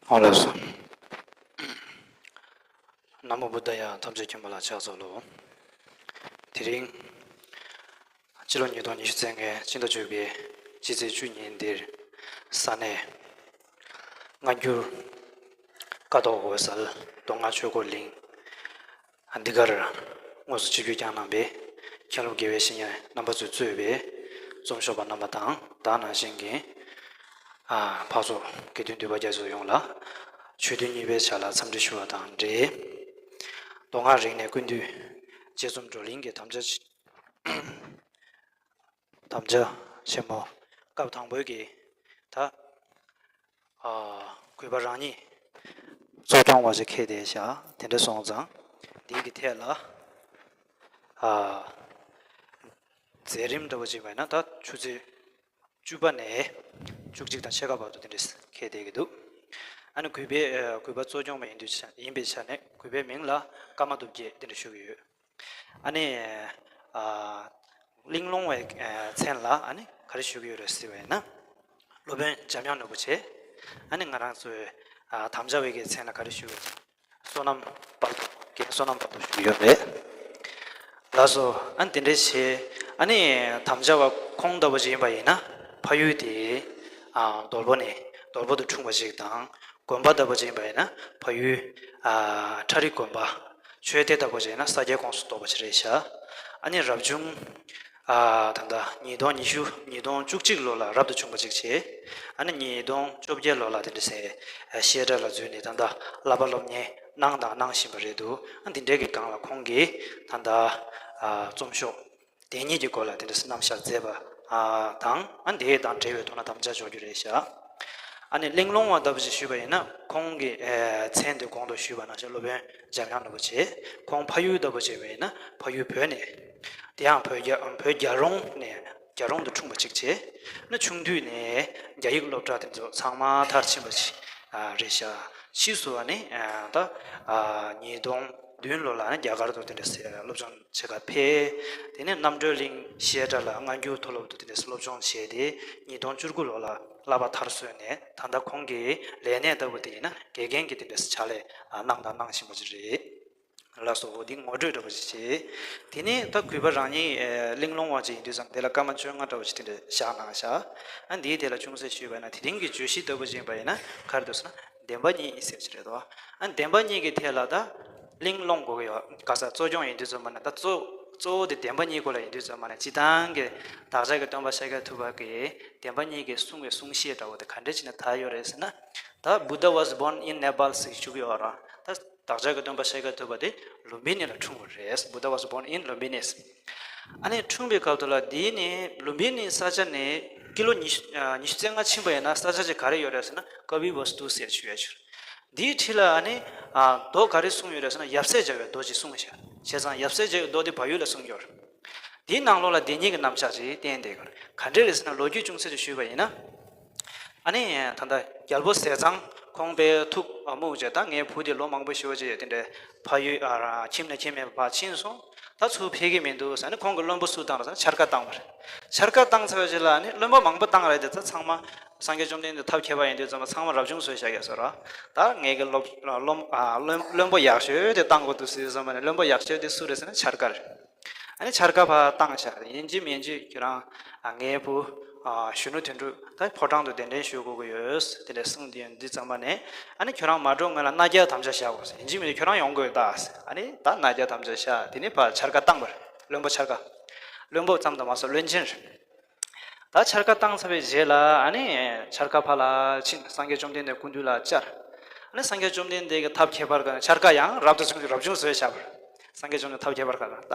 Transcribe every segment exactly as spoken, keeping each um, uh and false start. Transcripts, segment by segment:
ཨོ་ལགས་སོ། ན་མོ་བུདྡྷ་ཡ། ཐམས་ཅད་མཁྱེན་པ་ལ་ཕྱག་འཚལ་ལོ། དེ་རིང་སྤྱི་ལོ་ཉིས་སྟོང་ཉི་ཤུ་རྩ་ལྔའི་ཕྱི་ཟླ་བཅུ་པའི་སྤྱི་ཚེས་བཅུ་ཉིན་འདིར་ས་གནས་སྔ་འགྱུར་ཀ་ཐོག་འོད་གསལ་མདོ་སྔགས་ཆོས་འཁོར་གླིང་འདི་གར་དངོས་སུ་ཆིབས་བསྒྱུར་བསྐྱངས་གནང་བའི་མཁན་སློབ་དགེ་བའི་བཤེས་གཉེན་རྣམ་པ་ཚོས་གཙོས་པའི་རྩོམ་ཤོག་པ་རྣམ་པ་དང་། ད་ནང་བཞིན་གྱི་ཨ་འཕགས་ཚོགས་དགེ་འདུན་འདུས་པ་རྒྱ་མཚོ་ཡོངས་ལ་ཆོས་ཐུན་གཉིས་པའི་ཆ་ལ་འཚམས་འདྲི་ཞུ་བ་དང་འབྲེལ། མདོ་སྔགས་རིག་གནས་ཀུན་འདུས་དཔྱད་རྩོམ་བགྲོ་གླེང་གི་དམ་བཅའ་དམ་བཅའ་ཆེན་མོ་སྐབས་དང་པོའི་གི་ད་ཨ་གུས་པ་རང་ཉིད་གཙོ་སྐྱོང་བ་ཞིག་འཁེལ་བསྡད་བཞག་དེ་འདྲ་སོང་ཙང་འདི་གི་ཐད་ལ་ཨ་མཛད་རིམ་འདྲ་བོ་ཅིག་བྱས་ན་ད་ཆུ་ཚོད་བཅུ་པ་ནས་བཅུ་གཅིག་དང་ཕྱེད་ཀ་བར་དུ་དེ་འདྲ་འཁེལ་བསྡད་ཀྱི་འདུག་ཨ་ནི་གུས་པའི་ཨ་གུས་པ་གཙོ་སྐྱོང་བ་ཡིན་དུས་ཆ་ཡིན་པའི་ཆ་ནས་གུས་པའི་མིང་ལ་ཀརྨ་སྟོབས་རྒྱས་དེ་འདྲ་ཞུ་གི་ཡོད། ཨ་ནི་ཨ་གླེང་སློང་བའི་ཨ་མཚན་ལ་ཨ་ནི་ག་རེ་ཞུ་གི་ཡོད་རེད་ཟེར་བ་ཡིན་ན། སློབ་དཔོན་འཇམ་དབྱངས་ནོར་བུ་ཆེ། ཨ་ནི་ང་རང་ཚོའི་ཨ་དམ་བཅའ་བའི་གི་མཚན་ལ་ག་རེ་ཞུ་གི་ཡོད། བསོད་ནམས་དཔལ་རྡོ། རྒན་བསོད་ནམས་དཔལ་རྡོ་ཞུ་གི་ཡོད་རེད། ལགས་སོ། ཨ་ནི་དེ་འདྲའི་བྱས། ཨ་ནི་དམ་བཅའ་བ་ཁོང་ལྟ་བུ་ཅིག་ཡིན་པ་ཡིན་ན་ཕ་ཡུལ་དེ་ཨ་དོལ་པོ་ནས་དོལ་པོ་དུ་འཁྲུངས་པ་ཞིག་དང་། དགོན་པ་ལྟ་བུ་ཅིག་ཡིན་པ་ཡིན་ན་ཕ་ཡུལ་ཨ་ཁྲ་རི་དགོན་པ། ཆོས་སྡེ་ལྟ་བུ་ཅིག་ཡིན་ན་ས་སྐྱའི་ཁོངས་སུ་གཏོགས་པ་ཞིག་རེད་ཤག་ཨ་ནི་རབ་བྱུང་ཨ་ད་ལྟ་ཉིས་སྟོང་ཉི་ཤུ་ཉིས་སྟོང་བཅུ་གཅིག་ལོ་ལ་རབ་ཏུ་བྱུང་བ་ཅིག་བྱས། ཨ་ནི་ཉིས་སྟོང་བཅོ་བརྒྱད་ལོ་ལ་དེ་འདྲ་སེ་བཤད་གྲྭ་ལ་འཛུལ་ནས་ད་ལྟ་བསླབ་པ་སློབ་གཉེར་གནང་དང་གནང་བཞིན་པ་རེད་འདུག་ཨ་འདི་འདྲའི་གི་སྒང་ལ་ཁོང་གིས་ད་ལྟ་ཨ་རྩོམ་ཤོག་དེ་ཉིད་ཀྱི་སྐོར་ལ་དེ་འདྲ་སེ་རྣམ་གཞག་མཛད་པ་ཨ་དང་། ཨ་འདི་དང་འབྲེལ་བའི་ཐོག་ན་དམ་བཅའ་འཇོག་རྒྱུ་རེད་ཤག་ཨ་ནི་གླེང་སློང་བ་ལྟ་བུ་ཞིག་ཞུས་པ་ཡིན་ན་ཁོང་གི་ཨ་མཚན་དེ་གོང་དུ་ཞུས་པ་ནང་བཞིན་སློབ་དཔོན་འཇམ་དབྱངས་ནོར་བུ་ཆེ། ཁོང་ཕ་ཡུལ་ལྟ་བུ་བྱས་པ་ཡིན་ན་ཕ་ཡུལ་བོད་ནས། དེ་ཡང་བོད་རྒྱ་བོད་རྒྱལ་རོང་ནས་རྒྱལ་རོང་དུ་འཁྲུངས་པ་གཅིག་བྱས། ན་ཆུང་དུས་ནས་རྒྱ་ཡིག་སློབ་གྲྭ་དེ་ཚོ་ཚང་མ་མཐར་ཕྱིན་པ་ཞིག་ཨ་རེད་ཤག་ཕྱིས་སུ་ཨ་ནི་ཨ་ད་ཨ་ཉིས་སྟོང་བདུན་ལོ་ལ་ཨ་ནི་རྒྱ་གར་དུ་དེ་འདྲ་སེ་སློབ་སྦྱོང་བྱེད་གར་ཕེབས། དེ་ནས་རྣམ་གྲོལ་གླིང་བཤད་གྲྭ་ལ་སྔ་འགྱུར་མཐོ་སློབ་ཏུ་དེ་འདྲ་སེ་སློབ་སྦྱོང་བྱས་ཏེ་ཉིས་སྟོང་བཅུ་དགུ་ལོ་ལ་བསླབ་པ་མཐར་སོན་ནས་ད་ལྟ་ཁོང་གི་ལས་གནས་ལྟ་བུ་དེ་ཡིན་ན་དགེ་རྒན་གྱི་དེ་འདྲ་སེ་ཕྱག་ལས་ཨ་གནང་དང་གནང་བཞིན་པ་ཅིག་རེད། ལགས་སོ། འོ་འདི་ངོ་སྤྲོད་འདྲ་པོ་ཞིག་བྱས། དེ་ནས་ད་གུས་པ་རང་ཉིད་ཨེ་གླེང་སློང་བ་ཅིག་ཡིན་དུས་ཙམ་དེ་ལ་སྐར་མ་བཅོ་ལྔ་འདྲ་པོ་ཞིག་དེ་འདྲ་བཞག་གནང་བཞག་ཨ་འདིའི་དེ་ལ་ཅུང་ཟད་ཞུས་པ་ཡིན་ན་དེ་རིང་གི་བརྗོད་གཞི་ལྟ་བུ་ཅིག་ཡིན་པ་ཡིན་ན་ག་རེ་འདུག་ཟེར་ན་བདེན་པ་གཉིས་ཟེར་ཅིག་རེད་དོ། ཨ་བདེན་པ་གཉིས་ཀྱི་ཐད་ལ་ད་གླེང་སློང་དགོས་ཀྱི་ཡོད། ག་ས་གཙོ་སྐྱོང་ཡིན་དུས་ཙམ་པ་ན་ད་གཙོ་གཙོ་བོ་དེ་བདེན་པ་གཉིས་སྐོར་ལ་ཡིན་དུས་ཙམ་པ་ན་སྤྱིར་བཏང་གི་བདག་ཅག་གི་སྟོན་པ་ཤཱཀྱ་ཐུབ་པ་གིས་བདེན་པ་གཉིས་ཀྱི་གསུང་བའི་གསུང་བཤད་འདྲ་བོ་དེ་ག་འདྲ་ཅིག་ནས་དར་ཡོད་རེད་ཟེར་ན། ད་Buddha was born in Nepal ཟེར་བཅུག་ཡོད་ར། ད་བདག་ཅག་གི་སྟོན་པ་ཤཱཀྱ་ཐུབ་པ་དེ་ལུམ་བི་ནི་ལ་འཁྲུངས་པ་རེད། Buddha was born in Lumbini། ཨ་ནི་འཁྲུངས་པའི་སྐབས་དུ་ལ་འདི་ནི་ལུམ་བི་ནི་ས་ཆ་ནས་ཀི་ལོ་ཉི་ཤུ་ཨ་ཉི་ཤུ་རྩ་ལྔ་ཕྱིན་པ་ཡིན་ན་ས་ཆ་ཅིག་ག་རེ་ཡོད་རེད་ཟེར་ན་ཀ་བི་བ་སྟུ་ཟེར་ཆུ་ཡ་ཆུ། འདིའི་འཁྲིས་ལ་ཨ་ནི་ཨ་མདོ་ག་རེ་གསུངས་ཡོད་རེད་ཟེར་ན་ཡབ་སྲས་བྱ་བའི་མདོ་ཅིག་གསུངས་ཤག་བྱས་ཙང་ཡབ་སྲས་བྱ་བའི་མདོ་དེ་བལ་ཡུལ་ལ་གསུངས་ཡོད་རེད། དེའི་ནང་ལོགས་ལ་དེ་ཉིད་ཀྱི་རྣམ་གཞག་ཅིག་བསྟན་བསྡད་ཡོད་རེད། ག་འདྲས་རེད་ཟེར་ན་ལོ་རྒྱུས་ཅུང་ཟད་ཅིག་ཞུས་པ་ཡིན་ན། ཨ་ནི་ད་ལྟ་རྒྱལ་པོ་ཟས་གཙང་ཁོང་པའི་ཐུགས་ཨ་མུག་བྱས་ད་ངའི་བུ་དེ་ལོ་མང་པོ་ཞེ་པོ་ཅིག་དེ་འདྲའི་ཕ་ཡུལ་ཨ་ར་ཁྱིམ་ནས་ཁྱིམ་མེད་པར་ཕྱིན་སོང་། ད་ཚུར་ཕེབས་ཀྱི་མི་འདུག་ཟེར་ནས་ཁོང་གི་བློན་པོ་སུ་བཏང་རེད་ཟེར་ན་འཆར་ཀ་བཏང་བ་རེད། འཆར་ཀ་བཏང་ཚར་བའི་རྗེས་ལ་ཨ་ནི་བློན་པོ་མང་པོ་བཏང་རེད་དེ་ད་ཚང་མ་སངས་རྒྱས་བཅོམ་ལྡན་འདས་ཐབས་མཁས་པ་ཡིན་དུས་ཙམ་པ་ཚང་མ་རབ་བྱུང་བཟོས་བཞག་གི་ཟེར་ར། ད་ངས་གི་སློབ་སློབ་ཨ་བློན་བློན་པོ་ཡག་ཤོས་དེ་བཏང་དགོས་འདུག་ཟེར་དུས་ཙམ་པ་ནས་བློན་པོ་ཡག་ཤོས་དེ་སུ་རེད་ཟེར་ན་འཆར་ཀ་རེད། ཨ་ནི་འཆར་ཀ་ཕར་བཏང་བཞག་ཡིན་གཅིག་མིན་གཅིག་ཁྱོད་རང་ཨ་ངའི་བུ་ཨ་གཞོན་ནུ་དོན་གྲུབ་ད་ཕོ་བྲང་དུ་གདན་འདྲེན་ཞུ་དགོས་ཀྱི་ཡོད་དེ་འདྲ་གསུངས་དེ་འདི་ཙམ་པ་ནས་ཨ་ནི་ཁྱོད་རང་མ་འགྲོ་སྔོན་ལ་གནའ་རྒྱལ་དམ་བཅའ་བཞག་དགོས་ཡིན་གཅིག་མིན་གཅིག་ཁྱོད་རང་ཡོང་དགོས་ད་ཨ་ནི་ད་གནའ་རྒྱལ་དམ་བཅའ་བཞག་དེ་ནས་ཕར་འཆར་ཀ་བཏང་བར་བློན་པོ་འཆར་ཀ་བློན་པོ་ཙམ་དུ་མ་ཟད་བློན་ཆེན་རེད། ད་འཆར་ཀ་བཏང་ཚར་བའི་རྗེས་ལ་ཨ་ནི་འཆར་ཀ་ཕར་ལ་ཕྱིན་སངས་རྒྱས་བཅོམ་ལྡན་འདས་སྐུ་མདུན་ལ་བཅར། ཨ་ནི་སངས་རྒྱས་བཅོམ་ལྡན་འདས་ཀྱི་ཐབས་ཁྱད་པར་གྱི་འཆར་ཀ་ཡང་རབ་ཏུ་བྱུང་རབ་བྱུང་བཟོས་བཞག་པ་རེད། སངས་རྒྱས་བཅོམ་ལྡན་ཐབས་ཁྱད་པར་ག་ལ་ད་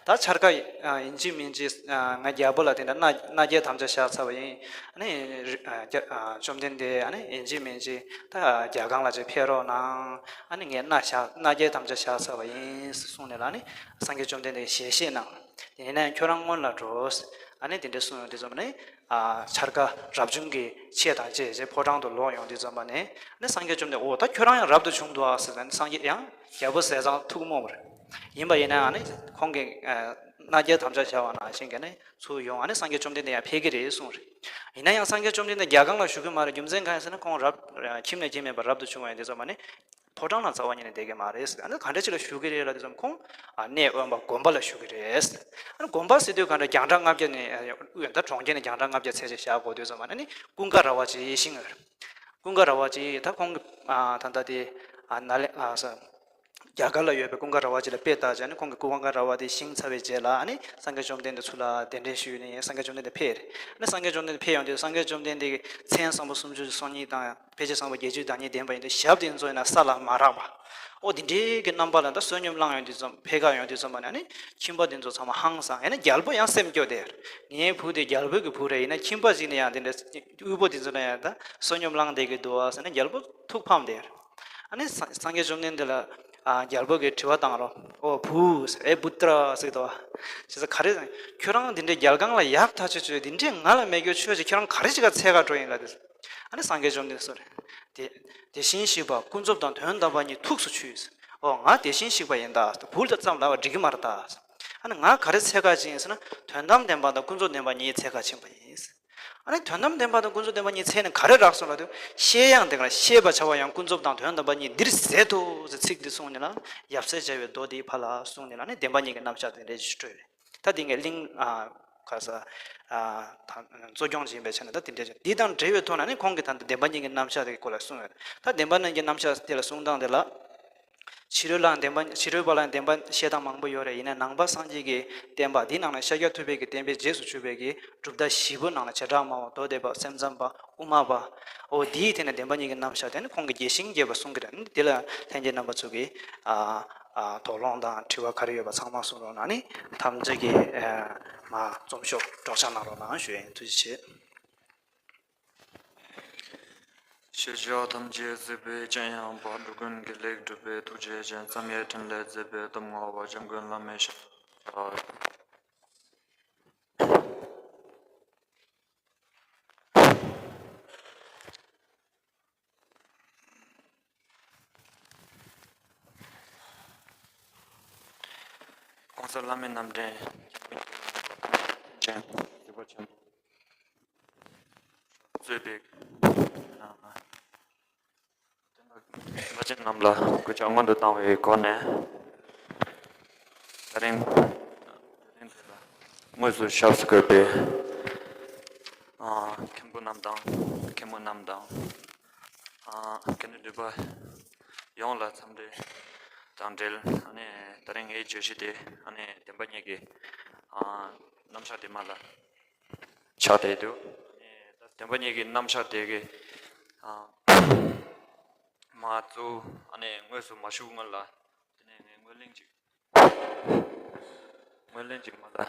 ད་འཆར་ཀ་ཡིན་གཅིག་མིན་གཅིག་ང་རྒྱལ་པོ་ལ་དེ་འདྲ་མནའ་མནའ་སྐྱེལ་དམ་བཅའ་བཞག་ཚར་བ་ཡིན། ཨ་ནི་རྒྱ་བཅོམ་ལྡན་འདས་ཨ་ནི་ཡིན་གཅིག་མིན་གཅིག་ད་རྒྱལ་ཁང་ལ་ཅིག་ཕེབས་རོགས་གནང་། ཨ་ནི་ངས་མནའ་བཞག་མནའ་སྐྱེལ་དམ་བཅའ་བཞག་ཚར་བ་ཡིན་གསུངས་ནས་ལ་ནི་སངས་རྒྱས་བཅོམ་ལྡན་འདས་ཞལ་བཞེས་གནང་། ཡིན་ནའང་ཁྱོད་རང་སྔོན་ལ་འགྲོ། ཨ་ནི་དེ་འདྲ་གསུངས་ཡོང་དུས་ཙམ་ནས་ཨ་འཆར་ཀ་རབ་བྱུང་གི་ཆས་དང་བཅས་བྱས་ཕོ་བྲང་དུ་ལོག་ཡོང་དུས་ཙམ་པ་ནས་ནི་སངས་རྒྱས་བཅོམ་ལྡན་འོ་ད་ཁྱོད་རང་ཡང་རབ་ཏུ་བྱུང་འདུག་ཨ་ཟེར་ནས་སངས་རྒྱས་ཡང་རྒྱལ་པོ་ཟས་གཙང་ཐུགས་མོས་པ་རེད། ཡིན་པ་ཡིན་ནའང་ནི་ཁོང་གིས་ཨ་ རྣ་བརྒྱ་དམ་བཅའ་བྱ་བ་ནང་བཞིན་གྱི་ནི་ཚུར་ཡོང་བ་ནི་སངས་རྒྱས་བཅོམ་ལྡན་འདས་ཡང་ཕེབས་ཀྱི་རེད་གསུངས་རེད། ཡིན་ན་ཡང་སངས་རྒྱས་བཅོམ་ལྡན་འདས་རྒྱ་གར་ལ་བཞུགས་ཀྱི་མ་རེད། རྒྱུ་མཚན་གང་ཡིན་ཟེར་ན་ཁོང་རབ་ཁྱིམ་ནས་ཁྱིམ་མེད་པར་རབ་ཏུ་བྱུང་བ་ཡིན་དུས་ཙམ་པ་ནི། ཕོ་བྲང་ལ་རྩ་བ་ཉིད་ནས་བསྡད་ཀྱི་མ་རེད། ཨ་ནི་ག་འདྲ་ཅིག་ལ་བཞུགས་ཀྱི་རེད་ལབ་དུས་ཙམ་ཁོང་ཨ་གནས་དབེན་པ་དགོན་པ་ལ་བཞུགས་ཀྱི་རེད། ཨ་ནི་དགོན་པ་ཟེར་དུས་ག་འདྲ་རྒྱང་གྲགས་ལྔ་བརྒྱ་ནས་ད་གྲོང་ཁྱེར་ནས་རྒྱང་གྲགས་ལྔ་བརྒྱ་ཚད་ཅིག་བཞག་དགོས་དུས་ཙམ་པ་ཨ་ནི་ཀུན་དགའ་ར་བ་ཅིག་ཤིང་ཡོད་རེད། ཀུན་དགའ་ར་བ་ཅིག་ད་ཁོང་གི་ཨ་ད་ལྟ་དེ་ཨ་ནཱ་ལེ་ཨ་ས་རྒྱ་གར་ལ་ཡོད་པའི་ཀུན་དགའ་ར་བ་ཅིག་ལ་དཔེ་བལྟས་བྱས་ནས་ཁོང་གི་ཀུན་དགའ་ར་བ་དེ་ཤིང་ཚར་བའི་རྗེས་ལ་ཨ་ནི་སངས་རྒྱས་བཅོམ་ལྡན་འདས་ཚུར་ལ་གདན་འདྲེན་ཞུས་ནས་སངས་རྒྱས་བཅོམ་ལྡན་འདས་ཕེབས་རེད། ཨ་ནི་སངས་རྒྱས་བཅོམ་ལྡན་འདས་ཕེབས་ཡོང་དུས་སངས་རྒྱས་བཅོམ་ལྡན་འདས་ཀྱི་མཚན་བསམ་པ་སུམ་ཅུ་སོ་གཉིས་དང་། ཕལ་ཆེར་བསམ་པ་བརྒྱད་ཅུ་དང་གཉིས་ལྡན་པ་ཡིན་དུས་ཞབས་དེ་ཚོ་ཡིན་ན་ས་ལ་མ་རེག་པ། ཨོ་དེ་འདྲའི་གི་རྣམ་པ་ལ་ད་བསོད་སྙོམས་བླངས་ཡོང་དུས་ཙམ་ཕེབས་ཀ་ཡོང་དུས་ཙམ་པ་ནས་ནི་ཁྱིམ་པ་དེ་ཚོ་ཚང་མ་ཧང་སང་། ཡང་ན་རྒྱལ་པོ་ཡང་སེམས་སྐྱོ་དེ། ངའི་བུ་དེ་རྒྱལ་པོ་གི་བུ་རེད། ཡིན་ན་ཁྱིམ་པ་ཞིག་ནས་ཡང་དེ་འདྲ་དབུལ་པོ་དེ་ཚོ་ལ་ཡང་ད་བསོད་སྙོམས་བླངས་བསྡད་ཀྱི་འདུག་ཨ་ཟེར་ནས་རྒྱལ་པོ་ཐུགས་ཕམ་དེ། ཨ་ནི་སངས་སངས་རྒྱས་བཅོམ་ལྡན་འདས་ལ་ཨ་རྒྱལ་པོ་གིས་དྲི་བ་བཏང་རོགས། ཨོ་བུ་ཟེར། ཨེ་བུ་ཏྲ་ཟེར་དོ། བྱས་ཙང་ག་རེ་ཟེར། ཁྱོད་རང་འདི་འདྲའི་རྒྱལ་ཁང་ལ་ཡག་ཐག་ཆོད་ཆོད་འདི་འདྲའི་ང་ལ་མེད་རྒྱུ་ཆོས་ཅིག་ཁྱོད་རང་ག་རེ་ཅིག་ག་འཚོལ་ག་འགྲོ་ཡིན་ལབ་དེ། ཨ་ནི་སངས་རྒྱས་བཅོམ་ལྡན་འདས་གསུངས་རེད། དེ་དེ་བཞིན་གཤེགས་པ་ཀུན་རྫོབ་དང་དོན་དམ་པ་ཉིད་ཐུགས་སུ་ཆུད། ཨོ་ང་དེ་བཞིན་གཤེགས་པ་ཡིན་ད། བུ་ལ་ཙམ་ལབ་པ་འགྲིག་གི་མ་རེད་ད། ཨ་ནི་ང་ག་རེ་འཚོལ་ག་ཕྱིན་ཡིན་ཟེར་ན་དོན་དམ་བདེན་པ་དང་ཀུན་རྫོབ་བདེན་པ་གཉིས་འཚོལ་ག་ཕྱིན་པ་ཡིན། ཨ་ནི་དོན་དམ་བདེན་པ་དང་ཀུན་རྫོབ་བདེན་པ་གཉིས་འཚོལ་ནས་ག་རེ་རག་སོང་ལབ་དུས། ཤེས་ཡང་དེ་ག་ལ་ཤེས་པར་བྱ་བ་ཡང་ཀུན་རྫོབ་དང་དོན་དམ་པ་གཉིས་འདིར་ཟད་དོ་ཟེར་ཚིག་འདི་གསུངས་ནས་ལ་ཡབ་སྲས་བྱ་བའི་མདོ་འདིའི་ཕར་ལ་གསུངས་ནས་ལ་ནི་བདེན་པ་གཉིས་ཀྱི་རྣམ་གཞག་དེ་འདྲ་ཞིག་སྤྲོས་རེད། ད་འདི་ངས་གླིང་ཨ་ག་ས་ཨ་ད་གཙོ་སྐྱོང་བྱེད་པའི་ཆ་ནས་ད་དེ་འདྲ་ཞིག་འདི་དང་འབྲེལ་བའི་ཐོག་ན་ནི་ཁོང་གིས་ད་ལྟ་བདེན་པ་གཉིས་ཀྱི་རྣམ་གཞག་དེ་གི་སྐོར་ལ་གསུངས་ཡོད། ད་བདེན་པ་གཉིས་ཀྱི་རྣམ་གཞག་དེ་ལ་གསུང་སྟངས་དེ་ལ། ཕྱི་རོལ་ལའང་བདེན་པ། ཕྱི་རོལ་པ་ལའང་བདེན་པ་བཤད་སྟངས་མང་པོ་ཡོད་རེད། ཡིན་ན་ནང་པ་སངས་རྒྱས་ཀྱི་བསྟན་པ་འདི་ནང་ནས་ཤཱཀྱ་ཐུབ་པའི་གི་བསྟན་པའི་རྗེས་སུ་ཆུད་པའི་གི་གྲུབ་མཐའ་བཞི་པོ་ནང་ནས་བྱེ་བྲག་སྨྲ་བ། མདོ་སྡེ་པ། སེམས་ཙམ་པ། དབུ་མ་པ། འོ་འདིའི་ཐད་ནས་བདེན་པ་གཉིས་ཀྱི་རྣམ་གཞག་དེ་ནི་ཁོང་གིས་རྒྱས་ཤིང་རྒྱས་པར་གསུང་གི་རེད། འདི་ལ་ལྷན་རྒྱས་རྣམ་པ་ཚོ་གིས་ཨ་ཨ་དོགས་སློང་དང་དྲི་བ་ག་རེ་ཡོད་པ་ཚང་མ་གསུང་རོགས་གནང་། ནི་ཐམས་ཅད་ཀྱིས་ཨ་མ་རྩོམ་ཤོག་སྒྲོག་སྦྱང་གནང་རོགས་གནང་ཞུ་ཡིན། ཐུགས་རྗེ་ཆེ། ཤེས་བྱ་ཐམས་ཅད་གཟིགས་པའི་སྤྱན་ཡངས་པ། འགྲོ་ཀུན་དགེ་ལེགས་སྒྲུབ་པའི་ཐུགས་རྗེ་ཅན། བསམ་ཡས་ཕྲིན་ལས་མཛད་པའི་སྟོབས་མངའ་བ། འཇམ་མགོན་བླ་མའི་ཞབས་ལ་ཕྱག ྋགོང་ས་ལྷ་མིའི་རྣམ་འདྲེན། ཅན་ཞི་བ་ཆེན་པོ་གཙོས་པའི་བླ་ཆེན་རྣམས་ལ་གུས་ཕྱག་སྔོན་དུ་བཏང་བའི་སྒོ་ནས། ད་རིང་དེ་ལ་དངོས་སུ་ཞབས་སུ་བཀོད་པའི་མཁན་པོ་རྣམས་དང་མཁན་མོ་རྣམས་དང་། ཨ་དགེ་འདུན་འདུས་པ་ཡོངས་ལ་འཚམས་འདྲི་དང་འབྲེལ། ཨ་ནི་ད་རིང་ངའི་བརྗོད་གཞི་དེ་ཨ་ནི་བདེན་པ་གཉིས་ཀྱི་ཨ་རྣམ་གཞག་དེ་མ་ལ་ཆགས་བསྡད་འདུག་ཨ་ནི་ད་བདེན་པ་གཉིས་ཀྱི་རྣམ་གཞག་དེ་གི་ཨ་མ་གཙོ་བོ་ཨ་ནི་དངོས་སུ་མ་ཞུགས་སྔོན་ལ། དེ་ནས་ངས་ངོས་ལེན་ཅིག་ངོས་ལེན་ཅིག་མ་ལ་ལ་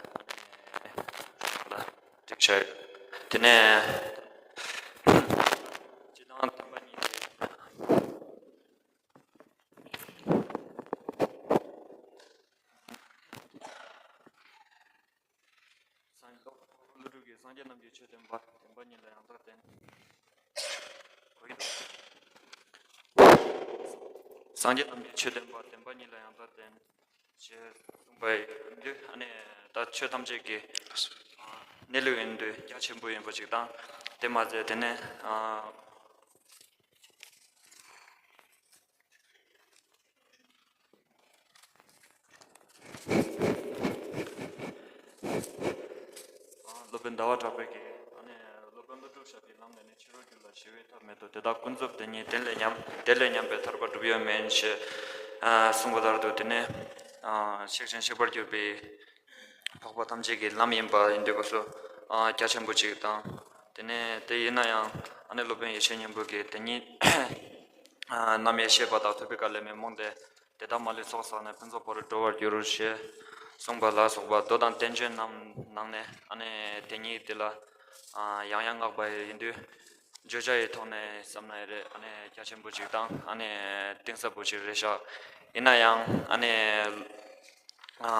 འགྲིག་བྱ་ཡོད། དེ་ནས་སྤྱི་བཏང་བདེན་པ་གཉིས་ཏེ། སངས་རྒྱས་ཀླུ་སྒྲུབ་ཀྱིས་སངས་རྒྱས་རྣམས་ཀྱི་ཆོས་བསྟན་པ། བདེན་པ་གཉིས་ལ་ཡང་དག་བརྟེན། གོ་གི་འདུག་སངས་རྒྱས་རྣམས་ཀྱི་ཆོས་བསྟན་པ། བདེན་པ་གཉིས་ལ་ཡང་དག་བརྟེན། ཞེས་གསུངས་པ་ཡིན་དུས་ཨ་ནི་ད་ཆོས་ཐམས་ཅད་ཀྱི་གནས་ལུགས་ཡིན་དུས་རྒྱ་ཆེན་པོ་ཡིན་པ་ཅིག་དང་། དེ་མ་ཟད་དེ་ནས་ཨ། སློབ་དཔོན་ཟླ་བ་གྲགས་པས་ཀྱིས་ཨ་ནི་སློབ་དཔོན་ཀླུ་སྒྲུབ་ཞབས་ཀྱི་ལམ་ནས་ནི་ཕྱི་རོལ་རྒྱུ་ལ་ཞི་བའི་ཐབས་མེད་དོ། དེ་དག་ཀུན་རྫོབ་དེ་ཉིད་དེ་ལས་ཉམས་དེ་ལས་ཉམས་པའི་ཐར་པ་སྒྲུབ་ཡོད་མིན་ཞེས་གསུངས་པ་ལྟར་དུ་དེ་ནི་གཤེགས་ཤིང་གཤེགས་པར་གྱུར་པའི་འཕགས་པ་ཐམས་ཅད་ཀྱི་ལམ་ཡིན་པ་ཡིན་དུས་སྐབས་སུ་རྒྱ་ཆེན་པོ་ཅིག་དང་། དེ་ནས་དེ་ཡིན་ན་ཡང་ཨ་ནི་སློབ་དཔོན་ཡེ་ཤེས་སྙིང་པོ་གིས་དེ་ཉིད་རྣམ་དབྱེ་ཤེས་པ་དག་ཐུབ་པའི་བཀའ་ལས་མི་རྨོངས་ཏེ། དེ་དག་མ་ལུས་ཚོགས་བསགས་ནས། ཕུན་ཚོགས་བར་དུ་འགྲོ་བར་འགྱུར་ཞེས་གསུངས་པ་ལ་སོགས་པ་མདོ་དང་བསྟན་བཅོས་རྣམས་ནང་ནས་ཨ་ནི་དེ་ཉིད་དེ་ལ་ཡང་ཡང་བསྔགས་པ་ཡིན་དུས། བརྗོད་བྱ་ཡི་ཐོག་ནས་བསམ་ན་ཡང་རེད། ཨ་ནི་རྒྱ་ཆེན་པོ་ཅིག་དང་ཨ་ནི་གཏིང་ཟབ་པོ་ཅིག་རེད་ཤག་ཡིན་ན་ཡང་ཨ་ནི་ཨ་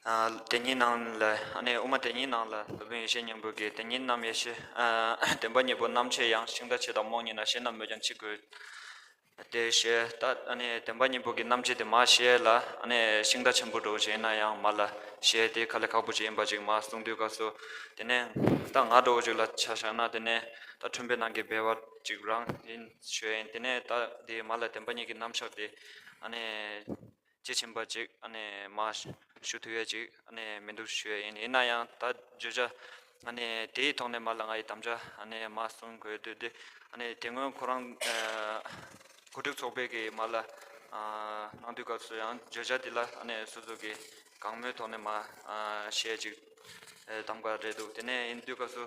ཨ་དེ་ཉིད་ནང་ལ་ཨ་ནི་དབུ་མ་དེ་ཉིད་ནང་ལ་སློབ་དཔོན་ཡེ་ཤེས་སྙིང་པོ་གིས་དེ་ཉིད་རྣམ་དབྱེ་ཤེས་ཨ་བདེན་པ་གཉིས་པོ་རྣམ་དབྱེ་ཡང་། ཤིང་རྟ་ཆེ་དང་རྨོངས་གཉིས་ན། ཤེས་རྣམ་སྨོས་ཀྱང་ཅི་དགོས། དེ་བཤད་ད་ཨ་ནི་བདེན་པ་གཉིས་པོ་གི་རྣམ་བཤད་དེ་མ་བཤད་ལ་ཨ་ནི་ཤིང་རྟ་ཆེན་པོ་འདྲ་བོ་ཞིག་ཡིན་ན་ཡང་མ་ལ་བཤད་དེ་དཀའ་ལས་ཁག་པོ་ཞིག་ཡིན་པ་ཅིག་མ་གསུངས་དུས་སྐབས་སུ། དེ་ནས་ད་ང་འདྲ་བོ་ཅིག་ལ་ཆ་བཞག་ན་དེ་ནས་ད་ཁྲོན་པའི་ནང་གི་སྦལ་པ་ཅིག་རང་ཡིན་ཞུ་ཡིན། དེ་ནས་ད་དེ་མ་ལ་བདེན་པ་གཉིས་ཀྱི་རྣམ་གཞག་དེ་ཨ་ནི་དཔྱིས་ཕྱིན་པ་ཅིག་ཨ་ནི་མ་ཞུ་ཐུབ་ཡ་ཅིག་ཨ་ནི་མི་འདུག་ཞུ་ཡ་ཡིན། ཡིན་ན་ཡང་ད་བརྗོད་བྱ་ཨ་ནི་དེའི་ཐོག་ནས་མ་ལ་ང་ཡི་དམ་བཅའ་ཨ་ནི་མ་གསུང་དགོས་དུས་དེ་ཨ་ནི་དེ་སྔོན་ཁོ་རང་གོ་སྒྲིག་ཚོགས་པའི་གི་མ་ལ་གནང་དུས་སྐབས་སུ་ཡང་བརྗོད་བྱ་དེ་ལ་ཨ་ནི་སོ་སོ་གི་གང་མོས་ཐོག་ནས་མ་བཤད་ཅིག་གདམ་ག་རེད་འདུག་དེ་ནས་ཡིན་དུས་སྐབས་སུ་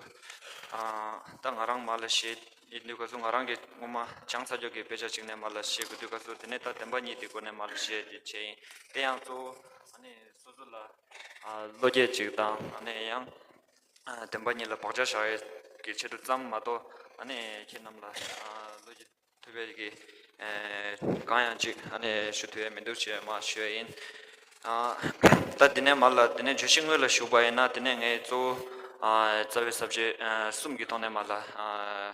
ད་ང་རང་མ་ལ་བཤད་ཡིན་དུས་སྐབས་སུ་ང་རང་གི་སྔོན་མ་སྦྱངས་ཚར་རྒྱུ་གི་དཔེ་ཆ་གཅིག་ནས་མ་ལ་བཤད་དགོས་དུས་སྐབས་སུ་དེ་ནས་ད་བདེན་པ་གཉིས་དེ་སྒོ་ནས་མ་ལ་བཤད་དེ་བྱས་ཡིན། དེ་ཡང་གཙོ་བོ་ཨ་ནི་སོ་སོ་ལ་བློ་སྐྱེད་ཅིག་དང་ཨ་ནི་ཡང་བདེན་པ་གཉིས་ལ་བག་ཆགས་བཞག་ཡས་ཀྱི་ཆེད་དུ་ཙམ་མ་གཏོགས་ཨ་ནི་ཁྱེད་རྣམས་ལ་བློ་སྐྱེད་ཐུབ་པའི་གི་གང་ཡང་ཅིག་ཨ་ནི་ཞུ་ཐུབ་ཡས་མི་འདུག་ཅེས་མ་ཞུ་ཡས་ཡིན། ད་དེ་ནས་མ་ལ་དེ་ནས་བརྗོད་གཞི་དངོས་ལ་ཞུགས་པ་ཡིན་ན་དེ་ནས་ངས་གཙོ་བོ་རྩ་བའི་ས་བཅད་གསུམ་གྱི་ཐོག་ནས་མ་ལ་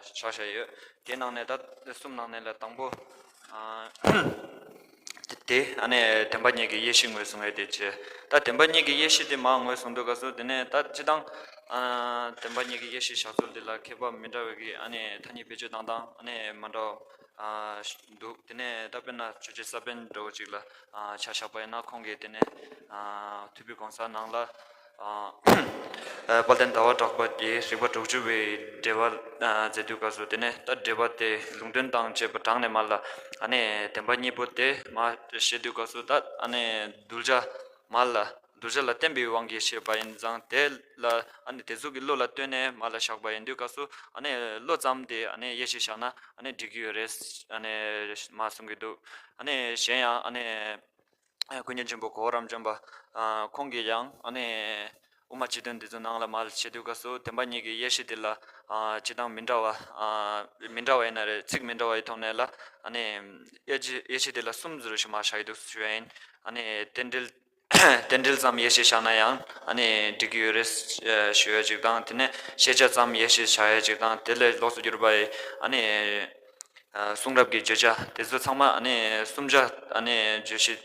ཆ་བཞག་ཡོད། དེ་ནང་ནས་ད་གསུམ་ནང་ནས་ལ་དང་པོ་དེ་ཨ་ནི་བདེན་པ་གཉིས་ཀྱི་ཡེ་ཤེས་ངོས་བཟུང་བའི་དེ་བྱས། ད་བདེན་པ་གཉིས་ཀྱི་ཡེ་ཤེས་དེ་མ་ངོས་བཟུང་དུས་སྐབས་སུ་དེ་ནས་ད་སྤྱི་བཏང་བདེན་པ་གཉིས་ཀྱི་ཡེ་ཤེས་བཞག་ཚུལ་དེ་ལ་མཁས་པ་མི་འདྲ་བའི་གི་ཨ་ནི་ཐ་སྙད་བེད་སྤྱོད་བཏང་སྟངས་ཨ་ནི་མ་འདྲ་བ་འདུག་དེ་ནས་ད་དཔེར་ན་ཆོས་རྗེ་ས་པཎ་འདྲ་བོ་ཅིག་ལ་ཆ་བཞག་པ་ཡིན་ན་ཁོང་གིས་དེ་ནས་ཐུབ་པའི་གོང་ས་ནང་ལ། དཔལ་ལྡན་ཟླ་བ་གྲགས་པ་གིས་རིག་པ་དྲུག་ཅུ་པའི་འགྲེལ་པ་མཛད་དུས་སྐབས་སུ་དེ་ནས་ད་འགྲེལ་པ་དེ་ལུང་དོན་དང་བཅས་པ་དྲངས་ནས་མ་ལ་ཨ་ནི་བདེན་པ་གཉིས་པོ་དེ་མ་བཤད་དུས་སྐབས་སུ་ད་ཨ་ནི་གདུལ་བྱ་མ་ལ་གདུལ་བྱ་ལ་བརྟེན་པའི་དབང་གིས་བཤད་པ་ཡིན་ཙང་དེ་ལ་ཨ་ནི་དེ་ཚོ་གི་བློ་ལ་ལྟོས་ནས་མ་ལ་བཞག་པ་ཡིན་དུས་སྐབས་སུ་ཨ་ནི་བློ་ཙམ་དེ་ཨ་ནི་ཡེ་ཤེས་བཞག་ན་ཨ་ནི་འགྲིག་གི་ཡོད་རེད་ཨ་ནི་མ་གསུང་གི་འདུག་ཨ་ནི་གཞན་ཡང་ཨ་ནི། ཀུན་མཁྱེན་ཆེན་པོ་གོ་རམས་ཅན་པ་ཁོང་གིས་ཡང་ཨ་ནི་དབུ་མ་སྤྱི་དོན་འདི་ཚོ་ནང་ལ་མར་བཤད་དུས་སྐབས་སུ་བདེན་པ་གཉིས་ཀྱི་ཡེ་ཤེས་འདི་ལ་སྤྱི་བཏང་མི་འདྲ་བ་མི་འདྲ་བ་ཡིན་ན་རེད། ཚིག་མི་འདྲ་བ་ཡི་ཐོག་ནས་ལ་ཨ་ནི་ཡེ་ཤེས་ཡེ་ཤེས་འདི་ལ་གསུམ་ཟེར་ཞིག་མར་བཞག་གི་འདུག་ཞུ་ཡ་ཡིན། ཨ་ནི་རྟེན་འབྲེལ་རྟེན་འབྲེལ་ཙམ་ཡེ་ཤེས་བཞག་ན་ཡང་ཨ་ནི་འགྲིག་གི་ཡོད་རེད་ཞུ་ཡ་ཅིག་དང་དེ་ནས་ཤེས་བྱ་ཙམ་ཡེ་ཤེས་བཞག་ཡ་ཅིག་དང་དེ་ལས་ལོགས་སུ་གྱུར་པ་ཡི་ཨ་ནི། གསུང་རབ་ཀྱི་བརྗོད་བྱ་དེ་ཚོ་ཚང་མ་ཨ་ནི་གསུམ་ཆ་ཨ་ནི་བརྗོད་གཞི་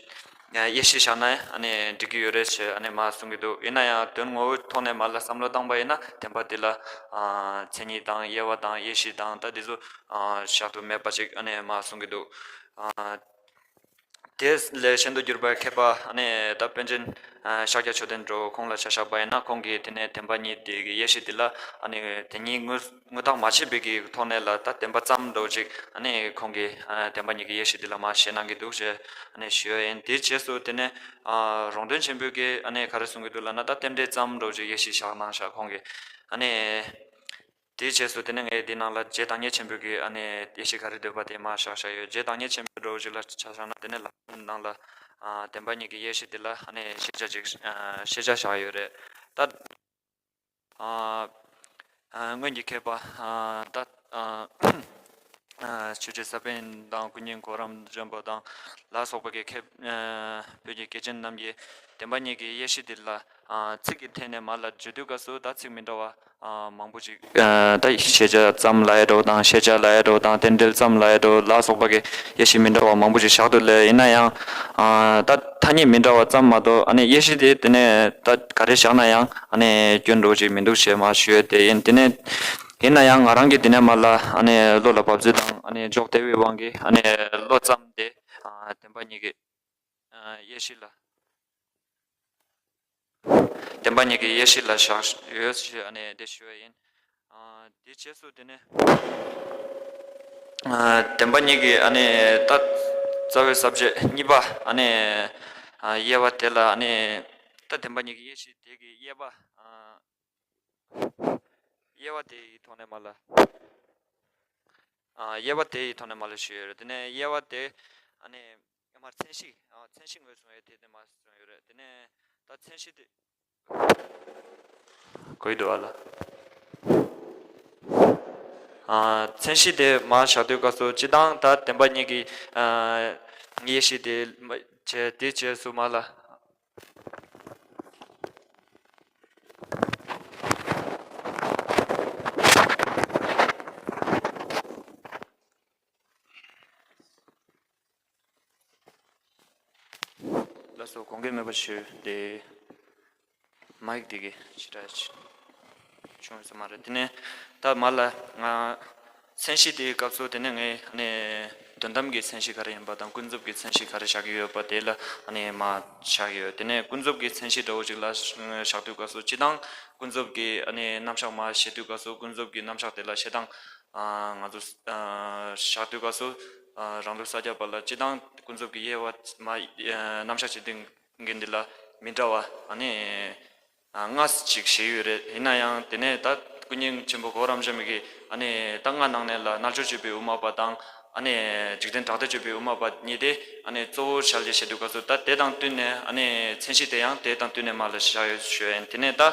ཡེ་ཤེས་བཞག་ན་ཨ་ནི་འགྲིག་གི་ཡོད་རེད་ཞེས་ཨ་ནི་མ་གསུང་གི་འདུག་ཡིན་ན་ཡང་དོན་ངོ་བོའི་ཐོག་ནས་མ་ལ་བསམ་བློ་བཏང་པ་ཡིན་ན་བདེན་པ་དེ་ལ་མཚན་ཉིད་དང་དབྱེ་བ་དང་ཡེ་ཤེས་དང་ད་དེ་ཚོ་བཞག་ཏུ་མེད་པ་ཅིག་ཨ་ནི་མ་གསུང་གི་འདུག་དེ་ལས་གཞན་དུ་གྱུར་པའི་མཁས་པ་ཨ་ནི་ད་པཎ་ཆེན་ཤཱཀྱ་མཆོག་ལྡན་འདྲ་བོ་ཁོང་ལ་ཆ་བཞག་པ་ཡིན་ན་ཁོང་གིས་དེ་ནས་བདེན་པ་གཉིས་དེ་གི་ཡེ་ཤེས་དེ་ལ་ཨ་ནི་དེ་གཉིས་དངོས་དངོས་བཏགས་མ་བྱས་པའི་གི་ཐོག་ནས་ལ་ད་བདེན་པ་ཙམ་འདྲ་བོ་ཅིག་ཨ་ནི་ཁོང་གིས་ཨ་བདེན་པ་གཉིས་ཀྱི་ཡེ་ཤེས་འདི་ལ་མར་བཤད་གནང་གི་འདུག་ཅེས་ཨ་ནི་ཞུ་ཡ་ཡིན། དེའི་རྗེས་སུ་དེ་ནས་ཨ་རོང་སྟོན་ཆེན་པོས་ཀྱིས་ཨ་ནི་ག་རེ་གསུང་གི་འདུག་ལབ་ན་ད་རྟེན་འབྲེལ་ཙམ་འདྲ་བོ་ཅིག་ཡེ་ཤེས་བཞག་གནང་ཤག་ཁོང་གིས་ཨ་ནི། དེའི་རྗེས་སུ་དེ་ནས་ངས་འདི་ནང་ལ་རྗེ་བདག་ཉིད་ཆེན་པོས་ཀྱིས་ཨ་ནི་ཡེ་ཤེས་ག་རེ་འདོད་པ་དེ་མར་བཞག་བཞག་ཡོད། རྗེ་བདག་ཉིད་ཆེན་པོ་འདྲ་བོ་ཅིག་ལ་ཆ་བཞག་ན་དེ་ནས་ལམ་རིམ་ནང་ལ་ཨ་བདེན་པ་གཉིས་ཀྱི་ཡེ་ཤེས་འདི་ལ་ཨ་ནི་ཤེས་བྱ་ཅིག་ཨ་ཤེས་བྱ་བཞག་ཡོད་རེད། ད། ཨ་ཨ་སྔོན་གྱི་མཁས་པ་ཨ་ད་ཨ་ཨ་ཆོས་རྗེ་ས་པཎ་དང་ཀུན་མཁྱེན་གོ་རམས་ཅན་པ་དང་ལ་སོགས་པ་གི་མཁས་ཨ་བོད་ཀྱི་སྐྱེས་ཆེན་རྣམས་ཀྱིས་བདེན་པ་གཉིས་ཀྱི་ཡེ་ཤེས་འདི་ལ་ཨ་ཚིག་གི་ཐད་ནས་མར་ལ་བརྗོད་དུས་སྐབས་སུ་ད་ཚིག་མི་འདྲ་བ་ཨ་མང་པོ་ཅིག་ཨ་ད་ཤེས་བྱ་ཙམ་ལབ་ཡ་འདྲ་བོ་དང་ཤེས་བྱ་ལབ་ཡ་འདྲ་བོ་དང་རྟེན་འབྲེལ་ཙམ་ལབ་ཡ་འདྲ་བོ་ལ་སོགས་པ་གི་ཡེ་ཤེས་མི་འདྲ་བ་མང་པོ་ཅིག་བཞག་འདུག་ལས། ཡིན་ན་ཡང་ཨ་ད་ཐ་སྙད་མི་འདྲ་བ་ཙམ་མ་གཏོགས་ཨ་ནི་ཡེ་ཤེས་དེ་དེ་ནས་ད་ག་རེ་བཞག་ན་ཡང་ཨ་ནི་སྐྱོན་འདྲ་བོ་ཅིག་མི་འདུག་ཞེས་མར་ཞུ་ཡ་དེ་ཡིན། དེ་ནས་ཡིན་ན་ཡང་ང་རང་གིས་དེ་ནས་མར་ལ་ཨ་ནི་བློ་ལ་བབས་ཚུལ་དང་ཨ་ནི་འཇོག་བདེ་བའི་དབང་གིས་ཨ་ནི་བློ་ཙམ་དེ་ཨ་བདེན་པ་གཉིས་ཀྱི་ཨ་ཡེ་ཤེས་ལ། བདེན་པ་གཉིས་ཀྱི་ཡེ་ཤེས་ལ་བཞག་ཡོད་ཞེས་ཨ་ནི་འདི་ཞུ་བ་ཡིན། ཨ་དེའི་རྗེས་སུ་དེ་ནས་ཨ་བདེན་པ་གཉིས་ཀྱི་ཨ་ནི་ད་རྩ་བའི་ས་བཅད་གཉིས་པ་ཨ་ནི་ཨ་དབྱེ་བ་དེ་ལ་ཨ་ནི་ད་བདེན་པ་གཉིས་ཀྱི་ཡེ་ཤེས་དེ་གི་དབྱེ་བ་ཨ་དབྱེ་བ་དེ་ཡི་ཐོག་ནས་མར་ལ་ཨ་དབྱེ་བ་དེ་ཡི་ཐོག་ནས་མར་ལ་ཞུས་ཡོད་རེད། དེ་ནས་དབྱེ་བ་དེ་ཨ་ནི་མར་མཚན་གཞི་ཨ་མཚན་གཞི་ངོས་བཟུང་ཡས་དེ་དེ་མར་བཟུང་ཡོད་རེད། དེ་ནས་ད་མཚན་གཞི་དེ། གོ་ཡི་འདུག་ཨ་ལ། ཨ་མཚན་གཞི་དེ་མར་བཞག་དུས་སྐབས་སུ་སྤྱི་བཏང་ད་བདེན་པ་གཉིས་ཀྱི་ཨ་ཡེ་ཤེས་དེ་བྱས་དེ་རྗེས་སུ་མར་ལ། ལགས་སོ། དགོངས་འགལ་མེད་པ་ཞུ། དེ་མའིག་དེ་གི་ཕྱི་དྲགས་བྱུང་ཡོད་ས་མ་རེད། དེ་ནས་ད་མ་ལ་ང་མཚན་གཞི་དེའི་སྐབས་སུ་དེ་ནས་ངས་ཨ་ནི་དོན་དམ་གྱི་མཚན་གཞི་ག་རེ་ཡིན་པ་དང་ཀུན་རྫོབ་ཀྱི་མཚན་གཞི་ག་རེ་བཞག་གི་ཡོད་པ་དེ་ལ་ཨ་ནི་མ་བཞག་གི་ཡོད། དེ་ནས་ཀུན་རྫོབ་ཀྱི་མཚན་གཞི་འདྲ་བོ་ཅིག་ལ་བཞག་དུས་སྐབས་སུ་སྤྱི་བཏང་ཀུན་རྫོབ་ཀྱི་ཨ་ནི་རྣམ་གཞག་མ་བཤད་དུས་སྐབས་སུ་ཀུན་རྫོབ་ཀྱི་རྣམ་གཞག་དེ་ལ་བཤད་སྟངས་ཨ་ང་ཚོ་ཨ་བཞག་དུས་སྐབས་སུ་ཨ་རང་ལུགས་ས་སྐྱ་པ་ལ་སྤྱི་བཏང་ཀུན་རྫོབ་ཀྱི་དབྱེ་བ་མ་ཨ་རྣམ་གཞག་བྱེད་སྟངས་འདི་ལ་མི་འདྲ་བ་ཨ་ནི་ཨ་ལྔ་ཅིག་བཞེས་ཡོད་རེད། ཡིན་ན་ཡང་དེ་ནས་ད་ཀུན་མཁྱེན་ཆེན་པོ་གོ་རམ་ཤ་མི་གིས་ཨ་ནི་ད་ལྔ་ནང་ནས་ལ་རྣལ་འབྱོར་སྤྱོད་པའི་དབུ་མ་པ་དང་ཨ་ནི་འཇིག་རྟེན་བྲག་སྡེ་སྤྱོད་པའི་དབུ་མ་པ་གཉིས་དེ་ཨ་ནི་གཙོ་བོར་བཞག་ཅེས་བཤད་དུས་སྐབས་སུ་ད་དེ་དང་བསྟུན་ནས་ཨ་ནི་མཚན་གཞི་དེ་ཡང་དེ་དང་བསྟུན་ནས་མ་ལ་བཞག་ཡོད་ཞུ་ཡ་ཡིན། དེ་ནས་ད་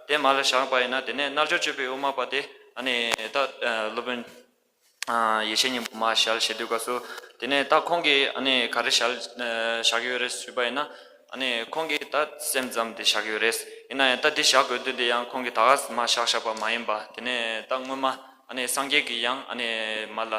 དེ་མ་ལ་བཞག་པ་ཡིན་ན་དེ་ནས་རྣལ་འབྱོར་སྤྱོད་པའི་དབུ་མ་པ་དེ་ཨ་ནི་ད་ཨ་སློབ་དཔོན་ཨ་ཡེ་ཤེས་སྙིང་པོ་མ་ཞལ་བཞེས་དུས་སྐབས་སུ་དེ་ནས་ད་ཁོང་གིས་ཨ་ནི་ག་རེ་ཞལ་ཨ་བཞག་གི་ཡོད་རེད་ཞུས་པ་ཡིན་ན་ཨ་ནི་ཁོང་གིས་ད་སེམས་ཙམ་དེ་བཞག་གི་ཡོད་རེད། ཡིན་ན་ཡང་ད་དེ་བཞག་དགོས་དོན་དེ་ཡང་ཁོང་གིས་ད་ག་མ་བཞག་བཞག་པ་མ་ཡིན་པ་དེ་ནས་ད་སྔོན་མ་ཨ་ནི་སངས་རྒྱས་ཀྱིས་ཡང་ཨ་ནི་མ་ལ་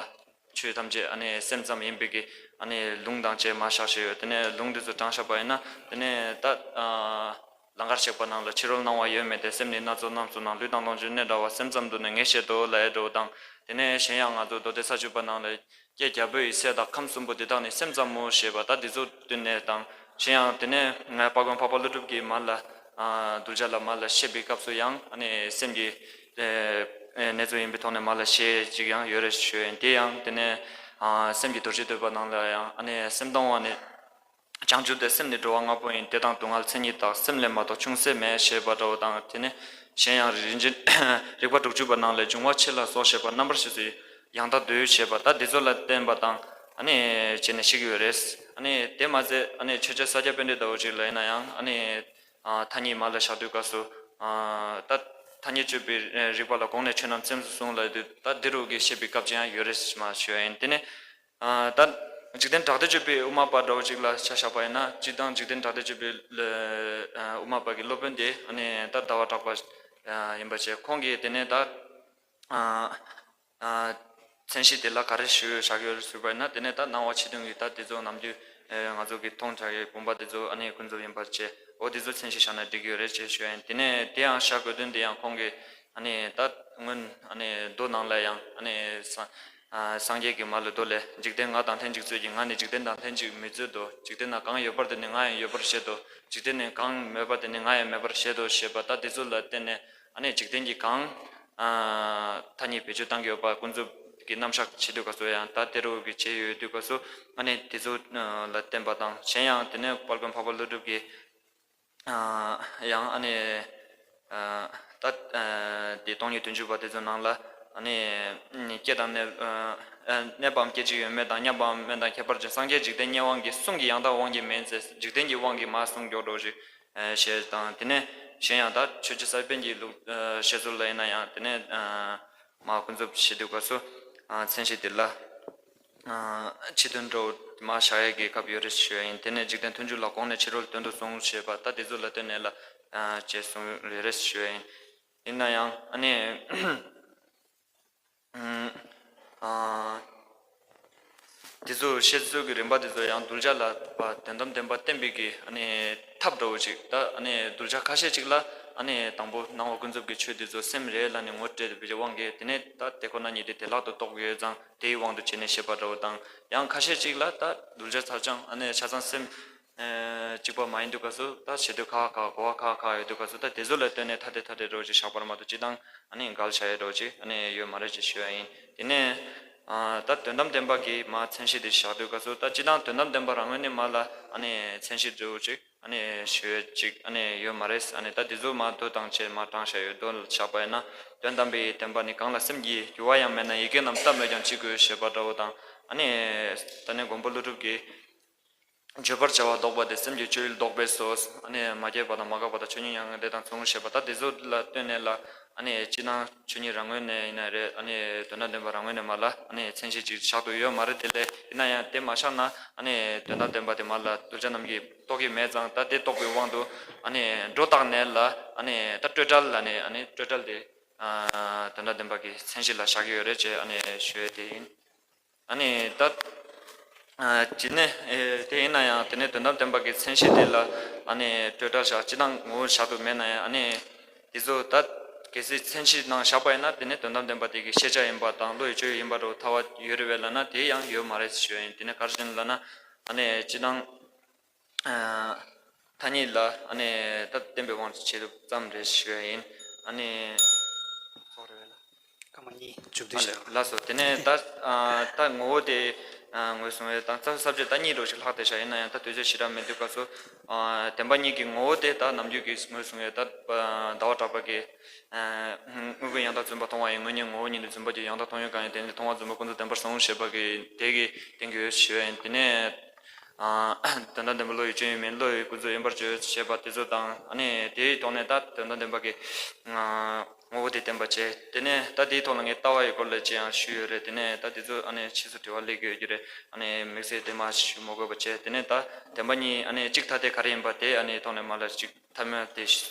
ཆོས་ཐམས་ཅད་ཨ་ནི་སེམས་ཙམ་ཡིན་པའི་གི་ཨ་ནི་ལུང་དང་བཅས་མ་བཞག་བཞག་ཡོད། དེ་ནས་ལུང་དེ་ཚོ་དྲངས་བཞག་པ་ཡིན་ན་དེ་ནས་ད་ཨ། ལང་ཀར་གཤེགས་པ་ནང་ལ་ཕྱི་རོལ་སྣང་བ་ཡོད་མེད་དེ། སེམས་ནི་སྣ་ཚོགས་རྣམས་སུ་སྣང་། ལུས་དང་ལོངས་སྤྱོད་གནས་འདྲ་བ། སེམས་ཙམ་དུ་ནི་ངས་བཤད་དོ་ལབ་ཡ་འདྲ་བོ་དང་། དེ་ནས་གཞན་ཡང་ང་ཚོ་མདོ་སྡེ་ས་བཅུ་པ་ནང་ལ་སྐྱེ་རྒྱལ་པོ་ཡི་སྲས་དང་ཁམས་གསུམ་པོ་འདི་དག་ནི་སེམས་ཙམ་མོ་ཞེས་པ་ད་འདི་ཚོ་བསྟུན་ནས་དང་། གཞན་ཡང་དེ་ནས་ང་དཔལ་མགོན་འཕགས་པ་ཀླུ་སྒྲུབ་ཀྱིས་མ་ལ་ཨ་གདུལ་བྱ་ལ་མ་ལ་བཤད་པའི་སྐབས་སུ་ཡང་ཨ་ནི་སེམས་ཀྱི་ཨེ་ཨེ་གནས་ཚུལ་ཡིན་པའི་ཐོག་ནས་མ་ལ་བཤད་ཅིག་ཡང་ཡོད་རེད་ཞུ་ཡིན། དེ་ཡང་དེ་ནས་ཨ་སེམས་ཀྱི་རྡོ་རྗེ་བསྟོད་པ་ནང་ལ་ཡང་ཨ་ནི་སེམས་སྟོང་པ་ནི། བྱང་ཆུབ་སྟེ་སེམས་ནི་འགྲོ་བ་ལྔ་པོ་ཡིན། བདེ་དང་སྡུག་བསྔལ་མཚན་ཉིད་དག། སེམས་ལས་མ་གཏོགས་ཆུང་ཟད་མེད། ཞེས་པ་འདྲ་བོ་དང་། དེ་ནས་གཞན་ཡང་རིག་འཛིན་རིག་པ་དྲུག་ཅུ་པ་ནང་ལས་འབྱུང་བ་ཆེ་ལ་སོགས་ཞེས་པ་རྣམ་པར་ཤེས་སུ་ཡང་དག་འདུས་ཞེས་པ་ད་འདི་ཚོ་ལ་བརྟེན་པ་དང་ཨ་ནི་བྱས་ནས་ཤེས་ཀྱི་ཡོད་རེད། ཨ་ནི་དེ་མ་ཟད་ཨ་ནི་ཆོས་རྗེ་ས་སྐྱ་པཎྜི་ཏ་འདྲ་བོ་ཅིག་ལ་ཡིན་ན་ཡང་ཨ་ནི་ཨ་ཐ་སྙད་མ་ལ་བཞག་དུས་སྐབས་སུ་ཨ་ད་ཐ་སྙད་དཔྱོད་པའི་རིག་པ་ལ་དགོངས་ནས་ཆོས་རྣམས་སེམས་སུ་གཟུང་ལབ་དུས་ད་འདི་རུ་གི་བཤད་པའི་སྐབས་ཅིག་ཡང་ཡོད་རེད་མ་ཞུ་ཡ་ཡིན། དེ་ནས། ཨ་ད་འཇིག་རྟེན་བྲག་སྡེ་སྤྱོད་པའི་དབུ་མ་པ་འདྲ་བོ་ཅིག་ལ་ཆ་བཞག་པ་ཡིན་ན། སྤྱིར་བཏང་འཇིག་རྟེན་བྲག་སྡེ་སྤྱོད་པའི་ལ་ཨ་དབུ་མ་པ་གི་སློབ་དཔོན་དེ་ཨ་ནི་ད་ཟླ་བ་གྲགས་པ་ཨ་ཡིན་པ་བྱས། ཁོང་གིས་དེ་ནས་ད་ཨ་ཨ་མཚན་གཞི་དེ་ལ་ག་རེ་ཞུ་བཞག་ཡོད་ཟེར་བ་ཡིན་ན། དེ་ནས་ད་སྣང་བ་ཕྱི་དོན་གྱི་ད་དེ་ཚོ་ནམ་རྒྱུན་ཨ་ང་ཚོ་གི་མཐོང་བཞག་ཡོད་བུམ་པ་དེ་ཚོ་ཨ་ནི་ཀུན་རྫོབ་ཡིན་པ་བྱས། འོ་དེ་ཚོ་མཚན་གཞི་བཞག་ན་འགྲིག་གི་ཡོད་རེད་ཅེས་ཞུ་ཡ་ཡིན། དེ་ནས་དེ་ཡང་བཞག་དགོས་དོན་དེ་ཡང་ཁོང་གིས་ཨ་ནི་ད་སྔོན་ཨ་ནི་མདོ་ནང་ལ་ཡང་ཨ་ནི་ས། ཨ་སངས་རྒྱས་ཀྱིས་མ་ལ་མདོ་ལས། འཇིག་རྟེན་ང་དང་ལྷན་ཅིག་རྩོད་ཅིང་། ང་ནི་འཇིག་རྟེན་དང་ལྷན་ཅིག་མི་རྩོད་དོ། འཇིག་རྟེན་ན་གང་ཡོད་པར་དེ་ནི་ང་ཡང་ཡོད་པར་བཞེད་དོ། འཇིག་རྟེན་ནི་གང་མེད་པར་དེ་ནི་ང་ཡང་མེད་པར་བཞེད་དོ་ཞེས་པ་ད་དེ་ཚོ་ལ་བརྟེན་ནས་ཨ་ནི་འཇིག་རྟེན་གྱི་གང་ཨ་ཐ་སྙད་བེད་སྤྱོད་བཏང་གི་ཡོད་པ་ཀུན་རྫོབ་ཀྱི་རྣམ་གཞག་བྱེད་དུས་སྐབས་སུ་ཡང་ད་དེ་རུ་གི་བྱེད་ཡོད་དུས་སྐབས་སུ་ཨ་ནི་དེ་ཚོ་ལ་བརྟེན་པ་དང་། གཞན་ཡང་དེ་ནས་དཔལ་མགོན་འཕགས་པ་ཀླུ་སྒྲུབ་ཀྱིས། ཨ་ཡང་ཨ་ནི་ཨ་ད་ཨ་དེ་སྟོང་ཉིད་བདུན་ཅུ་པ་དེ་ཚོའི་ནང་ལ་ཨ་ནི་སྐྱེ་དང་གནས་ཨ་གནས་པའམ་སྐད་ཅིག་ཡོད་མེད་དང་། མཉམ་པའམ་དམན་དང་ཁྱད་པར་ཅན། སངས་རྒྱས་འཇིག་རྟེན་གཉིས་དབང་གིས། གསུང་གི་ཡང་དག་དབང་གིས་མིན་ཟེར། འཇིག་རྟེན་གྱི་དབང་གིས་མ་གསུངས་མགྱོགས་འགྲོ་ཞིག་ཨ་ཞེས་དང་། དེ་ནས་གཞན་ཡང་ད་ཆོས་རྗེ་ས་པཎ་གྱི་ལུགས་ཨ་བཤད་ཚུལ་ལ་ཡིན་ན་ཡང་དེ་ནས་ཨ། མ་ཀུན་རྫོབ་ཞེས་དུས་སྐབས་སུ་ཨ་མཚན་གཞི་དེ་ལ་ཨ་ཕྱི་དོན་འགྲོ་མ་བཞག་ཡས་ཀྱི་སྐབས་ཡོད་རེད་ཞུ་ཡ་ཡིན། དེ་ནས་འཇིག་རྟེན་མཐུན་འཇུག་ལ་དགོངས་ནས་ཕྱི་རོལ་དོན་དུ་གསུངས་ཞེས་པ་ད་དེ་ཚོ་ལ་བརྟེན་ནས་ལ་ཨ་ཅེས་གསུངས་ཡོད་རེད་ཞུ་ཡ་ཡིན། ཡིན་ན་ཡང་ཨ་ནི་ཨ་དེ་ཚོ་བཤད་ཚུལ་གྱི་རིམ་པ་དེ་ཚོ་ཡང་གདུལ་བྱ་ལ་དོན་དམ་བདེན་པ་བསྟན་པའི་གི་ཨ་ནི་ཐབས་འདྲ་བོ་ཅིག་ད་ཨ་ནི་གདུལ་བྱ་ཁ་ཤས་ཅིག་ལ་ཨ་ནི་དང་པོ་སྣང་བ་ཀུན་རྫོབ་ཀྱི་ཆོས་དེ་ཚོ་སེམས་རེད་ལབ་ནས་ངོ་སྤྲད་པའི་དབང་གིས་དེ་ནས་ད་དེ་ཁོ་ན་ཉིད་དེ་བདེ་བླག་ཏུ་རྟོགས་ཡོད་ཙང་དེའི་དབང་དུ་བྱས་ནས་བཤད་པ་འདྲ་བོ་དང་། ཡང་ཁ་ཤས་ཅིག་ལ་ད་གདུལ་བྱ་ཚར་ཅང་ཨ་ནི་ཆ་ཚང་སེམས་ཨ་གཅིག་པ་མ་ཡིན་དུས་སྐབས་སུ་ད་བྱེད་དུས་ཁག་ཁག་གོ་བ་ཁག་ཁག་ཡོད་དུས་སྐབས་སུ་ད་དེ་ཚོ་ལ་ལྟོས་ནས་ཐ་དད་ཐ་དད་འདྲ་བོ་ཅིག་བཞག་པར་མ་གཏོགས་སྤྱིར་བཏང་ཨ་ནི་འགལ་བྱ་ཡས་འདྲ་བོ་ཅིག་ཨ་ནི་ཡོད་མ་རེད་ཅེས་ཞུ་ཡ་ཡིན། དེ་ནས་ཨ་ད་དོན་དམ་བདེན་པ་གི་མ་མཚན་གཞི་དེ་བཞག་དུས་སྐབས་སུ་ད་སྤྱིར་བཏང་དོན་དམ་བདེན་པ་རང་ངོས་ནས་མ་ལ་ཨ་ནི་མཚན་གཞི་འདྲ་བོ་ཅིག་ཨ་ནི་ཞུ་ཡས་ཅིག་ཨ་ནི་ཡོད་མ་རེད། ཨ་ནི་ད་དེ་ཚོ་མ་མདོ་དང་བཅས་མ་དྲངས་བཞག་ཡོད། མདོ་ལ་བཞག་པ་ཡིན་ན། དོན་དམ་པའི་བདེན་པ་ནི། གང་ལ་སེམས་ཀྱིས་འགྱུར་བ་ཡང་མེད་ན། ཡི་གེ་རྣམས་ལྟ་སྨོས་ཀྱང་ཅི་དགོས། ཞེས་པ་འདྲ་བོ་དང་། ཨ་ནི་ད་ནི་མགོན་པོ་ཀླུ་སྒྲུབ་ཀྱིས། བརྗོད་པར་བྱ་བ་ལྡོག་པ་དེ། སེམས་ཀྱི་སྤྱོད་ཡུལ་ལྡོག་པས་སོ། ཨ་ནི་མ་སྐྱེས་པ་དང་མ་འགགས་པ་དང་ཆོས་ཉིད་མྱ་ངན་འདས་དང་མཚུངས་ཞེས་པ་ད་དེ་ཚོ་ལ་ལྟོས་ནས་ལ་ཨ་ནི་སྤྱིར་བཏང་ཆོས་ཉིད་རང་ངོས་ནས་ཡིན་ན་རེད། ཨ་ནི་དོན་དམ་བདེན་པ་རང་ངོས་ནས་མ་ལ་ཨ་ནི་མཚན་གཞི་ཅིག་བཞག་ཏུ་ཡོད་མ་རེད། དེ་ལས་ཡིན་ན་ཡང་དེ་མ་བཞག་ན་ཨ་ནི་དོན་དམ་བདེན་པ་དེ་མ་ལ་གདུལ་བྱ་རྣམས་ཀྱིས་རྟོགས་ཀྱི་མེད་ཙང་ད་དེ་རྟོགས་པའི་དབང་དུ་ཨ་ནི་སྒྲོ་བཏགས་ནས་ལ་ཨ་ནི་ད་སྤྲོས་བྲལ་ལ་ནི་ཨ་ནི་སྤྲོས་བྲལ་དེ་ཨ་དོན་དམ་བདེན་པ་གི་མཚན་གཞི་ལ་བཞག་གི་ཡོད་རེད་ཅེས་ཨ་ནི་ཞུ་ཡས་དེ་ཡིན། ཨ་ནི་ད་ ཨ་དེ་ནས་ཨེ་དེ་ཡིན་ན་ཡང་དེ་ནས་དོན་དམ་བདེན་པ་གི་མཚན་གཞི་དེ་ལ་ཨ་ནི་སྤྲོས་བྲལ་བཞག་སྤྱིར་བཏང་ངོ་བོ་བཞག་ཐུབ་མེད་ན་ཡང་ཨ་ནི་དེ་ཚོ་ད་གལ་སྲིད་མཚན་གཞི་ནང་བཞག་པ་ཡིན་ན་དེ་ནས་དོན་དམ་བདེན་པ་དེ་གི་ཤེས་བྱ་ཡིན་པ་དང་བློ་ཡི་སྤྱོད་ཡུལ་ཡིན་པ་རུ་ཐལ་བ་ཡོད་རེད་བས་ལབ་ན་དེ་ཡང་ཡོད་མ་རེད་ཞུ་ཡ་ཡིན། དེ་ནས་ག་རེ་བྱས་ནས་ལབ་ན་ཨ་ནི་སྤྱིར་བཏང་ཨ་ཐ་སྙད་ལ་ཨ་ནི་ད་བརྟེན་པའི་དབང་དུ་བྱས་ཐུབ་ཙམ་རེད་ཞུ་ཡ་ཡིན། ཨ་ནི་ཚོགས་རེད་བས་ལ། སྐར་མ་གཉིས་མཇུག་བསྡུ་ཞིག་ལགས་སོ། དེ་ནས་ད་ཨ་ད་ངོ་བོ་དེ་ཨ་ངོས་བཟུང་བའི་དང་རྩ་བའི་ས་བཅད་ད་གཉིས་རོ་ཞིག་ལྷག་བསྡད་བཞག་ཡིན་ན་ཡང་ད་དུས་ཚོད་ཞེ་དྲག་མེད་དུས་སྐབས་སུ་ཨ་བདེན་པ་གཉིས་ཀྱི་ངོ་བོ་དེ་ད་ནམ་རྒྱུན་གྱི་ངོས་བཟུང་བའི་ད་ཟླ་བ་གྲགས་པ་གི་ཨ་དངོས་ཀུན་ཡང་དག་བརྫུན་པ་མཐོང་བ་ཡི་དངོས་གཉེན་ངོ་བོ་ཉིད་དུ་བརྫུན་པ་གྱི་ཡང་དག་མཐོང་ཡུལ་གང་ཡིན་དེ་ནི་མཐོང་བ་བརྫུན་པ་ཀུན་རྫོབ་བདེན་པར་གཟུང་ཞེས་པ་གི་དེ་གི་སྟེང་གི་ཡོད་ཞུ་བ་ཡིན། དེ་ནས་ཨ་དོན་དམ་བདེན་པ་བློ་ཡི་སྤྱོད་ཡུལ་མིན་བློ་ཡི་ཀུན་རྫོབ་ཡིན་པར་བརྗོད་ཞེས་པ་དེ་ཚོ་དང་ཨ་ནི་དེའི་ཐོག་ནས་ད་དོན་དམ་བདེན་པ་གི་ཨ་ངོ་བོ་དེ་བསྟན་པ་བྱས། དེ་ནས་ད་དེའི་ཐོག་ལ་ངས་ལྟ་བ་ཡི་སྐོར་ལ་ཅི་ཡང་ཞུས་ཡོད་རེད། དེ་ནས་ད་དེ་ཚོ་ཨ་ནི་ཕྱིས་སུ་དྲི་བ་སླེབས་ཀྱི་ཡོད་རྒྱུ་རེད། ཨ་ནི་དམིགས་བསལ་དེ་མ་ཞུ་མ་དགོས་པ་བྱས། དེ་ནས་ད་བདེན་པ་གཉིས་ཨ་ནི་གཅིག་ཐ་དད་ག་རེ་ཡིན་པ་དེ་ཨ་ནི་ཐོག་ནས་མ་ལ་གཅིག་ཐ་མལ་དེ་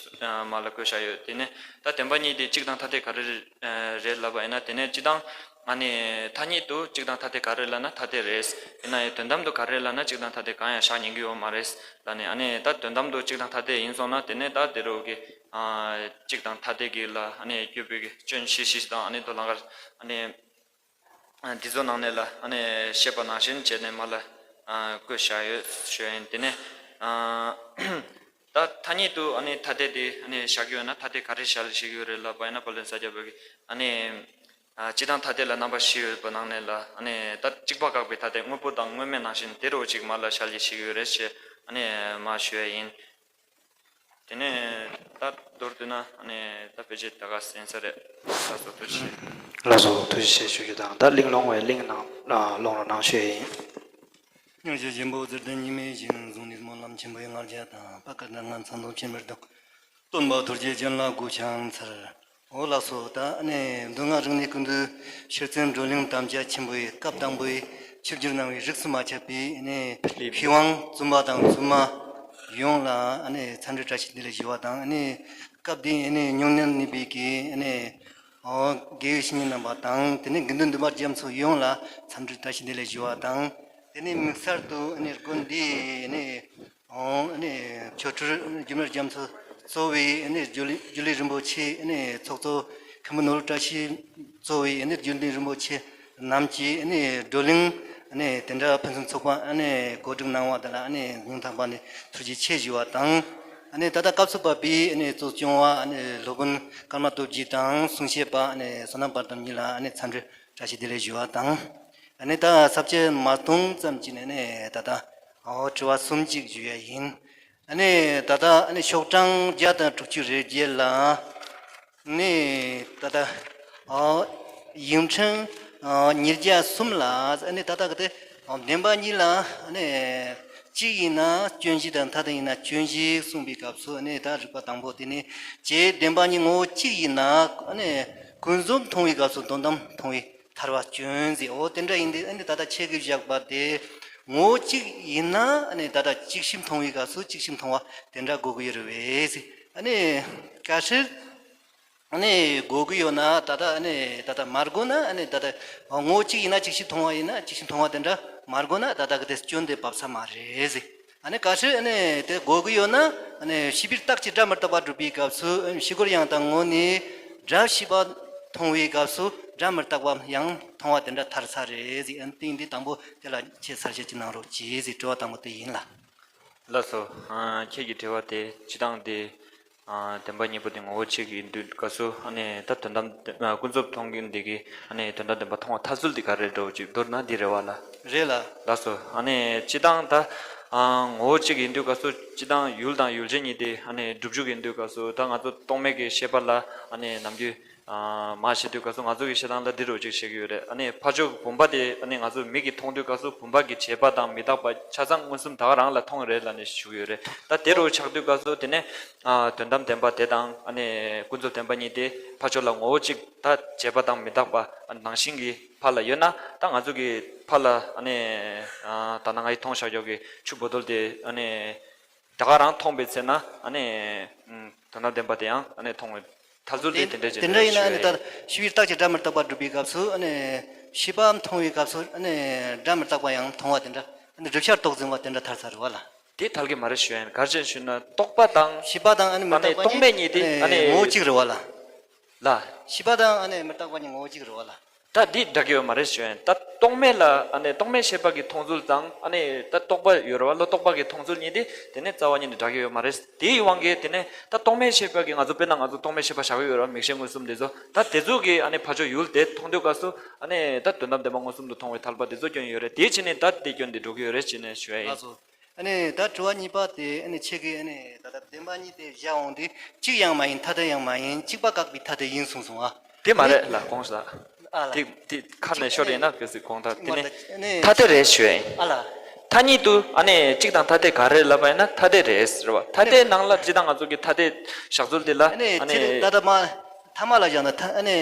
ཨ་མ་ལ་བཀོད་བཞག་ཡོད། དེ་ནས་ད་བདེན་པ་གཉིས་དེ་གཅིག་དང་ཐ་དད་ག་རེ་རེད་ལབ་པ་ཡིན་ན་དེ་ནས་སྤྱིར་བཏང་ཨ་ནི་ཐ་སྙད་དུ་གཅིག་དང་ཐ་དད་ག་རེ་ལབ་ན་ཐ་དད་རེད། ཡིན་ན་ཡང་དོན་དམ་དུ་ག་རེ་ལབ་ན་གཅིག་དང་ཐ་དད་གང་ཡང་བཞག་ཉན་གྱི་ཡོད་མ་རེད་ལབ་ནས། ཨ་ནི་ད་དོན་དམ་དུ་གཅིག་དང་ཐ་དད་ཡིན་སོང་ན་དེ་ནས་ད་དེ་རུ་གི་ཨ་གཅིག་དང་ཐ་དད་ཀྱི་ལ་ཨ་ནི་སྐྱོད་པའི་གི་སྐྱོན་བཞི་བཞི་དང་ཨ་ནི་དོ་ལང་ཀར་ཨ་ནི་འདི་ཚོ་ནང་ནས་ལ་ཨ་ནི་བཤད་པ་ནང་བཞིན་བྱས་ནས་མ་ལ་ཨ་བཀོད་བཞག་ཡོད་ཞུ་ཡ་ཡིན། དེ་ནས་ཨ་ད་ཐ་སྙད་དུ་ཨ་ནི་ཐ་དད་དེ་ཨ་ནི་བཞག་གི་ཡོད་ན་ཐ་དད་ག་རེ་བཞག་ལ་བཞག་གི་ཡོད་རེད་ལབ་པ་ཡིན་ན་བཀའ་བློན་ས་སྐྱ་པ་གི་ཨ་ནི་ཨ་སྤྱིར་བཏང་ཐ་དད་ལ་རྣམ་པ་བཞི་ཡོད་པ་ནང་ནས་ལ་ཨ་ནི་ད་གཅིག་པ་དགག་པའི་ཐ་དད་དངོས་པོ་དང་དངོས་མེད་ནང་བཞིན་དེ་རུ་གཅིག་མ་ལ་བཞག་ལ་བཞག་གི་ཡོད་རེད་ཞེས་ཨ་ནི་མ་ཞུ་ཡ་ཡིན། དེ་ནས་ད་མདོར་བསྡུས་ན་ཨ་ནི་ད་ཕལ་ཆེར་ད་ག་ཟིན་ས་རེད། ལགས་སོ་ཐུགས་རྗེ་ཆེ། ལགས་སོ་ཐུགས་རྗེ་ཆེ་ཞུ་རྒྱུ་དང་ད་གླེང་སློང་བའི་གླེང་ནང་སློང་རོགས་གནང་ཞུ་ཡ་ཡིན། སྙིང་རྗེ་ཆེན་པོ་ཟེར་ཏེ་ཉི་མའི་ཞིང་བཟུང་ནས་སྨོན་ལམ་ཆེན་པོའི་ལྔ་བརྒྱ་དང་པ་ཀ་ན་ང་མཚན་དུ་ཕྱིན་པར་དང་། སྟོན་པ་ཐུགས་རྗེ་ཅན་ལ་གུས་ཕྱག་འཚལ། འོ་ལགས་སོ། ད་ཨ་ནི་མདོ་སྔགས་རིག་གནས་ཀུན་བཏུས་ཤེར་ཕྱིན་བགྲོ་གླེང་དམ་བཅའ་ཆེན་པོའི་སྐབས་དང་པོའི་ཆིབས་བསྒྱུར་གནང་བའི་རིས་སུ་མ་ཆད་པའི་ཨ་ནི་མཁས་དབང་བཙུན་པ་དང་བཙུན་མ་ཡོངས་ལ་ཨ་ནི་འཚམས་འདྲི་བཀྲ་ཤིས་བདེ་ལེགས་ཞུ་བ་དང་ཨ་ནི་སྐབས་དེའི་ཨ་ནི་མྱ་ངན་གནས་པའི་གི་ཨ་ནི་འོ་དགེ་བའི་བཤེས་གཉེན་རྣམ་པ་དང་དེ་ནས་དགེ་འདུན་འདུས་པ་རྒྱ་མཚོ་ཡོངས་ལ་འཚམས་འདྲི་བཀྲ་ཤིས་བདེ་ལེགས་ཞུ་བ་དང་དེ་ནས་དམིགས་བསལ་དུ་ཨ་ནི་དགོན་འདིའི་ཨ་ནི། ཨོ་ཨ་ནི་ཆོ་འཕྲུལ་རྒྱུ་མར་རྒྱ་མཚོ་གཙོ་བའི་ཨ་ནི་རྒྱུ་ལི་རྒྱུ་ལི་རིན་པོ་ཆེ་ཨ་ནི་ཚོགས་གཙོ་མཁན་པོ་ནོར་བུ་བཀྲ་ཤིས་གཙོ་བའི་ཨ་ནི་རྒྱུ་ལི་རིན་པོ་ཆེ་རྣམས་ཀྱིས་ཨ་ནི་བགྲོ་གླེང་ཨ་ནི་དེ་འདྲ་ཕུན་སུམ་ཚོགས་པ་ཨ་ནི་གོ་སྒྲིག་གནང་བ་དེ་ལ་ཨ་ནི་སྙིང་ཐག་པ་ནས་ཐུགས་རྗེ་ཆེ་ཞུ་བ་དང་། ཨ་ནི་ད་ལྟ་སྐབས་སུ་བབས་པའི་ཨ་ནི་གཙོ་སྐྱོང་བ་ཨ་ནི་སློབ་དཔོན་ཀརྨ་སྟོབས་རྒྱས་དང་གསུང་བཤད་པ་ཨ་ནི་བསོད་ནམས་དཔལ་དམ་གཉིས་ལ་ཨ་ནི་འཚམས་འདྲི་བཀྲ་ཤིས་བདེ་ལེགས་ཞུ་བ་དང་། ཨ་ནི་ད་ས་བཅད་མ་སྟོང་ཙམ་གྱི་ནས་ནས་ད་ལྟ་ཨོ་དྲི་བ་གསུམ་གཅིག་ཞུ་ཡ་ཡིན། ཨ་ནི་ད་ལྟ་ཨ་ནི་ཤོག་གྲངས་བརྒྱ་དང་དྲུག་ཅུ་རེ་བརྒྱད་ལ་ནི་ད་ལྟ་ཨོ་ཡིག་ཕྲེང་ཨོ་ཉིས་བརྒྱ་གསུམ་ལ་ཨ་ནི་ད་ལྟ་གི་དེ་ཨོ་བདེན་པ་གཉིས་ལ་ཨ་ནི་གཅིག་ཡིན་ན་སྐྱོན་བཞི་དང་ཐ་དད་ཡིན་ན་སྐྱོན་བཞི་གསུངས་པའི་སྐབས་སུ་ཨ་ནི་ད་རིགས་པ་དང་པོ་དེ་ནི་ཀྱེ་བདེན་པ་གཉིས་ངོ་བོ་གཅིག་ཡིན་ན་ཨ་ནི་ཀུན་རྫོབ་མཐོང་བའི་སྐབས་སུ་དོན་དམ་མཐོང་བའི་ཐར་པ་སྐྱོན་ཟེར། འོ་དེ་འདྲ་ཡིན་དུས་ཨ་ནི་ད་ལྟ་ཁྱེད་ཀྱིས་བཞག་པ་དེ་ངོ་བོ་གཅིག་ཡིན་ན་ཨ་ནི་ད་ལྟ་གཅིག་ཤེས་མཐོང་བའི་སྐབས་སུ་གཅིག་ཤེས་མཐོང་བ་དེ་འདྲ་དགོས་ཀྱི་ཡོད་རེད་པས་ཟེར། ཨ་ནི་གལ་སྲིད་ཨ་ནི་དགོས་ཀྱི་ཡོད་ན་ད་ལྟ་ཨ་ནི་ད་ལྟ་མ་དགོས་ན་ཨ་ནི་ད་ལྟ་ངོ་བོ་གཅིག་ཡིན་ན་གཅིག་ཤེས་མཐོང་བ་ཡིན་ན་གཅིག་ཤེས་མཐོང་བ་དེ་འདྲ་མ་དགོས་ན་ད་ལྟ་གི་དེ་སྐྱོན་དེ་བབས་ས་མ་རེད་ཟེར། ཨ་ནི་གལ་སྲིད་ཨ་ནི་དེ་དགོས་ཀྱི་ཡོད་ན་ཨ་ནི་ཤེས་པའི་རྟགས་ཀྱིས་སྒྲ་མི་རྟག་པ་སྒྲུབ་པའི་སྐབས་སུ་ཨ་ནི་ཕྱི་རྒོལ་ཡང་དག་ངོ་ནས་སྒྲ་ཤེས་པ་མཐོང་བའི་སྐབས་སུ་སྒྲ་མི་རྟག་པ་ཡང་མཐོང་བ་དེ་འདྲ་ཐར་ས་རེད་ཟེར། ཨ་ནི་དེ་ཡིན་དུས་དང་པོ་དེ་ལ་ཁྱེད་ས་བཤད་ཅིག་གནང་རོགས་གྱིས་ཟེར་དྲི་བ་དང་པོ་དེ་ཡིན་ལ། ལགས་སོ། ཨ་ཁྱེད་ཀྱི་དྲི་བ་དེ་སྤྱིར་བཏང་དེ་ཨ་བདེན་པ་གཉིས་པོ་དེ་ངོ་བོ་གཅིག་ཡིན་དུས་སྐབས་སུ་ཨ་ནི་ད་དོན་དམ་ཨ་ཀུན་རྫོབ་མཐོང་གིན་འདི་གི་ཨ་ནི་དོན་དམ་བདེན་པ་མཐོང་བ་ཐར་ཚུལ་འདི་ག་རེ་འགྲོ་ཅིག་མདོར་ན་འདི་རེད་བ་ལ། རེད་ལ། ལགས་སོ། ཨ་ནི་སྤྱིར་བཏང་ད་ཨ་ངོ་བོ་གཅིག་ཡིན་དུས་སྐབས་སུ་སྤྱིར་བཏང་ཡུལ་དང་ཡུལ་ཅན་གཉིས་དེ་ཨ་ནི་སྒྲུབ་འཇུག་ཡིན་དུས་སྐབས་སུ་ད་ང་ཚོ་རྟོག་མེད་ཀྱི་ཤེས་པ་ལ་ཨ་ནི་ནམ་རྒྱུན་ཨ་མ་བྱེད་དུས་སྐབས་སུ་ང་ཚོ་གི་ཤེས་སྟངས་ལ་འདི་རུ་གཅིག་བཤད་ཀྱི་ཡོད་རེད། ཨ་ནི་ཕར་ཕྱོགས་བུམ་པ་དེ་ཨ་ནི་ང་ཚོ་མིག་གིས་མཐོང་དུས་སྐབས་སུ་བུམ་པ་གི་བྱས་པ་དང་མི་རྟག་པ་ཆ་ཚང་མངོན་སུམ་ད་ག་རང་ལ་མཐོང་གི་རེད་ལབ་ནས་ཞུ་གི་ཡོད་རེད། ད་དེ་རུ་ཆགས་དུས་སྐབས་སུ་དེ་ནས་ཨ་དོན་དམ་བདེན་པ་དེ་དང་ཨ་ནི་ཀུན་རྫོབ་བདེན་པ་གཉིས་དེ་ཕར་ཕྱོགས་ལ་ངོ་བོ་གཅིག་ད་བྱས་པ་དང་མི་རྟག་པ་ནང་བཞིན་གྱི་ཕར་ལ་ཡོད་ན་ད་ང་ཚོ་གི་ཕར་ལ་ཨ་ནི་ཨ་ད་ནང་ང་ཡི་མཐོང་བཞག་ཡོད་ཀྱི་ཆུ་བོ་དོལ་དེ་ཨ་ནི་ད་ག་རང་མཐོང་པའི་ཚེ་ན་ཨ་ནི་ཨུམ་དོན་དམ་བདེན་པ་དེ་ཡང་ཨ་ནི་མཐོང་བའི་ཐར་ཚུལ་དེ་དེ་འདྲ་ཅིག་དེ་འདྲ་ཡིན་ན་ཨ་ནི་ད་ཤེས་པའི་རྟགས་ཀྱིས་སྒྲ་མི་རྟག་པ་སྒྲུབ་པའི་སྐབས་སུ་ཨ་ནི་ ཤེས་པ་མཐོང་བའི་སྐབས་སུ་ཨ་ནི་སྒྲ་མི་རྟག་པ་ཡང་མཐོང་བ་དེ་འདྲ། ཨ་ནི་བསྒྲུབ་བྱར་རྟོག་འཛིན་པ་དེ་འདྲ་ཐལ་ཚར་བ་ལ། དེ་ཐལ་གྱི་མ་རེད་ཞུ་ཡ་ཡིན། ག་རེ་བྱས་ཞུས་ན་རྟོག་པ་དང་། ཤེས་པ་དང་ཨ་ནི་མི་ཨ་ནི་རྟག་པ་རྟོག་མེད་གཉིས་དེ་ཨ་ནི་ངོ་བོ་གཅིག་རེད་བ་ལ། ལ། ཤེས་པ་དང་ཨ་ནི་མི་རྟག་པ་གཉིས་ངོ་བོ་གཅིག་རེད་བ་ལ། ད་འདི་འདྲ་གི་ཡོད་མ་རེད་ཞུ་ཡ་ཡིན། ད་རྟོག་མེད་ལ་ཨ་ནི་རྟོག་མེད་ཤེས་པ་གི་མཐོང་ཚུལ་དང་ཨ་ནི་ད་རྟོག་པ་ཡོད་རེད་བ་ལ། རྟོག་པ་གི་མཐོང་ཚུལ་གཉིས་དེ་དེ་ནས་རྩ་བ་ཉིད་ནས་འདྲ་གི་ཡོད་མ་རེད། དེའི་དབང་གིས་དེ་ནས་ད་རྟོག་མེད་ཤེས་པ་གི་ང་ཚོ་དཔེར་ན་ང་ཚོ་རྟོག་མེད་ཤེས་པ་བཞག་གི་ཡོད་རེད་བ། མིག་ཤེས་མངོན་སུམ་དེ་ཚོ་ད་དེ་ཚོ་གི་ཨ་ནི་ཕར་ཕྱོགས་ཡུལ་དེ་མཐོང་དུས་སྐབས་སུ་ཨ་ནི་ད་དོན་དམ་བདེན་པ་མངོན་སུམ་དུ་མཐོང་བའི་ཐལ་བ་དེ་ཚོ་སྐྱོན་ཡོད་རེད། དེའི་ཕྱིར་ནས་ད་དེ་སྐྱོན་དེ་འགྲོ་གི་ཡོད་རེད་ཅེས་ནས་ཞུ་ཡ་ཡིན། ལགས་སོ། ཨ་ནི་ད་དྲི་བ་གཉིས་པ་དེ་ཨ་ནི་ཁྱེད་ཀྱིས་ཨ་ནི་ད་ལྟ་བདེན་པ་གཉིས་དེ་བཞག་འོང་དུས་གཅིག་ཡང་མ་ཡིན། ཐ་དད་ཡང་མ་ཡིན། གཅིག་པ་བཀག་པའི་ཐ་དད་ཡིན་གསུངས་སོང་ཨ། དེ་མ་རེད་ལ་དགོངས་ལ། ཨ་ལ། དེ་དེ་ཁ་ནས་ཤོར་ཡིན་ན་གལ་སྲིད་དགོངས་དག་དེ་ནི་མ་རེད། ཐ་དད་རེད་ཞུ་ཡ་ཡིན། ཨ་ལ། ཐ་སྙད་དུ་ཨ་ནི་གཅིག་དང་ཐ་དད་ག་རེ་ལབ་པ་ཡིན་ན་ཐ་དད་རེད་ཟེར་བ། ཐ་དད་ནང་ལ་སྤྱིར་བཏང་ང་ཚོ་གི་ཐ་དད་བཞག་ཚུལ་དེ་ལ་ཨ་ནི་ཨ་ནི་ད་ལྟ་མ། ཐ་མ་ལ་བཞག་ན་ཐ་ཨ་ནི་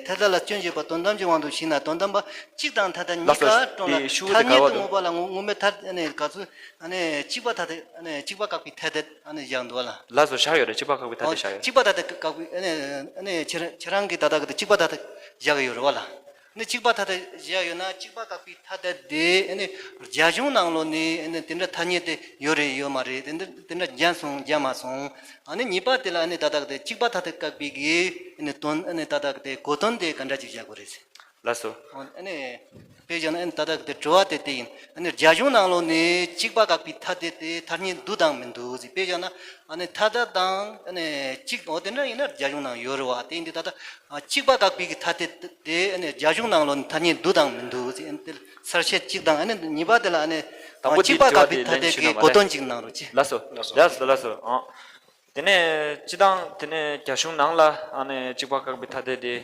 ཐ་དད་ལ་སྐྱོན་བརྗོད་པ་དོན་དམ་གྱི་དབང་དུ་ཕྱིན་ན་དོན་དམ་པ་གཅིག་དང་ཐ་དད་གཉིས་ཀ་སྟོང་ལ་ཐ་སྙད་དུ་དངོས་པ་ལ་དངོས་དངོས་མེད་ཐ་ཨ་ནི་ག་ཚོད་ཨ་ནི་གཅིག་པ་ཐ་དད་ཨ་ནི་གཅིག་པ་བཀག་པའི་ཐ་དད་ཨ་ནི་བཞག་འདུག་ལ། ལགས་སོ། བཞག་ཡོད་རེད། གཅིག་པ་བཀག་པའི་ཐ་དད་བཞག་ཡོད། གཅིག་པ་ཐ་དད་བཀག་པའི་ཨ་ནི་ཨ་ནི་ཁྱེད་རང་ཁྱེད་རང་གིས་ད་ལྟ་གི་དེ་གཅིག་པ་ཐ་དད་བཞག་ཡོད་རེད་བ་ལ། ནི་གཅིག་པ་ཐ་དད་བཞག་ཡོད་ན་གཅིག་པ་བཀག་པའི་ཐ་དད་དེ་ནི་རྒྱ་གཞུང་ནང་ལོགས་ནས་ནི་དེ་འདྲ་ཐ་སྙད་དེ་ཡོད་རེད་ཡོད་མ་རེད། དེ་འདྲ་དེ་འདྲ་བརྒྱབ་སོང་བརྒྱབ་མ་སོང་། ཨ་ནི་གཉིས་པ་དེ་ལ་ནི་ད་ལྟ་དེ་གཅིག་པ་ཐ་དད་བཀག་པའི་གི་ནི་དོན་ནི་ད་ལྟ་དེ་གོ་དོན་དེ་ག་འདྲ་ཅིག་བཞག་དགོས་རེད། ལགས་སོ། ཨ་ནི་དཔེ་བཞག་ན་ཨ་ནི་ད་ལྟ་དེ་དྲི་བ་དེ་དེ་ཡིན། ཨ་ནི་རྒྱ་གཞུང་ནང་ལོགས་ནས་གཅིག་པ་བཀག་པའི་ཐ་དད་དེ་ཐ་སྙད་འདུག་དང་མི་འདུག་ཟེར། དཔེ་བཞག་ན་ཨ་ནི་ཐ་དད་དང་ཨ་ནི་གཅིག་འོ་དེ་འདྲ་ཡིན་ན་རྒྱ་གཞུང་ནང་ཡོད་རེད་བ། དེ་ཡིན་དུས་ད་ལྟ་ཨ་གཅིག་པ་བཀག་པའི་གི་ཐ་དད་དེ་ཨ་ནི་རྒྱ་གཞུང་ནང་ལོགས་ནས་ཐ་སྙད་འདུག་དང་མི་འདུག་ཟེར། ཨ་ནི་དེ་གསལ་བཤད་གཅིག་དང་ཨ་ནི་གཉིས་པ་དེ་ལ་ཨ་ནི་དང་པོ་གཅིག་དེ་པ་དྲི་བ་བཀག་པའི་དེ་ཐ་དད་ལན་ཞུས་ཀྱི་ན་མ་གོ་རེད། དོན་གཅིག་གནང་རོགས་གྱིས། ལགས་སོ། ལགས་སོ། ལགས་སོ། ལགས་སོ། ཨང་། དེ་ནས་སྤྱི་བཏང་དེ་ནས་རྒྱ་གཞུང་ནང་ལ་ཨ་ནི་གཅིག་པ་བཀག་པའི་ཐ་དད་དེ་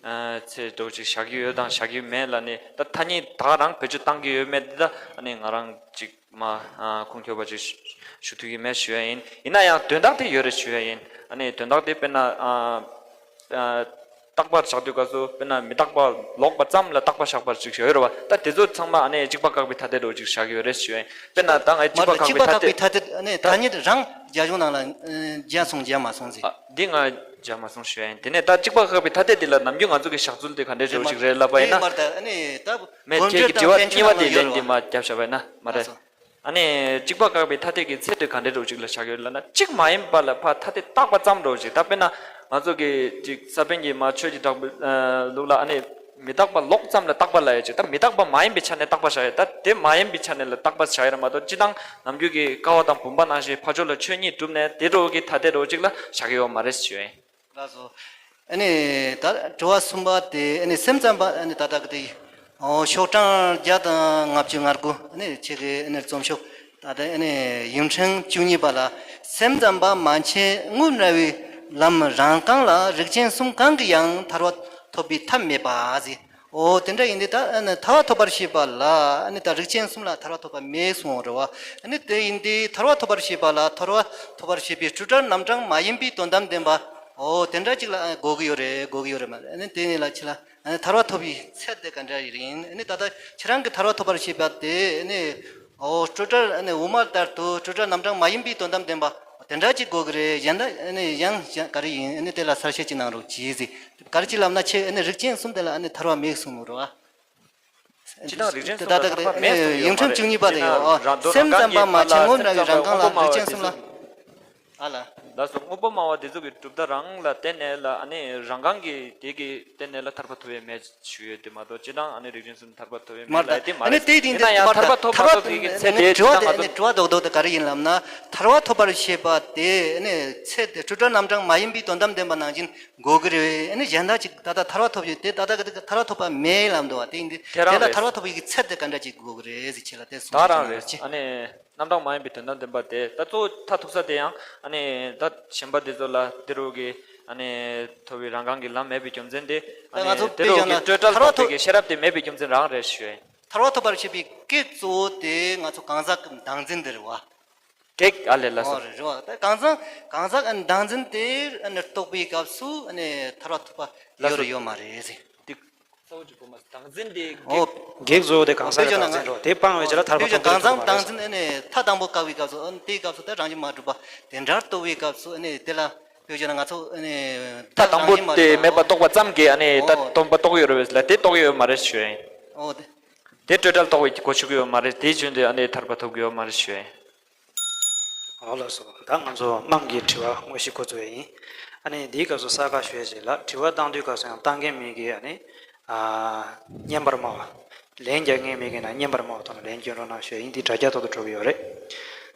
ཨ་ཚད་འགྲོ་ཅིག་བཞག་གི་ཡོད་དང་བཞག་གི་མེད་ལ་ནི་ད་ཐ་སྙད་ད་ག་རང་བེད་སྤྱོད་བཏང་གི་ཡོད་མེད་དེ་ད་ཨ་ནི་ང་རང་ཅིག་མ་ཨ་ཁུངས་འཁྱོལ་བ་ཅིག་ཞུ་ཞུ་ཐུབ་ཀྱི་མེད་ཞུ་ཡ་ཡིན། ཡིན་ན་ཡང་དོན་དག་དེ་ཡོད་རེད་ཞུ་ཡ་ཡིན། ཨ་ནི་དོན་དག་དེ་དཔེར་ན་ཨ་ཨ་རྟག་པར་བཞག་དུས་སྐབས་སུ་དཔེར་ན་མི་རྟག་པ་ལོག་པ་ཙམ་ལ་རྟག་པ་བཞག་པར་ཅིག་ཡོད་རེད་བ། ད་དེ་ཚོ་ཚང་མ་ཨ་ནི་གཅིག་པ་བཀག་པའི་ཐ་དད་འདྲ་བོ་ཅིག་བཞག་གི་ཡོད་རེད་ཞུ་ཡ་ཡིན། དཔེར་ན་ད་ངས་གཅིག་པ་མ་གཏོགས་གཅིག་པ་བཀག་པའི་ཐ་དད་ཨ་ནི་ཐ་སྙད་རང་རྒྱ་གཞུང་ནང་ལ་ཨ་བརྒྱབ་སོང་བརྒྱབ་མ་སོང་ཟེར། ཨ་འདི་ང་བརྒྱབ་མ་སོང་ཞུ་ཡ་ཡིན། དེ་ནས་ད་གཅིག་པ་བཀག་པའི་ཐ་དད་འདི་ལ་ནམ་རྒྱུན་ང་ཚོ་གི་བཞག་ཚུལ་དེ་ག་འདྲས་འདྲ་བོ་ཅིག་རེད་ལབ་པ་ཡིན་ན། དེ་མ་རེད། ད་ཨ་ནི་ད་མེད་ཁྱེད་ཀྱི་དྲི་བ་གཉིས་པ་དེ་ལན་འདི་མ་བརྒྱབ་བཞག་པ་ཡིན་ན་མ་རེད། ཨ་སོ། ཨ་ནི་གཅིག་པ་བཀག་པའི་ཐ་དད་ཀྱི་ཚད་དེ་ག་འདྲའི་འདྲ་བོ་ཅིག་ལ་བཞག་ཡོད་ལབ་ན། གཅིག་མ་ཡིན་པ་ལ་ཕར་ཐ་དད་བཏགས་པ་ཙམ་འདྲ་བོ་ཅིག་ད་དཔེར་ན་ང་ཚོ་གི་ཅིག་ས་པཎ་གྱི་མ་ཆོས་ཀྱི་གྲགས་པའི་ལུགས་ལ་ཨ་ནི་མི་རྟག་པ་ལོག་ཙམ་ལ་རྟག་པ་ལབ་ཡོད་ཅིག་ད་མི་རྟག་པ་མ་ཡིན་པའི་ཆ་ནས་རྟག་པ་བཞག་ཡོད། ད་དེ་མ་ཡིན་པའི་ཆ་ནས་ལ་རྟག་པ་བཞག་ཡོད་རེད་མ་གཏོགས་སྤྱིར་བཏང་ནམ་རྒྱུན་གྱི་ཀ་བ་དང་བུམ་པ་ནང་བཞིན་ཕར་ཕྱོགས་ལ་ཆོས་ཉིད་གྲུབ་ནས་དེ་འདྲ་བོ་གི་ཐ་དད་འདྲ་བོ་ཅིག་ལ་བཞག་གི་ཡོད་མ་རེད་ཞུ་ཡིན། ལགས་སོ། ཨ་ནི་ད་དྲི་བ་གསུམ་པ་དེ་ཨ་ནི་སེམས་ཙམ་པ་ཨ་ནི་ད་ལྟ་གི་དེ་ཨོ་ཤོག་གྲངས་བརྒྱ་དང་ལྔ་བཅུ་ང་དགུ་ཨ་ནི་ཁྱེད་ཀྱི་ཨ་ནི་རྩོམ་ཤོག་ད་ལྟ་ཨ་ནི་ཡིག་ཕྲེང་བཅུ་གཉིས་པ་ལ་སེམས་ཙམ་པ་མན་ཆད་དངོས་འབྲེལ་བའི་ལམ་རང་རྐང་ལ་རིགས་ཅན་གསུམ་གང་གིས་ཡང་ཐར་པ་ཐོབ་པའི་ཐབས་མེད་པ་ཟེར། ཨོ་དེ་འདྲ་ཡིན་དུས་ད་ཨ་ནི་ཐར་པ་ཐོབ་པར་བྱེད་པ་ལ་ཨ་ནི་ད་རིགས་ཅན་གསུམ་ལ་ཐར་པ་ཐོབ་པ་མེད་གསུངས་རེད་བ། ཨ་ནི་དེ་ཡིན་དུས་ཐར་པ་ཐོབ་པར་བྱེད་པ་ལ་ཐར་པ་ཐོབ་པར་བྱེད་པའི་སྤྲོས་བྲལ་རྣམ་གྲངས་མ་ཡིན་པའི་དོན་དམ་བདེན་པ་ཨོ་དེ་འདྲ་ཅིག་ལ་ཨ་དགོས་ཀྱི་ཡོད་རེད་དགོས་ཀྱི་ཡོད་རེད་མ་རེད། ཨ་ནི་དེ་ནི་ལ་ཕྱི་ལ་ཨ་ནི་ཐར་པ་ཐོབ་པའི་ཚད་དེ་ག་འདྲ་ཡིན། ཨ་ནི་ད་ལྟ་ཁྱེད་རང་གི་ཐར་པ་ཐོབ་པར་བྱེད་པ་དེ་ཨ་ནི་ཨོ་སྤྲོས་བྲལ་ཨ་ནི་དབུ་མ་ལྟར་དུ་སྤྲོས་བྲལ་རྣམ་གྲངས་མ་ཡིན་པའི་དོན་དམ་བདེན་པ་དེ་འདྲ་ཅིག་དགོས་ཀྱི་རེད། གཞན་དག་ཨ་ནི་ཡང་གཞན་ག་རེ་ཡིན། ཨ་ནི་དེ་ལ་གསལ་བཤད་ཅིག་གནང་རོགས་གྱིས་ཟེར། ག་རེ་ཅིག་ལབ་ན་ཁྱེད་ཨ་ནི་རིགས་ཅན་གསུམ་དེ་ལ་ཨ་ནི་ཐར་པ་མེད་གསུངས་ནོ་རེད་བ། སྤྱིར་བཏང་རིགས་ཅན་གསུམ་ལ་ཐར་པ་མེད་གསུངས་ཡོད་མ་རེད། ཡིག་ཕྲེང་བཅུ་གཉིས་པ་དེ་ཡོད། སེམས་ཙམ་པ་མ་བྱས་དངོས་འབྲེལ་བའི་རང་རྐང་ལ་རིགས་ཅན་གསུམ་ལ། ཨ་ལ། ལགས་སོ། དངོས་པོ་སྨྲ་བ་དེ་ཚོ་གི་གྲུབ་མཐའ་རང་ལ་བརྟེན་ནས་ལ་ཨ་ནི་རང་རྐང་གི་དེ་གི་བརྟེན་ནས་ལ་ཐར་པ་ཐོབ་ཡས་མེད་ཞུ་ཡོད་དེ་མ་གཏོགས་སྤྱིར་བཏང་ཨ་ནི་རིགས་ཅན་གསུམ་ཐར་པ་ཐོབ་ཡས་མེད་ལ་དེ་མ་རེད། ཨ་ནི་དེ་དེ་ཡིན་ན་ཡང་ཐར་པ་ཐོབ་མ་ཐོབ་ཀྱི་ཚད་དེ་དྲི་བ་དེ་ཨ་ནི་དྲི་བ་རྡོག་རྡོག་དེ་ག་རེ་ཡིན་ལབ་ན་ཐར་པ་ཐོབ་པར་བྱེད་པ་དེ་ཨ་ནི་ཚད་དེ་སྤྲོས་བྲལ་རྣམ་གྲངས་མ་ཡིན་པའི་དོན་དམ་བདེན་པ་ནང་བཞིན་དགོས་ཀྱི་རེད། ཨ་ནི་གཞན་དག་ཅིག་ད་ལྟ་ཐར་པ་ཐོབ་ཡོད་དེ་ད་ལྟ་གི་ཐར་པ་ཐོབ་པ་མེད་ལབ་འདུག་བ། དེ་ཡིན་དུས་དེ་ལ་ཐར་པ་ཐོབ་ཡས་ཀྱི་ཚད་དེ་ག་འདྲ་ཅིག་དགོས་ཀྱི་རེད་ཟེར་ཁྱེད་ལ་དེ་གསུངས་ད་རང་རེད། ཨ་ནི་རྣམ་གྲངས་མ་ཡིན་པའི་དོན་དམ་བདེན་པ་དེ་ད་གཙོ་བོ་མཐར་ཐུག་ས་དེ་ཡང་ཨ་ནི་ད་གཞན་པ་དེ་ཚོ་ལ་དེ་རུ་གི་ཨ་ནི་ཐོབ་པའི་རང་རྐང་གི་ལམ་མེད་པའི་རྒྱུ་མཚན་དེ་ཨ་ནི་ང་ཚོ་དེ་རུ་གི་དཔེ་བཞག་ན་སྤྲོས་བྲལ་ཐར་པ་ཐོབ་པའི་གི་ཤེས་རབ་དེ་མེད་པའི་རྒྱུ་མཚན་རང་རེད་ཞུ་ཡ་ཡིན། ཐར་པ་ཐོབ་པར་བྱེད་པའི་གེགས་གཙོ་བོ་དེ་ང་ཚོ་གང་ཟག་གི་བདག་འཛིན་དེ་རེད་བ། གེགས་ཨ་ལས་ལ་སོ། ཨོ་རེད་རེད་བ། ད་གང་ཟག་གང་ཟག་ཨ་ནི་བདག་འཛིན་དེ་ཨ་ནི་རྟོགས་པའི་སྐབས་སུ་ཨ་ནི་ཐར་པ་ཐོབ་པ་ལ་ཡོད་སོ། རེད་ཡོད་མ་རེད་ཟེར། དེ་གཙོ་བོ་གཅིག་པོ་མ་བདག་འཛིན་དེ་ཨོ་གེགས། གེགས་གཙོ་བོ་དེ་གང་ཟག་གི་བདག་འཛིན་རེད། དེ་སྤང་བའི་རྗེས་ལ་ཐར་པ་ཐོབ་ཐུབ་ཀྱི་མ་རེད། གང་ཟག་བདག་འཛིན་ཨ་ནི་མཐའ་དང་པོ་བཀག་པའི་སྐབས་སུ་ཨ་ནི་དེའི་སྐབས་སུ་ད་རང་བཞིན་མ་གྲུབ་པ་དེ་འདྲར་རྟོགས་པའི་སྐབས་སུ་ཨ་ནི་དེ་ལ་ ཡོད་ཅེ་ན་ང་ཚོ་ཨ་ནི་ད་དང་པོ་དེ་མེད་པ་རྟོགས་པ་ཙམ་གྱིས་ཨ་ནི་ད་ཨོ་སྟོང་པ་རྟོགས་ཡོད་རེད་ལ་དེ་རྟོགས་ཡོད་མ་རེད་ཞུ་ཡིན། ཨོ་དེ། དེ་སྤྲོས་བྲལ་རྟོགས་པའི་གོ་ཆོད་ཀྱི་ཡོད་མ་རེད། དེའི་རྒྱུན་དུ་ཨ་ནི་ཐར་པ་ཐོབ་ཀྱི་ཡོད་མ་རེད་ཞུ་ཡིན། ཨོ་ལགས་སོ། ད་ང་ཚོ་དམངས་ཀྱི་དྲི་བ་དངོས་གཞི་འགོ་འཛུགས་ཡིན། ཨ་ནི་འདིའི་སྐབས་སུ་གསར་ཁ་ཞུ་ཡས་ཅིག་ལ་དྲི་བ་བཏང་དུས་སྐབས་སུ་ཡང་བཏང་མཁན་མི་གིས་ཨ་ནི་ཨ་སྙན་པར་སྨྲ་བ། ལན་རྒྱག་མཁན་མི་གིས་ན་སྙན་པར་སྨྲ་བ་ཐོག་ནས་ལན་སྐྱོན་རོགས་གནང་ཞུ་ཡ་ཡིན། འདི་དྲ་རྒྱ་ཐོག་ཏུ་འགྲོ་གི་ཡོད་རེད།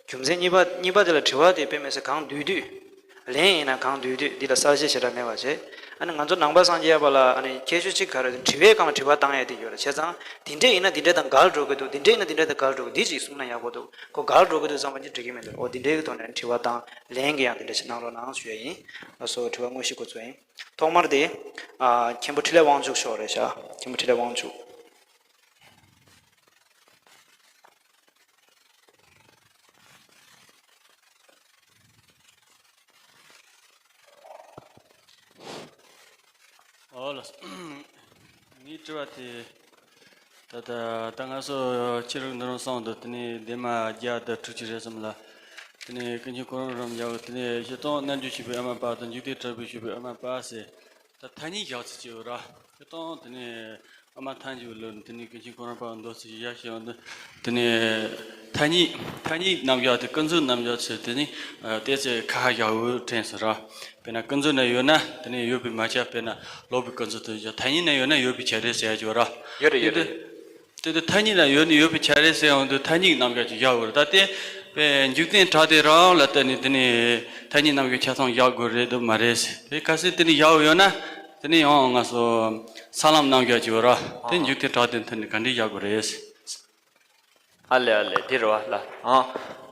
རྒྱུ་མཚན་གཉིས་པ་གཉིས་པ་དེ་ལ་དྲི་བ་དེ་དཔེ་མི་སྲིད་གང་བསྡུས་དུས། ལན་ཡིན་ན་གང་བསྡུས་དུས་འདི་ལ་གསལ་བཤད་ཞེ་དྲག་མེད་པ་བྱས། ཨ་ནི་ང་ཚོ་ནང་པ་སངས་རྒྱས་པ་ལ་ཨ་ནི་ཁྱད་ཆོས་གཅིག་ག་རེ་དྲི་བའི་སྒང་ལ་དྲི་བ་བཏང་ཡ་དེ་ཡོད་རེད། བྱས་ཙང་འདི་འདྲས་ཡིན་ན་འདི་འདྲས་དང་འགལ་འགྲོ་གི་འདུག་འདི་འདྲས་ཡིན་ན་འདི་འདྲས་དང་འགལ་འགྲོ་གི་འདི་ཅིག་གསུངས་ན་ཡག་པོ་འདུག་ཁོ་འགལ་འགྲོ་གི་འདུག་བསམ་པ་ཅིག་འགྲིག་གི་མི་འདུག་ཨོ་འདི་འདྲས་ཀྱི་ཐོག་ནས་དྲི་བ་བཏང་ལན་གྱི་ཡང་འདི་འདྲས་ཞིག་གནང་རོགས་གནང་ཞུ་ཡ་ཡིན། ལགས་སོ། དྲི་བ་དངོས་གཞི་འགོ་འཛུགས་ཡིན། ཐོག་མར་དེ། ཨ། མཁན་པོ་འཕྲིན་ལས་དབང་ཕྱུག་མཆོག་རེད་ཤག་མཁན་པོ་འཕྲིན་ལས་དབང་ཕྱུག་ཨོ་ལགས། ངའི་དྲི་བ་དེ། ད་ལྟ་ད་ང་ཚོ་ཕྱི་རོལ་འདི་རང་སོང་འདུག་དེ་ནས་སྡེ་མ་བརྒྱ་དང་དྲུག་ཅུ་རེད་བསམ་ལ། དེ་ནས་ཀུན་མཁྱེན་གོ་རམས་རམས་ཡག་དེ་ནས་སྤྱིར་བཏང་རྣལ་འབྱོར་ཆོས་པའི་ཨ་མ་པ་དང་འཇིག་རྟེན་དྲག་པོའི་ཆོས་པའི་ཨ་མ་པ་ཟེར། ད་ཐ་སྙད་བཞག་ཚུལ་གཅིག་ཡོད་ར། སྤྱིར་བཏང་དེ་ནས་ཨ་མ་ཐལ་འགྱུར་ལོ་དེ་ནས་ཀུན་མཁྱེན་གོ་རམས་པ་མདོ་ཚིག་ཡ་ཞེས་འོང་དུ། དེ་ནས་ཐ་སྙད་ཐ་སྙད་རྣམ་གཞག་དེ་ཀུན་རྫོབ་རྣམ་གཞག་ཚུལ་དེ་ནི་ཏོག་ཙམ་ཁ་ཁ་བཞག་འོས་དྲན་སོང་ར། དཔེར་ན་ཀུན་རྫོབ་ན་ཡོད་ན་དེ་ནས་ཡོད་པའི་མ་ཁྱབ་དཔེར་ན་ལོག་པའི་ཀུན་རྫོབ་ཏུ་བཞག་ཐ་སྙད་ན་ཡོད་ན་ཡོད་པའི་ཁྱབ་རེད་ཟེར་ཡ་ཅིག་ཡོད་ར། ཡོད་རེད་ཡོད་རེད། དེ་དུས་ཐ་སྙད་ན་ཡོད་ན་ཡོད་པའི་ཁྱབ་རེད་ཟེར་ཡོང་དུས་ཐ་སྙད་རྣམ་གཞག་ཅིག་བཞག་དགོས་རེད། ད་དེ་དཔེ་འཇིག་རྟེན་དྲག་དེ་རང་ལ་བལྟས་ནས་དེ་ནས་ཐ་སྙད་རྣམ་གཞག་ཆ་ཚང་བཞག་དགོས་རེད་དུ་མ་རེད་ཟེར། དེ་གལ་སྲིད་དེ་ནས་བཞག་ཡོད་ན་དེ་ནས་ཡང་ང་ཚོ་ས་ལམ་རྣམ་གཞག་ཅིག་ཡོད་ར། དེ་འཇིག་རྟེན་དྲག་དེ་མཐུན་ནས་ག་འདྲས་བཞག་དགོས་རེད་ཟེར། ཨ་ལེ་ཨ་ལེ་དེ་རེད་བ་ལ། ཨང་།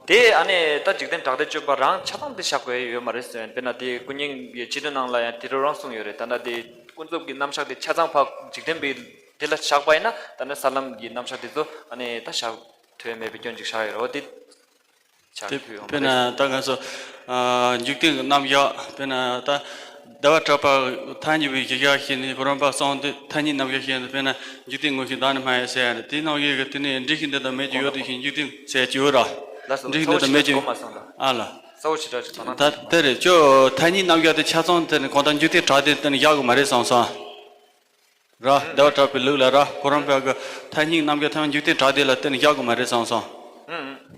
དེ་ཨ་ནི་ད་འཇིག་རྟེན་དྲག་དེ་གཅོད་པ་རང་ཆ་ཚང་དེ་བཞག་དགོས་ཡོད་མ་རེད་ཟེར། དཔེར་ན་དེ་ཀུན་མཁྱེན་གྱི་སྤྱི་དོན་ནང་ལ་ཡང་དེ་རུ་རང་གསུངས་ཡོད་རེད། ད་ལྟ་དེ་ཀུན་རྫོབ་ཀྱི་རྣམ་གཞག་དེ་ཆ་ཚང་ཕར་འཇིག་རྟེན་པའི་དེ་ལ་བཞག་པ་ཡིན་ན་ད་ནི་ས་ལམ་གྱི་རྣམ་གཞག་དེ་ཚོ་ཨ་ནི་ད་བཞག་ཐུབ་མེད་པའི་སྐྱོན་ཅིག་བཞག་ཡོད་རེད། འོ་དེ་བཞག་དེ་ཐུབ་ཡོད་མ་དཔེར་རེད། ན་ད་ང་ཚོ་ཨ་འཇིག་རྟེན་གྱི་རྣམ་གཞག་དཔེར་ན་ད་ཟླ་བ་གྲགས་པ་ཐལ་འགྱུར་བའི་གཞི་བཞག་བྱས་ནས་གོ་རམས་པ་གསུངས་དུས་ཐ་སྙད་རྣམ་གཞག་བྱས་ནས་དཔེར་ན་འཇིག་རྟེན་དངོས་བཞིན་བདག་ནི་མ་ཡིན་ཟེར་ཡ་རེད། དེ་རྣམ་གཞག་གི་དེ་ནས་འགྲེལ་བཤད་འདི་དང་མེད་ཀྱི་ཡོད་དེ་བཞིན་འཇིག་རྟེན་ཟེར་གྱི་ཡོད་ར། ལགས་སོ། འགྲེལ་བཤད་འདི་དང་མེད་ཀྱི་ཡོད། གོ་མ་སོང་ད། ཨ་ལ། གསལ་བོ་ཞེ་དྲག་ཅིག་དོ་སྣང་ད་གནང་དེ་རེད། ཁྱོད་ཐ་སྙད་རྣམ་གཞག་དེ་ཆ་ཚང་དེ་ནི་གང་ལྟར་འཇིག་རྟེན་དྲག་དེ་དེ་ནི་བཞག་དགོས་མ་རེད་བསམ་སོང་། ར། ཟླ་བ་གྲགས་པའི་ལུགས་ལ་ར་གོ་རམས་པ་གི་ཐ་སྙད་རྣམ་གཞག་ཐ་སྙད་འཇིག་རྟེན་དྲག་དེ་ལ་དེ་ནི་བཞག་དགོས་མ་རེད་བསམ་སོང་།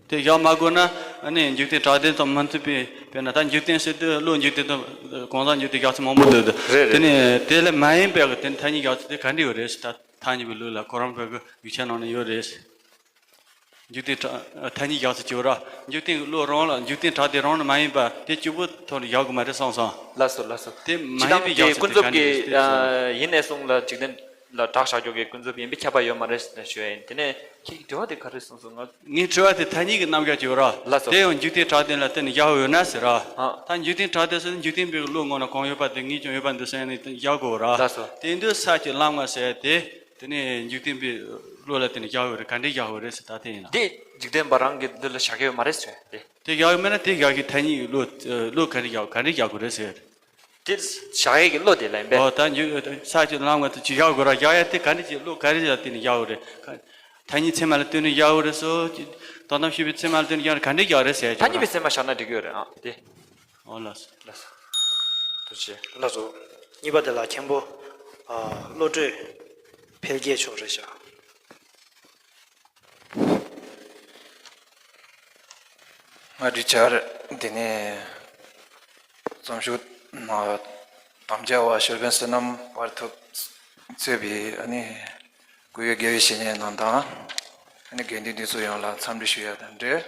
དེ་བཞག་མ་དགོས་ན་ཨ་ནི་འཇིག་རྟེན་དྲག་དེ་དང་མི་མཐུན་པའི་དཔེར་ན་ད་འཇིག་རྟེན་ཟེར་དུས་བློ་འཇིག་རྟེན་དང་གང་ཟག་འཇིག་རྟེན་བཞག་ཚུལ་མང་པོ་འདུག་རེད་དེ་རེད། ནི་དེ་ལས་མ་ཡིན་པའི་གི་དེ་ནི་ཐ་སྙད་བཞག་ཚུལ་དེ་ག་འདྲ་ཡོད་རེད་ཟེར། ད་ཐ་སྙད་པའི་ལུགས་ལ་གོ་རམས་པ་གི་ཡིག་ཆ་ནང་ན་ཡོད་རེད། འཇིག་རྟེན་དྲག་ཐ་སྙད་བཞག་ཚུལ་གཅིག་པོ་ར། འཇིག་རྟེན་གྱི་བློ་རང་ལ་འཇིག་རྟེན་དྲག་དེ་རང་ལ་མ་ཡིན་པ་དེ་གཅིག་པུ་ཐོག་ནས་བཞག་དགོས་མ་རེད་བསམ་སོང་། ལགས་སོ་ལགས་སོ། དེ་མ་ཡིན་པའི་བཞག་ཚུལ་དེ་ག་འདྲ་ཡིན་ཟེར་སོང་། ཡིན་ནས་གསུངས་ལ་འཇིག་རྟེན་ལ་དྲག་བཞག་རྒྱུ་གི་ཀུན་རྫོབ་ཡིན་པས་ཁྱབ་པ་ཡོད་མ་རེད་ཟེར་ནས་ཞུ་ཡ་ཡིན། དེ་ནས་ཁྱེད་ཀྱི་དྲི་བ་དེ་ག་རེ་གསུངས་སོང་། ང་ངའི་དྲི་བ་དེ་ཐ་སྙད་ཀྱི་རྣམ་གཞག་གཅིག་པོ་ར། ལགས་སོ། དེ་ཡང་འཇིག་རྟེན་དྲག་དེ་ལ་བརྟེན་ནས་བཞག་ཡོད་ན་ཟེར་ར། ཨ། ད་འཇིག་རྟེན་དྲག་དེ་ཟེར་ན་འཇིག་རྟེན་པའི་བློ་ངོ་ན་གང་ཡོད་པ་དེ་ངེས་ཀྱང་ཡོད་པ་འདུག་ཟེར་ནས་བཞག་དགོས་ར། ལགས་སོ། དེ་དུས་ས་བཅད་ལམ་ལྔ་ཟེར་དེ། དེ་ནས་འཇིག་རྟེན་པའི་བློ་ལ་བརྟེན་ནས་བཞག་ཡོད་རེད། ག་འདྲས་བཞག་ཡོད་རེད་ཟེར། ད་དེ་ཡིན་ན། དེ་འཇིག་རྟེན་པ་རང་གི་འདི་ལ་བཞག་གི་ཡོད་མ་རེད་ཟེར་དེ། དེ་བཞག་ཡོད་མེད་ན་དེ་བཞག་གི་ཐ་སྙད་བློ་བློ་ག་འདྲས་བཞག་ག་འདྲས་བཞག་དགོས་རེད་ཟེར། དེ་བཞག་ཡས་ཀྱི་བློ་དེ་ལ་ཡིན་པས། ཨོ་ད་འཇིག་ས་ཅིག་ལམ་ང་དུ་ཅིག་བཞག་དགོས་ར། བཞག་ཡ་དེ་ག་འདྲས་ཀྱི་བློ་ག་འདྲས་བཞག་དེ་ནས་བཞག་ཡོད་རེད། ཐ་སྙད་ཚད་མ་ལ་ལྟོས་ནས་བཞག་ཡོད་རེད་སོ། དོན་དམ་ཤེས་པའི་ཚད་མ་ལ་ལྟོས་ནས་བཞག་ན་ག་འདྲས་བཞག་རེད་ཟེར་ཡ་ཅིག་ཡོད་ར། ཐ་སྙད་པའི་ཚད་མ་བཞག་ན་འགྲིག་གི་ཡོད་རེད་ཨ་དེ། ཨོ་ལགས་སོ། ལགས་སོ། ཐུགས་རྗེ་ཆེ། ལགས་སོ། གཉིས་པ་དེ་ལ་མཁན་པོ། ཨ། བློ་གྲོས་འཕེལ་རྒྱས་མཆོག་རེད་ཤག་ང་འདྲི་བྱར་དེ་ནས་རྩོམ་ཤོག་ནང་དམ་བཅའ་བ་ཤེར་ཕན་བསོད་ནམས་དཔལ་ཐུབ་གཙོས་པའི་ཨ་ནི་སྐུ་ཡོད་དགེ་བའི་བཤེས་གཉེན་རྣམས་དང་ཨ་ནི་དགེ་འདུན་འདི་ཚོ་ཡོངས་ལ་འཚམས་འདྲི་ཞུ་ཡ་དང་འབྲེལ།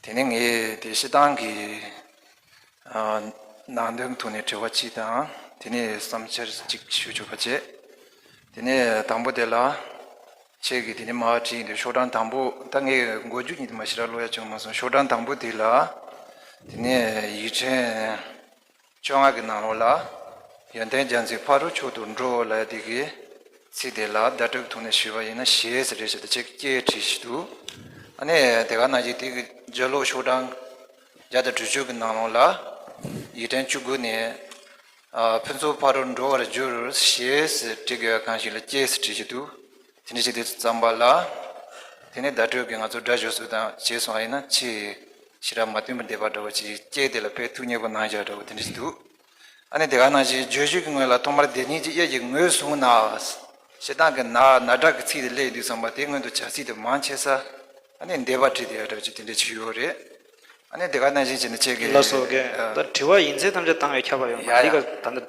དེ་ནས་ངས་དེ་སྤྱིར་བཏང་གི་ཨ། ནང་དོན་ཐོག་ནས་དྲི་བ་གཅིག་དང་དེ་ནས་བསམ་འཆར་གཅིག་ཞུ་ཆོག་པ་བྱས། དེ་ནས་དང་པོ་དེ་ལ་ཁྱེད་ཀྱིས་དེ་ནས་མར་བྲིས་ཡིན་དུས་ཤོག་གྲངས་དང་པོ་ད་ངས་འགོ་མཇུག་གཉིས་དེ་མ་ཞེ་དྲག་ཀློག་ཡ་བྱུང་མ་སོང་། ཤོག་གྲངས་དང་པོ་དེ་ལ་དེ་ནས་ཡིག་ཕྲེང་བཅོ་ལྔ་གི་ནང་ལོགས་ལ་ཡོན་ཏན་རྒྱ་མཚོའི་ཕ་རོལ་མཆོག་ཏུ་འགྲོ་ལབ་ཡ་དེ་གི་ཚིག་དེ་ལ་བརྡ་སྤྲོད་ཐོག་ནས་ཞུས་པ་ཡིན་ན་ཞེས་ཟེར་རེད་ཞེས་དེ་ཅིག་སྐད་བྲིས་ཤིག་འདུག་ཨ་ནི་དེ་ག་ནང་བཞིན་དེ་གི་རྒྱབ་ལོགས་ཤོག་གྲངས་བརྒྱ་དང་དྲུག་ཅུ་གི་ནང་ལོགས་ལ་ཡིག་ཕྲེང་བཅུ་དགུ་ནས་ཨ་ཕུན་ཚོགས་ཕ་རོལ་འགྲོ་བར་འགྱུར་ཞེས་ཟེར་བྲིས་དགོས་པ་གང་ཞིག་ལ་སྐྱེས་ཟེར་བྲིས་ཤིག་འདུག་དེ་འདྲ་ཞིག་དེ་བརྩམས་པ་ལ་དེ་ནས་བརྡ་སྤྲོད་ཀྱི་ང་ཚོ་སྒྲ་བརྗོད་སྲོལ་དང་བྱས་སོང་བ་ཡིན་ན་ཆེས་ ཕྱི་རབས་མ་བསྟན་པའི་སྡེ་པ་འདྲ་བོ་ཅིག་སྐྱེས་དེ་ལ་དཔེ་ཐུགས་མཉེས་པོ་གནང་བཞག་འདྲ་བོ་དེ་འདྲ་ཞིག་འདུག་ཨ་ནི་དེ་ག་ནང་བཞིན་བརྗོད་གཞི་གི་ངོས་ལ་ཐོག་མར་སྡེ་སྙིང་གི་དབྱེ་ཞིག་ངོས་བཟུང་ན། ཞེ་སྡང་གི་ན་ན་སྒྲ་གི་ཚིག་དེ་སླེབས་དུས་ཙམ་པ་དེ་སྔོན་དུ་བྱ་ཚིག་དེ་མང་ཆེ་ས་ཨ་ནི་འདས་པ་བྲིས་དེ་འདྲ་བོ་ཅིག་དེ་འདྲ་ཅིག་ཡོད་རེད། ཨ་ནི་དེ་ག་ནང་བཞིན་བྱས་ནས་ཁྱེད་ཀྱིས་ལགས་སོ། ཨ། ད་དྲི་བ་ཡིན་ཚད་ཐམས་ཅད་བཏང་བའི་ཁྱབ་པ་ཡོད་མ་ཡ་རེད་ཡ། ག་ད་ནི་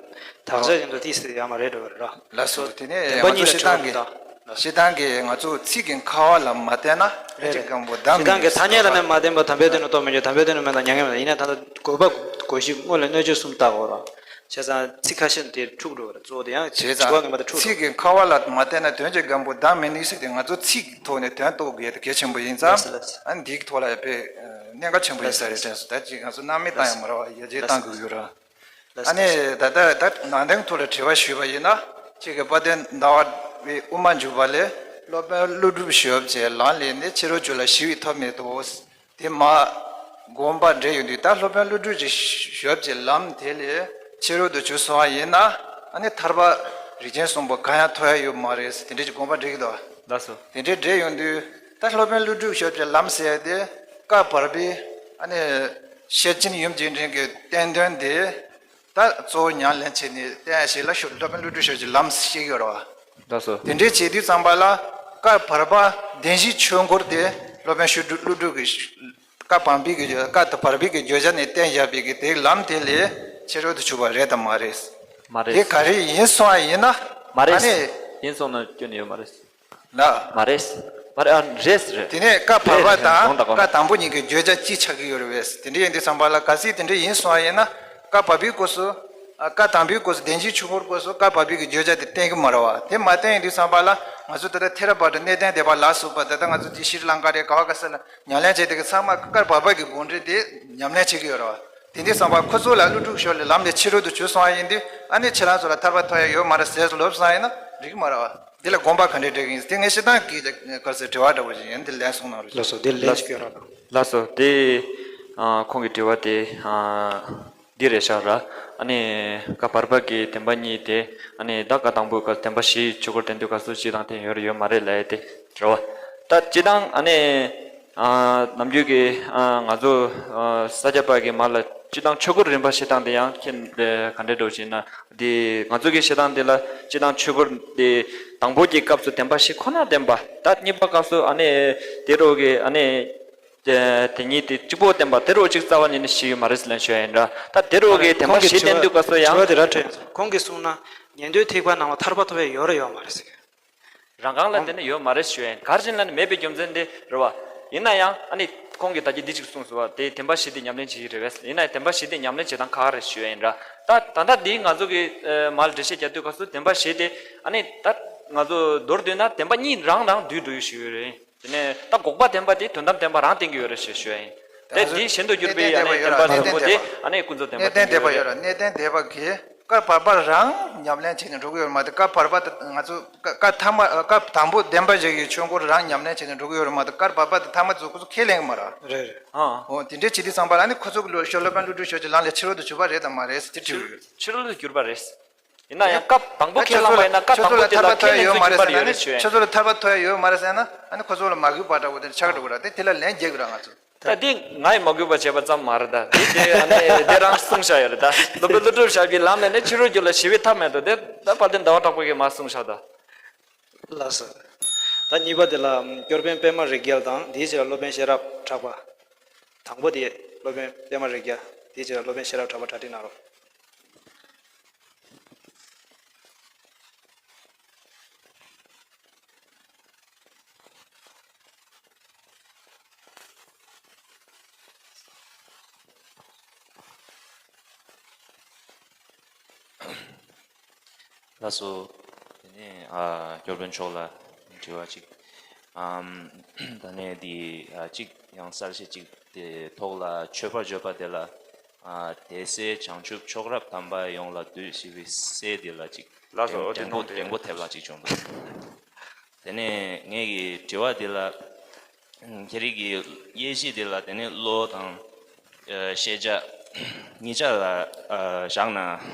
དག་ཆ་བཞིན་དུ་ཏིས་ཏི་ཡ་མ་རེད་འགྲོ་བ་རེད་ར། ལགས་སོ། དེ་ནས་བདེན་པ་ང་ཚོ་གཉིས་ལ་ཞེ་སྡང་གི་འགྲོ་བ་དང་། ཞེ་སྡང་གི་ང་ཚོ་ཚིག་གི་ཁ་བ་ལ་མ་བལྟས་ན་རེད་རེད། ཅིག་གང་པོ་བདག་ཞེ་སྡང་གི་ཐ་སྙད་ལ་ནི་མ་བརྟེན་པར་དམ་པའི་དོན་ནི་རྟོགས་མི་འགྱུར། དམ་པའི་དོན་ནི་མེད་ལ་མྱ་ངན་མེད་ལ། ཡིན་ན་ད་ལྟ་དགོས་པ་དགོས་གཞི་དངོས་ལ་གནོད་བྱེད་གསུམ་བརྟག་དགོས་ར། བྱས་ཙང་ཚིག་ཁ་ཤས་དེ་འཁྲུག་འགྲོ་བ་རེད། གཙོ་བོ་དེ་ཡང་བྱས་ཙང་དྲི་བ་ངན་པ་དེ་འཁྲུག་ཚིག་གི་ཁ་བ་ལ་མ་བལྟས་ན་དོན་གྱི་སྒམ་པོ་བདག་མི་ནུས་ཟེར་ཏེ་ང་ཚོ་ཚིག་གི་ཐོག་ནས་དོན་རྟོགས་དགོས་ཡ་དེ་གལ་ཆེན་པོ་ཡིན་ཙང་། ལགས་སོ་ལགས་སོ། ཨ་ནི་འདིའི་ཐོག་ལ་ཡ་དཔེ་གནད་འགག་ཆེན་པོ་ཡིན་ས་རེད་དྲན་སོང་། ད་ཅིག་ང་ཚོ་སྣང་མེད་བཏང་ཡ་མ་རེད་བ། ཡར་རྒྱས་བཏང་དགོས་ཡོད་ར། ལགས་སོ། ཨ་ནི་ད་ལྟ་ད་ནང་དོན་ཐོག་ལ་དྲི་བ་ཞུས་པ་ཡིན་ན། ཁྱེད་ཀྱིས་དཔལ་ལྡན་ཟླ་བ་བའི་དབུ་མ་འཇུག་པ་ལས། སློབ་དཔོན་ཀླུ་སྒྲུབ་ཞབས་ཀྱི་ལམ་ལས་ནི། ཕྱི་རོལ་རྒྱུད་ལ་ཞི་བའི་ཐབས་མེད་དོ། དེ་མ། དགོངས་པ་འགྲེལ་ཡོང་དུས་ད་སློབ་དཔོན་ཀླུ་སྒྲུབ་ཀྱི་ཞབས་ཀྱི་ལམ་དེ་ལས་ཕྱི་རོལ་དུ་ཞུགས་སོང་བ་ཡིན་ན། ཨ་ནི་ཐར་པ་རིགས་ཅན་གསུམ་པོ་གང་ཡང་ཐོབ་ཡ་ཡོད་མ་རེད་ཟེར་དེ་འདྲ་ཅིག་དགོངས་པ་འགྲེལ་གྱི་འདུག་བ། ལགས་སོ། དེ་འདྲའི་འགྲེལ་ཡོང་དུས་ད་སློབ་དཔོན་ཀླུ་སྒྲུབ་ཞབས་ཀྱི་ལམ་ཟེར་ཡ་དེ་བཀའ་བར་པའི་ཨ་ནི་ཤེར་ཕྱིན་ཡུམ་གྱི་འབྲིང་གི་བསྟན་དོན་དེ། ད་གཙོ་བོ་ཉམས་ལེན་བྱས་ནས་བསྟན་ཡ་ཞིག་ལ་ཤོ་སློབ་དཔོན་ཀླུ་སྒྲུབ་ཞབས་ཀྱི་ལམ་ཞིག་ཡོད་རེད་བ། ལགས་སོ། དེ་འདྲའི་བྱེད་དུས་ཙམ་པ་ལ་བཀའ་བར་པ་བདེན་བཞིའི་ཆོས་འཁོར་དེ་སློབ་དཔོན་ཞུ་སྒྲུབ་ཀླུ་སྒྲུབ་ཀྱི་བཀའ་བར་པའི་གི་བརྗོད་བཀའ་དང་བར་པའི་གི་བརྗོད་བྱ་ནས་བསྟན་བཞག་པའི་གི་དེའི་ལམ་དེ་ལས་ཕྱི་རོལ་དུ་ཞུགས་པ་རེད་དམ་མ་རེད། མ་རེད། དེ་ག་རེ་ཡིན་སོང་བ་ཡིན་ན། མ་རེད། ཨ་ནི། ཡིན་སོང་ན་སྐྱོན་ཡོད་མ་རེད། ལ། མ་རེད། མ་རེད། ཨ། རེད་རེད། དེ་ནས་བཀའ་བར་པ་རེད་རེད། དང་དགོངས་དག་དགོངས་བཀའ་དག་དང་པོ་གཉིས་ཀྱི་བརྗོད་བྱ་གཅིག་ཆགས་ཀྱི་ཡོད་རེད་པས། དེ་འདྲ་ཡིན་དུས་ཙམ་པ་ལ་གལ་སྲིད་དེ་འདྲ་ཡིན་སོང་བ་ཡིན་ན། བཀའ་བར་པའི་སྐབས་སུ། ཨ། བཀའ་དང་པོའི་སྐབས་སུ་བདེན་བཞིའི་ཆོས་འཁོར་སྐབས་སུ་བཀའ་བར་པའི་གི་བརྗོད་བྱ་དེ་བསྟན་གྱི་མ་རེད་བ། དེ་མ་བསྟན་ཡིན་དུས་ཙམ་པ་ལ་ང་ཚོ་ད་ལྟ་ཐེ་ར་བ་ཏྲ་གནས་བརྟན་སྡེ་པ་ལ་སོགས་པ་ད་ལྟ་ང་ཚོ་དེ་ཤྲི་ལངྐ་རེད། ག་བ་ག་ས་ལ་ཉམས་ལེན་བྱས་དེ་གི་ཚང་མ་བཀའ་བར་པ་གི་དགོངས་འགྲེལ་དེ་ཉམས་ལེན་བྱེད་ཀྱི་ཡོད་རེད་བ། དེ་འདྲའི་བསམ་པ་ཁོ་ཚོ་ལ་ཀླུ་སྒྲུབ་ཞབས་ལས་ལམ་ལས་ཕྱི་རོལ་དུ་བྱོལ་སོང་བ་ཡིན་དུས། ཨ་ནི་ཁྱེད་རང་ཚོ་ལ་ཐར་པ་ཐོབ་ཡ་ཡོད་མ་རེད་ཟེར་ལབ་སོང་བ་ཡིན་ན་འགྲིག་གི་མ་རེད་བ། དེ་ལ་དགོངས་པ་ག་འདྲས་འགྲེལ་གི་ཡིན། དེ་ངས་ཞེ་སྡང་གི་ག་ཟེར་དྲི་བ་འདྲ་བོ་ཞིག་ཡིན། དེ་ལན་གསུངས་གནང་རོགས། ལགས་སོ། དེ་ལན་ཅིག་སྐྱོན་རོགས་གནང་། ལགས་སོ། དེ། ཨ། ཁོང་གི་དྲི་བ་དེ། ཨ། འདི་རེད་ཤག་ར། ཨ་ནི་བཀའ་བར་པ་གི་བདེན་པ་གཉིས་དེ། ཨ་ནི་ད་བཀའ་དང་པོའི་སྐབས་བདེན་པ་བཞིའི་ཆོས་འཁོར་བསྟན་དུས་སྐབས་སུ་སྤྱི་དང་དེ་ཡོད་རེད་ཡོད་མ་རེད་ལབ་ཡ་དེ་རེད་བ། ད་སྤྱི་དང་ཨ་ནི། ཨ། ནམ་རྒྱུན་གྱི། ཨ། ང་ཚོ། ཨ། ས་སྐྱ་པ་གི་མ་ལ་སྤྱི་དང་ཆོས་འཁོར་རིམ་པ་བཤད་སྟངས་དེ་ཡང་ཁྱེད་ག་འདྲས་འགྲོ་ཞེ་ན། དེ་ང་ཚོ་གི་བཤད་སྟངས་དེ་ལ་སྤྱི་དང་ཆོས་འཁོར་དེ་དང་པོ་གི་སྐབས་སུ་བདེན་པ་བཞི་ཁོ་ན་བསྟན་པ། ད་གཉིས་པ་སྐབས་སུ་ཨ་ནི་དེ་རོ་གི་ཨ་ནི། དེ་དེ་གཉིས་དེ་གཅིག་པོ་བསྟན་པ་དེ་རོ་གཅིག་རྩ་བ་ཉིད་ནས་བཞི་ཡོད་མ་རེད་ལབ་ཞུ་ཡ་ཡིན་ར། ད་དེ་རོ་གི་བདེན་པ་བཞི་བསྟན་དུས་སྐབས་སུ་ཡང་། དྲི་བ་དེ་ར་དྲན་སོང་། ཁོང་གིས་གསུངས་ན་ཉན་ཐོས་ཐེག་པ་ནང་ལ་ཐར་པ་ཐོབ་ཡ་ཡོད་ར་ཡོད་མ་རེད་ཟེར། རང་རྐང་ལ་བརྟེན་ནས་ཡོད་མ་རེད་ཞུ་ཡ་ཡིན། ག་རེ་བྱས་ན་ནི་མེད་པའི་རྒྱུ་མཚན་དེ་རེད་བ། ཡིན་ན་ཡང་ཨ་ནི་ཁོང་གིས་ད་གིན་འདི་ཅིག་གསུངས་སོང་བ། དེ་བདེན་པ་བཞི་དེ་ཉམས་ལེན་བྱེད་ཀྱི་རེད་བས། ཡིན་ན་ཡང་བདེན་པ་བཞི་དེ་ཉམས་ལེན་བྱེད་སྟངས་ག་རེ་ཞུ་ཡ་ཡིན་ར། ད་ད་ལྟ་འདི་ང་ཚོ་གི་མར་འགྲེལ་བཤད་རྒྱག་དུས་སྐབས་སུ་བདེན་པ་བཞི་དེ་ཨ་ནི་ད་ང་ཚོ་མདོར་བསྡུས་ན་བདེན་པ་གཉིས་རང་རང་འདུས་འགྲོ་ཡོད་ཞུ་ཡོད་རེད། དེ་ནས་ད་འགོག་པ་བདེན་པ་དེ་དོན་དམ་བདེན་པ་རང་བསྟན་གྱི་ཡོད་རེད་ཞེས་ཞུ་ཡ་ཡིན། དེ་དེའི་གཞན་དུ་གྱུར་པའི་ཨ་ནི་བདེན་པ་གསུམ་པོ་དེ་ཨ་ནི་ཀུན་རྫོབ་བདེན་པ་གཉིས་ཡོད་རེད། གནས་བརྟན་སྡེ་པ་ཡོད་ར། གནས་བརྟན་སྡེ་པ་གིས་བཀའ་བར་པ་རང་ཉམས་ལེན་བྱས་ནས་འགྲོ་གི་ཡོད་རེད་མ་གཏོགས། བཀའ་བར་པ་དེ་ང་ཚོ་བཀའ་བཀའ་ཐ་མ་བཀའ་དང་པོ་བདེན་པ་བཞི་གི་ཆོས་འཁོར་རང་ཉམས་ལེན་བྱས་ནས་འགྲོ་གི་ཡོད་རེད་མ་གཏོགས། བཀའ་བར་པ་དེ་ཐ་མ་ཚོ་ཁོ་ཚོ་ཁས་ལེན་གི་མ་རེད། རེད་རེད། ཨ། འོ་དེ་འདྲའི་བྱེད་དུས་ཙམ་པ་ལ་ཨ་ནི་ཁོ་ཚོ་གི་ལོ་ཤོ་སློབ་དཔོན་ཀླུ་སྒྲུབ་ཞབས་ཀྱི་ལམ་ལས་ཕྱི་རོལ་དུ་གྱུར་པ་རེད་དམ་མ་རེད་ཟེར་དེ་དྲིས་ཡོད། ཕྱི་རོལ་དུ་གྱུར་པ་རེད། ཡིན་ན་ཡང་སྐབས་དང་པོ་ཁས་བླངས་པ་ཡིན་ན་བཀའ་དང་པོ་དེ་ལ་ཁས་ལེན་ཚུལ་གྱུར་པ་རེད་ཞུ་ཡ་ཡིན། ཁྱོད་ཚོ་ལ་ཐར་པ་ཐོབ་ཡ་ཡོད་མ་རེད་ཟེར་ན། ཨ་ནི་ཁོ་ཚོ་ལ་མ་གུས་པ་འདྲ་བོ་དེ་ཆགས་འགྲོ་གི་ར། དེ་དེ་ལ་ལན་རྒྱག་གི་ར་ང་ཚོ། ད་འདི་ང་ཡི་མ་གུས་པ་བྱས་པ་ཙམ་མ་རེད། ད་འདི་དེ་ཨ་ནི་དེ་རང་གསུངས་བཞག་ཡོད་རེད། ད་སློབ་དཔོན་ཀླུ་སྒྲུབ་ཞབས་ཀྱི་ལམ་ལས་ནི་ཕྱི་རོལ་རྒྱུད་ལ་ཞི་བའི་ཐབས་མེད་དོ། དེ་ད་དཔལ་ལྡན་ཟླ་བ་གྲགས་པ་གིས་མ་གསུངས་བཞག་ད། ལགས་སོ། ད་གཉིས་པ་དེ་ལ་སྐྱོར་དཔོན་པད་མ་རིག་རྒྱལ་དང་། དེའི་རྗེས་ལ་སློབ་དཔོན་ཤེས་རབ་གྲགས་པ། དང་པོ་དེ་སློབ་དཔོན་པད་མ་རིག་རྒྱལ། དེའི་རྗེས་ལ་སློབ་དཔོན་ཤེས་རབ་གྲགས་པ་གྲ་སྒྲིག་གནང་རོགས། ལགས་སོ། དེ་ནས་ཨ་སྐྱོར་དཔོན་མཆོག་ལ་དྲི་བ་གཅིག་ཨམ། ད་ནས་འདི་ཨ་གཅིག་ཡང་གསལ་བཤད་གཅིག་དེ་ཐོག་ལ་མཆོད་པར་བརྗོད་པ་དེ་ལ། ཨ་དེ་སྲས་བྱང་ཆུབ་མཆོག་རབ་དམ་པ་ཡོངས་ལ་འདུད་ཞེས་པའི་སྲས་དེ་ལ་གཅིག་ལགས་སོ། འོ་དེ་འགྲེང་བུ་མཐོང་དེ། འགྲེང་བུ་ཐེབས་ལ་གཅིག་བྱུང་འདུག་དེ་ནས་ངེད་ཀྱི་དྲི་བ་འདི་ལ། ཁྱེད་རིགས་ཀྱི་དབྱེ་གཞི་འདི་ལ་དེ་ནས་བློ་དང་། ཨ་ཤེས་བྱ་གཉིས་ཆ་ལ་ཨ་བཞག་ན་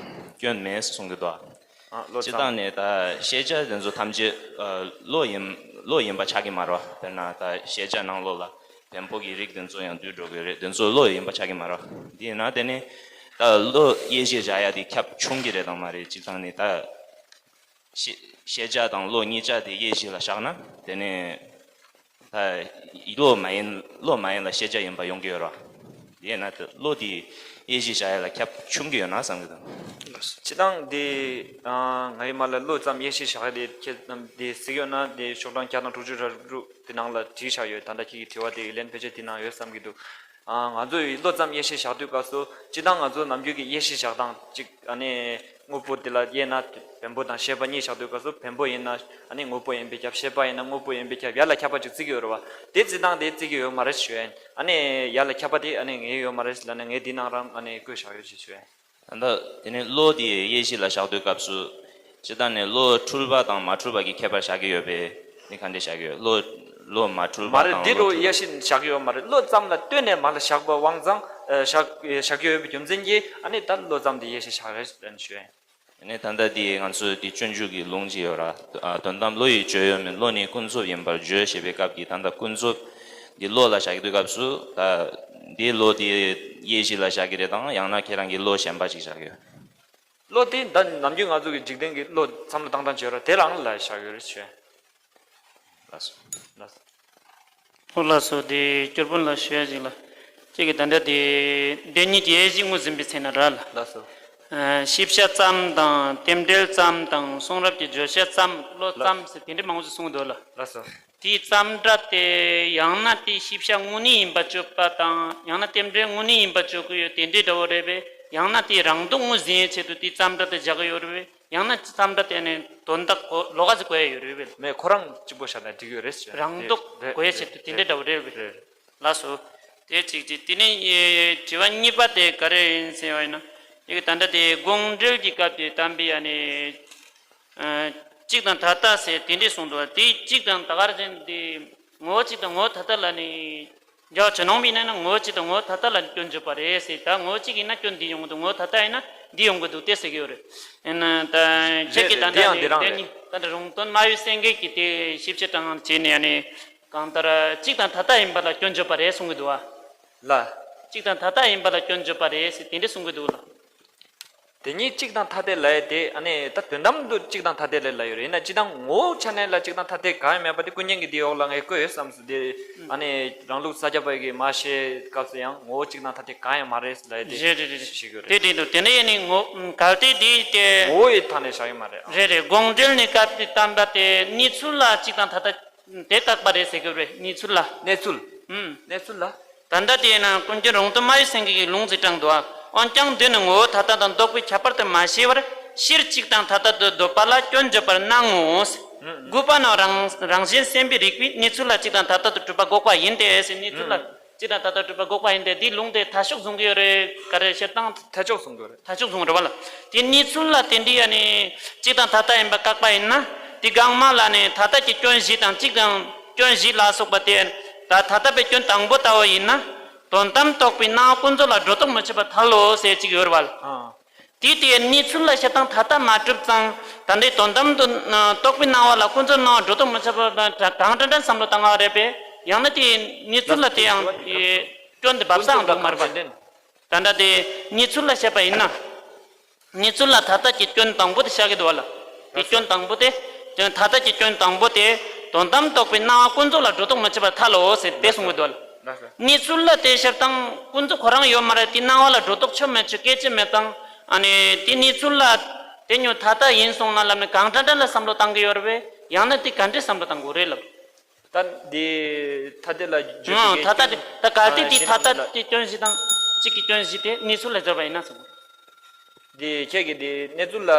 སྐྱོན་མེད་གསུང་གི་འདུག་ཨ་བློ་སྤྱིར་ཙམ། བཏང་ནས་ད་ཤེས་བྱ་དེ་ཚོ་ཐམས་ཅད་ཨ་བློ་ཡིན་བློ་ཡིན་པ་ཆགས་ཀྱི་མ་རེད་བ། དཔེར་ན་ད་ཤེས་བྱ་ནང་ལོགས་ལ་ བེམ་པོ་གི་རིགས་དེ་ཚོ་ཡང་འདུས་འགྲོ་གི་རེད། དེ་ཚོ་བློ་ཡིན་པ་ཆགས་ཀྱི་མ་རེད། དེ་ཡིན་ན་དེ་ནི་ད་བློ་དབྱེ་གཞི་བཞག་ཡ་དེ་ཁྱབ་ཆུང་གི་རེད་དང་མ་རེད། སྤྱིར་བཏང་ནི་ད་ཤེས་ཤེས་བྱ་དང་བློ་གཉིས་ཆ་དེ་དབྱེ་གཞི་ལ་བཞག་ན་དེ་ནི་ད་བློ་མ་ཡིན་བློ་མ་ཡིན་ལ་ཤེས་བྱ་ཡིན་པ་ཡོང་གི་ཡོད་རེད། དེ་ཡིན་ན་ད་བློ་དེ་དབྱེ་གཞི་བཞག་ཡ་ལ་ཁྱབ་ཆུང་གི་ཡོད་ན་བསམ་གི་འདུག། སྤྱིར་བཏང་དེ་ང་ཡི་མ་ལ་བློ་ཙམ་དབྱེ་གཞི་བཞག་ཡ་དེ་ཁྱེད་རྣམས་དེ་གཟིགས་ཡོད་ན་དེ་ཤོག་གྲངས་བརྒྱ་དང་དྲུག་ཅུ་རེ་དྲུག་དེ་ནང་ལ་བྲིས་བཞག་ཡོད། ད་ལྟ་ཁྱེད་ཀྱི་དྲི་བ་དེ་ལན་ཕལ་ཆེར་དེ་ནང་ཡོད་བསམ་གྱི་འདུག། ཨ། ང་ཚོ་ཡི་བློ་ཙམ་དབྱེ་གཞི་བཞག་དུས་སྐབས་སུ་སྤྱིར་བཏང་ང་ཚོ་ནམ་རྒྱུན་གྱི་དབྱེ་གཞི་བཞག་སྟངས་གཅིག་ཨ་ནི་དངོས་པོ་དེ་ལ་དབྱེ་ན་བེམ་པོ་དང་ཤེས་པ་གཉིས་བཞག་དུས་སྐབས་སུ་བེམ་པོ་ཡིན་ན་ཨ་ནི་དངོས་པོ་ཡིན་པས་ཁྱབ། ཤེས་པ་ཡིན་ན་དངོས་པོ་ཡིན་པས་ཁྱབ། ཡ་ལ་ཁྱབ་པ་ཅིག་བརྩི་གི་ཡོད་རེད་བ། དེ་བརྩི་སྟངས་དེ་བརྩི་གི་ཡོད་མ་རེད་ཞུ་ཡ་ཡིན། ཨ་ནི་ཡ་ལ་ཁྱབ་པ་དེ་ཨ་ནི་ངས་ཡོད་མ་རེད་ལབ་ན་ངས་དེ་ནང་རང་ཨ་ནི་བཀོད་བཞག་ཡོད་ཅེས་ཞུ་ཡ་ཡིན། ད་ལྟ་དེ་ནི་བློ་དེ་དབྱེ་གཞི་ལ་བཞག་དུས་སྐབས་སུ་སྤྱིར་བཏང་ནས་བློ་འཁྲུལ་པ་དང་མ་འཁྲུལ་པ་གི་ཁྱད་པར་བཞག་གི་ཡོད་པས་ནི་ག་འདྲས་བཞག་གི་ཡོད། བློ་བློ་མ་འཁྲུལ་མ་པ་རེད། དང་འདི་བློ་རུ་འཁྲུལ་དབྱེ་གཞི་བཞག་གི་ཡོད་མ་རེད། བློ་ཙམ་ལ་ལྟོས་ནས་མ་ལ་བཞག་པ་དབང་ཙང་ཨ་བཞག་བཞག་གི་ཡོད་པའི་རྒྱུ་མཚན་གྱིས་ཨ་ནི་ད་བློ་ཙམ་དེ་དབྱེ་གཞི་བཞག་རེད་ཞུ་ཡ་ཡིན། ནས་ད་ལྟ་འདི་ང་ཚོའི་འདི་སྤྱོད་འཇུག་གི་ལུང་ཅིག་ཡོད་ར། ཨ། དོན་དམ་བློ་ཡི་སྤྱོད་ཡུལ་མིན། བློ་ནི་ཀུན་རྫོབ་ཡིན་པར་བརྗོད་ཞེས་པའི་སྐབས་ཀྱི་ད་ལྟ་ཀུན་རྫོབ་འདི་བློ་ལ་བཞག་གི་དུས་སྐབས་སུ་ད་འདི་བློ་འདི་དབྱེ་གཞི་ལ་བཞག་གི་རེད་དང་ཡང་ན་ཁྱེད་རང་གི་བློ་གཞན་པ་ཅིག་བཞག་གི་ཡོད། བློ་དེ་ད་ནམ་རྒྱུན་ང་ཚོ་གི་འཇིག་རྟེན་གྱི་བློ་བསམ་བློ་བཏང་སྟངས་བྱེད་ར་དེ་རང་ལ་བཞག་ཡོད་རེད་ཞུ། ལགས་སོ། ལགས་སོ། ཨོ་ལགས་སོ། དེ་སྐྱོར་དཔོན་ལ་ཞུ་ཡ་ཅིག་ལ། ཁྱེད་ཀྱིས་ད་ལྟ་དེ་བདེན་གཉིས་ཀྱི་དབྱེ་གཞི་ངོས་ཟིན་པའི་ཚེ་ན་ར་ལ། ལགས་སོ། ཨ། ཤེས་བྱ་ཙམ་དང་རྟེན་འབྲེལ་ཙམ་དང་གསུང་རབ་ཀྱི་བརྗོད་བྱ་ཙམ་བློ་ཙམ་ཟེར་དེ་འདྲའི་མང་པོ་ཞིག་གསུངས་འདུག་ལ། ལགས་སོ། དེའི་ཙམ་སྒྲ་དེ་ཡང་ན་དེའི་ཤེས་བྱ་དངོས་གནས་ཡིན་པ་བརྗོད་པ་དང་ཡང་ན་རྟེན་འབྲེལ་དངོས་གནས་ཡིན་པ་བརྗོད་ཀྱི་ཡོད་དེ་འདྲའི་འདྲ་བོ་རེད་པས། ཡང་ན་དེའི་རང་ལྡོག་ངོས་ཟིན་ཡའི་ཆེད་དུ་དེའི་ཙམ་སྒྲ་དེ་བཞག་གི་ཡོད་རེད་པས། ཡང་ན་ཙམ་སྒྲ་དེ་ནི་དོན་དག་གོ་ལོགས་ཀ་ཅིག་གོ་ཡ་ཡོད་རེད་པས། མེད། ཁོ་རང་གཅིག་པོ་བཞག་ན་འགྲིག་ཡོད་རེད་ཟེར། རང་ལྡོག་གོ་ཡ་ཆེད་དུ་དེ་འདྲའི་འདྲ་བོ་རེད་པས། ལགས་སོ། དེ་གཅིག་གཅིག་དེ་ནས་དྲི་བ་གཉིས་པ་དེ་ག་རེ་ཡིན་ཟེར་བ་ཡིན་ན། ཡི་གེ་ད་ལྟ་དེ་དགོངས་འགྲེལ་གྱི་སྐབས་དེ་དམ་པའི་ཨ་ནི། ཨ། གཅིག་དང་ད་ལྟ་ཟེར་དེ་འདྲས་གསུངས་འདུག་བ། དེ་གཅིག་དང་ད་ག་རེ་ཟེར་དེ་ངོ་བོ་གཅིག་དང་ངོ་བོ་ད་ལྟ་ལ་ནི། འགལ་བ་ཇི་སྣང་མིན་ན་ངོ་བོ་གཅིག་དང་ངོ་བོ་ད་ལྟ་ལ་ནི་སྐྱོན་བརྗོད་པ་རེད་ཟེར། ད་ངོ་བོ་གཅིག་ཡིན་ན་སྐྱོན་འདི་ཡོང་གི་འདུག་ངོ་བོ་ད་ལྟ་ཡིན་ན་འདི་ཡོང་གི་འདུག་སྟེ་ཟེར་གྱི་ཡོད་རེད། ཡིན་ན་ད་ཁྱེད་ཀྱིས་ད་ལྟ་ནི་དེ་ནི་ད་ལྟ་རོང་སྟོན་སྨྲ་བའི་སེང་གེ་གིས་དེ་ཞིབ་དཔྱད་དང་བྱས་ནས་ཡ་ནི། གང་ལྟར་གཅིག་དང་ད་ལྟ་ཡིན་པ་ལ་སྐྱོན་བརྗོད་པ་རེད་གསུང་གི་འདུག་བ། ལ། གཅིག་དང་ད་ལྟ་ཡིན་པ་ལ་སྐྱོན་བརྗོད་པ་རེད་ཟེར་དེ་འདྲས་གསུང་གི་འདུག་ལ། དེ་ཉིད་གཅིག་དང་ཐ་དད་ལབ་ཡས་དེ་ཨ་ནི་ད་དོན་དམ་དུ་གཅིག་དང་ཐ་དད་ལབ་ལབ་ཡོད་རེད། ཡིན་ན་སྤྱིར་བཏང་ངོ་བོ་ཆ་ནས་ལ་གཅིག་དང་ཐ་དད་གང་ཡང་མེད་པ་དེ་ཀུན་མཁྱེན་གྱིས་དེའི་འོག་ལ་ངས་བཀོད་ཡོད་བསམ་སོང་། དེ་ཨ་ནི་རང་ལུགས་ས་སྐྱ་པ་གིས་མར་བཤད་སྐབས་སུ་ཡང་ངོ་བོ་གཅིག་དང་ཐ་དད་གང་ཡང་མ་རེད་ལབ་ཡས་དེ་རེད་རེད་རེད། ཞིག་ཡོད་རེད། དེ་རེད་འདུག་དེ་ནས་ཡིན་ནི་ངོ་གལ་ཏེ་དེ་དེ་ངོ་བོ་ཡི་ཐ་ནས་བཞག་ཡོད་མ་རེད། རེད་རེད། དགོངས་འགྲེལ་ནས་སྐབས་དེ་བསྟན་པ་དེ་གནས་ཚུལ་ལ་གཅིག་དང་ཐ་དད་དེ་བཀག་པ་རེད་ཟེར་གྱི་རེད། གནས་ཚུལ་ལ། གནས་ཚུལ། ཨུམ། གནས་ཚུལ་ལ། ད་ལྟ་དེས་ན་ཀུན་མཁྱེན་རོང་སྟོན་སྨྲ་བའི་སེང་གེ་གིས་ལུང་ཅིག་དྲངས་འདུག་འོན་ཀྱང་འདི་ནི་ངོ་བོ་ཐ་དད་དང་ལྡོག་པའི་ཁྱད་པར་དུ་མ་ཤེས་པར་སྤྱིར་གཅིག་དང་ཐ་དད་དུ་འདོད་པ་ལ་སྐྱོན་བརྗོད་པར་སྣང་ངོ་། ཨུམ། དགོས་པ་ནི་རང་རང་བཞིན་སེམས་པའི་རིགས་པས་གནས་ཚུལ་ལ་གཅིག་དང་ཐ་དད་དུ་གྲུབ་པ་འགོག་པ་ཡིན་ཏེ་ཟེར། གནས་ཚུལ་ལ་ཨུམ། གཅིག་དང་ཐ་དད་གྲུབ་པ་འགོག་པ་ཡིན་ཏེ། འདིའི་ལུང་དེ་ཐ་ཤོག་བཟུང་གི་ཡོད་རེད། ག་རེ་བཤད་སྟངས། ཐ་ཤོག་བཟུང་གི་ཡོད་རེད། ཐ་ཤོག་བཟུང་རེད་བ་ལ། དེ་གནས་ཚུལ་ལ་དེ་འདྲའི་ཡ་ནི་གཅིག་དང་ཐ་དད་ཡིན་པ་བཀག་པ་ཡིན་ན། དེ་གང་མ་ལ་ནི་ཐ་དད་ཀྱི་སྐྱོན་བཞི་དང་གཅིག་དང་སྐྱོན་བཞི་ལ་སོགས་པ་དེ། ད་ཐ་དད་པའི་སྐྱོན་དང་པོ་ལྟ་བུ་ཡིན་ན། དོན་དམ་རྟོགས་པའི་སྣང་བ་ཀུན་རྫོབ་ལ་སྒྲོ་འདོགས་མི་ཆོད་པར་ཐལ་ལོ་ཟེར་གཅིག་ཡོད་རེད་བ་ལ། ཨ། དེ་དེའི་གནས་ཚུལ་ལ་བཤད་སྟངས་ཐ་དད་མ་གྲུབ་ཙང་། ད་འདྲའི་དོན་དམ་དུ་རྟོགས་པའི་སྣང་བ་ལ་ཀུན་རྫོབ་སྣང་བ་སྒྲོ་འདོགས་མི་ཆོད་པ་དང་གང་འདྲ་འདྲ་བསམ་བློ་བཏང་བ་རེད་པས། ཡང་ན་དེའི་གནས་ཚུལ་ལ་དེ་ཡང་སྐྱོན་དེ་འབབ་སའང་འདུག་མ་རེད་པ། ད་ལྟ་དེ་གནས་ཚུལ་ལ་བཤད་པ་ཡིན་ན། གནས་ཚུལ་ལ་ཐ་དད་ཀྱི་སྐྱོན་དང་པོ་དེ་བཤད་ཀྱི་འདུག་བ་ལ། དེ་སྐྱོན་དང་པོ་དེ། ཐ་དད་ཀྱི་སྐྱོན་དང་པོ་དེ། དོན་དམ་རྟོགས་པའི་སྣང་བ་ཀུན་རྫོབ་ལ་སྒྲོ་འདོགས་མི་ཆོད་པར་ཐལ་ལོ་ཟེར་དེ་གསུང་གི་འདུག་བ་ལ། གནས་ཚུལ་ལ་དེ་བཤད་སྟངས་ཀུན་རྫོབ་ཁོ་རང་ཡོད་མ་རེད། དེ་སྣང་བ་ལ་སྒྲོ་འདོགས་ཆོད་མི་ཆོད་སྐད་ཆ་མེད་དང་། ཨ་ནི་དེ་གནས་ཚུལ་ལ་དེ་ཉོ་ཐ་དད་ཡིན་སོང་ན་ལབ་ནས་གང་འདྲ་འདྲ་ལ་བསམ་བློ་བཏང་གི་ཡོད་རེད་པས། ཡང་ན་དེ་ག་འདྲས་བསམ་བློ་བཏང་དགོས་རེད་ལབ། ད་འདི་ཐ་དད་ལ་བརྗོད་ཨང་། པའི་ཐ་དད་དེ་ད་གལ་ཏེ་དེ་ཐ་དད་དེ་སྐྱོན་བཞི་དང་གཅིག་གི་སྐྱོན་བཞི་དེ་གནས་ཚུལ་ལ་སྦྱར་བ་ཡིན་ན་ཟེར། འདི་ཁྱེད་ཀྱིས་འདི་གནས་ཚུལ་ལ་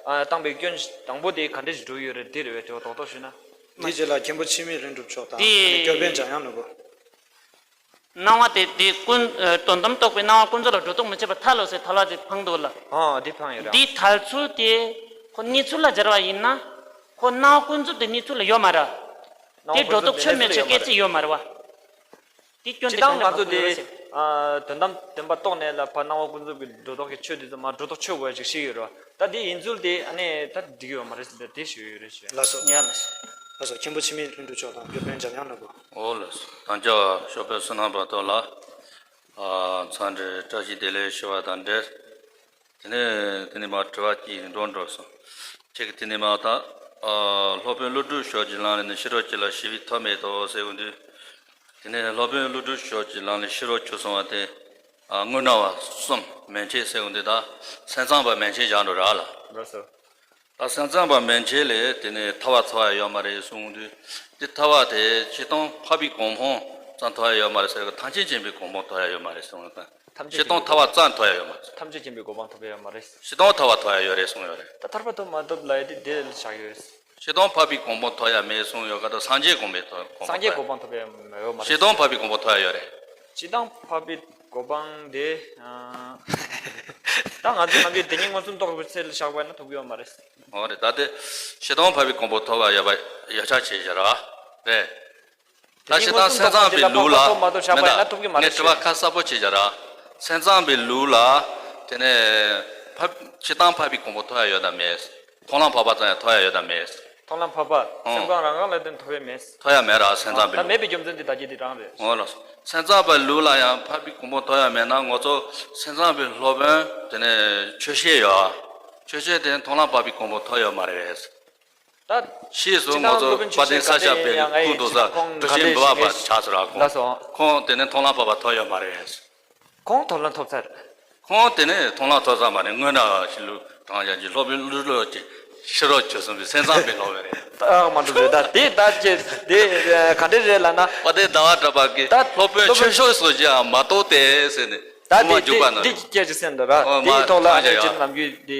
ཨ་བཏང་པའི་སྐྱོན་དང་པོ་དེ་ག་འདྲ་ཞིག་འགྲོ་ཡོད་རེད། འདི་རེད་པས། དེ་བ་རྡོག་རྡོག་ཞུས་ན། འདིའི་རྗེས་ལ་མཁན་པོ་འཆི་མེད་ལྷུན་གྲུབ་མཆོག་དང་དེ་སྐྱོར་དཔོན་འཇམ་དབྱངས་ནོར་བུ། སྣང་བ་དེ་དེ་ཀུན་ཨ་དོན་དམ་རྟོགས་པའི་སྣང་བ་ཀུན་རྫོབ་ལ་སྒྲོ་འདོགས་མི་ཆོད་པར་ཐལ་ལོ་ཟེར་ཐལ་བ་དེ་འཕངས་འདུག་ལ། ཨ་འདི་འཕངས་ཡོད་རེད། འདི་ཐལ་ཚུལ་དེ་ཁོ་གནས་ཚུལ་ལ་སྦྱར་བ་ཡིན་ན། ཁོ་སྣང་བ་ཀུན་རྫོབ་དེ་གནས་ཚུལ་ལ་ཡོད་མ་རེད། དེ་སྒྲོ་འདོགས་ཆོད་མི་ཆོད་སྐད་ཆ་ཡོད་མ་རེད་བ། དེ་སྐྱོན་དེ་སྤྱིར་བཏང་ང་ཚོ་དེ་ཨ་དོན་དམ་བདེན་པ་རྟོགས་ནས་ལ་ཕར་སྣང་བ་ཀུན་རྫོབ་ཀྱི་སྒྲོ་འདོགས་ཀྱི་ཆོད་དེ་ཚོ་མ་སྒྲོ་འདོགས་ཆོད་དགོས་ཅིག་ཤེས་ཡོད་རེད་བ། ད་དེ་ཡིན་ཚུལ་དེ་ཨ་ནི་ད་འགྲིག་ཡོད་མ་རེད་ཟེར་ཏེ་དེ་ཞུ་ཡོད་རེད་ཞུ། ལགས་སོ། ཡ་ལགས་སོ། ལགས་སོ། མཁན་པོ་འཆི་མེད་ལྷུན་གྲུབ་མཆོག་དང་སྐྱོར་དཔོན་འཇམ་དབྱངས་ནོར་བུ། འོ་ལགས་སོ། དང་ཅག་ཞོགས་པའི་བསོད་ནམས་པ་ཏོ་ལ། ཨ། འཚམས་འདྲི་བཀྲ་ཤིས་བདེ་ལེགས་ཞུ་བ་དང་འབྲེལ། དེ་ནས་དེ་ནས་མར་དྲི་བ་གཅིག་འགྲོ་འགྲོ་སོང་། ཁྱེད་ཀྱིས་དེ་ནས་མར་ད། ཨ། སློབ་དཔོན་ཀླུ་སྒྲུབ་ཞབས་ཀྱི་ལམ་ལས་ནི་ཤེས་རབ་ཀྱི་ལ་ཞི་བའི་ཐབས་མེད་དོ་ཟེར་འོང་དུས། དེ་ནས་སློབ་དཔོན་ཀླུ་སྒྲུབ་ཞབས་ཀྱི་ལམ་ལས་ཤེས་རབ་གྱུར་སོང་བ་དེ། ཨ། དངོས་སྣང་བ་གསུམ་མན་ཆད་ཟེར་འོང་དུས་ད་སེམས་ཙམ་པ་མན་ཆད་བཞག་འགྲོ་ར་ལ། ལགས་སོ། ད་སེམས་ཙམ་པ་མན་ཆད་ལས་དེ་ནས་ཐར་པ་ཐོབ་ཡ་ཡོད་མ་རེད་གསུངས་དུས། དེ་ཐར་པ་དེ་སྤྱིར་བཏང་འཕགས་པའི་གོ་འཕང་ཙམ་ཐོབ་ཡ་ཡོད་མ་རེད་ཟེར་གི། ཐམས་ཅད་མཁྱེན་པའི་གོ་འཕང་ཐོབ་ཡ་ཡོད་མ་རེད་གསུངས་ཡོད་དང་། ཐམས་ཅད་སྤྱིར་བཏང་ཐར་པ་ཙམ་ཐོབ་ཡ་ཡོད་མ་རེད། ཐམས་ཅད་མཁྱེན་པའི་གོ་འཕང་ཐོབ་ཡ་ཡོད་མ་རེད། སྤྱིར་བཏང་ཐར་པ་ཐོབ་ཡ་ཡོད་རེད་གསུངས་ཡོད་རེད། ད་ཐར་པ་ཐོབ་མ་ཐོབ་ལབ་ཡ་དེ་དེ་ལ་བཞག་ཡོད། སྤྱིར་བཏང་འཕགས་པའི་གོ་འཕང་ཐོབ་ཡ་མེད་གསུངས་ཡོད་ག་ད་སངས་རྒྱས་གོ་འཕང་ཐོབ་གོ་འཕང་སངས་རྒྱས་ཐོབ་ཡ། གོ་འཕང་ཐོབ་ཡ་ཡོད་མ་རེད། སྤྱིར་བཏང་འཕགས་པའི་གོ་འཕང་ཐོབ་ཡ་ཡོད་རེད། སྤྱིར་བཏང་འཕགས་པའི་གོ་འཕང་དེ། ཨ། ད་ང་ཚོ་ནམ་རྒྱུན་དེ་ཉིད་མངོན་སུམ་རྟོགས་པའི་ཚུལ་ལ་བཞག་པ་ཡིན་ན་ཐོབ་ཀྱི་ཡོད་མ་རེད། འོ་རེད། ད་དེ་སྤྱིར་བཏང་འཕགས་པའི་གོ་འཕང་ཐོབ་པ་ཡོད་པ་ཡོད་ཆ་ཆེ་ཞེ་ར་རེད། ད་དེ་ཉིད་སྤྱིར་བཏང་མངོན་སུམ་སེམས་ཙམ་རྟོགས་པའི་ལུགས་ལ་ལ་ཕར་ཐོབ་མ་ཐོབ་བཞག་པ་ཡིན་ན་ཐོབ་ཀྱི་མ་རེད། ངས་དྲི་བ་ཁ་གསལ་པོ་བྱེད་ཀྱི་ར། སེམས་ཙམ་པའི་ལུགས་ལ། དེ་ནས་འཕགས་སྤྱིར་བཏང་འཕགས་པའི་གོ་འཕང་ཐོབ་ཡ་ཡོད་དམ་མེད། མཐོང་ལམ་འཕགས་པ་ཙམ་ཡང་ཐོབ་ཡ་ཡོད་དམ་མེད། མཐོང་ལམ་འཕགས་པ། ཨང་། སེམས་ཁམས་རང་གང་ལ་བརྟེན་ཐོབ་ཡ་མེད། ཐོབ་ཡ་མེད་ར་སེམས་ཙམ་པའི་ད་ལུགས། མེད་པའི་རྒྱུ་མཚན་དེ་ད་གི་དེ་རང་རེད། འོ་ལགས་སོ། སེམས་ཙམ་པའི་ལུགས་ལ་ཡང་འཕགས་པའི་གོ་འཕང་ཐོབ་ཡ་མེད་ན་ང་ཚོ་སེམས་ཙམ་པའི་སློབ་དཔོན་དེ་ནས་ཆོས་བཤད་ཡོད། ཆོས་བཤད་དེ་མཐོང་ལམ་འཕགས་པའི་གོ་འཕང་ཐོབ་ཡོད་མ་རེད། ད་ཕྱིས་སུ་ང་ཚོ་དཔལ་ལྡན་ས་སྐྱ་པའི་ཁུངས་གཏུགས་ས་གྲུབ་ཆེན་འབུལ་བ་པ་ཆགས་ཟེར་བ་ཁོང་། ལགས་སོ། ཁོང་དེ་ནས་མཐོང་ལམ་འཕགས་པ་ཐོབ་ཡོད་མ་རེད། ཁོང་མཐོང་ལམ་ཐོབ་ཚར། ཁོང་དེ་ནས་མཐོང་ལམ་ཐོབ་ཚར་མ་རེད། དངོས་གནས་ཤི་ལུགས་དྲང་ཡང་གྱི་སློབ་དཔོན་ཀླུ་སྒྲུབ་ཀྱི་ཤེས་རབ་བྱོལ་སོང་བའི་སེམས་ཙམ་པའི་སློབ་དཔོན་རེད། ད་མ་འགྲུབ་རེད། ད་དེ་ད་ཅེ་དེ་ག་འདྲ་རེད་ལབ་ན། དཔལ་ལྡན་ཟླ་བ་གྲགས་པ་གིས་ད་སློབ་དཔོན་སློབ་དཔོན་ཆོས་མཆོག་སོགས་ཀྱིས་མ་རྟོགས་ཏེ་ཟེར་ནས། ད་དེ་དབུ་མ་འཇུག་པ་ན། དེ་དེ་སྐད་ཅིག་གསན་འདུག་ར། ཨོ་དེའི་མ་ཐོག་ལ་ཨ་ནི་ཡ་ཅིག་ནམ་རྒྱུན་དེ་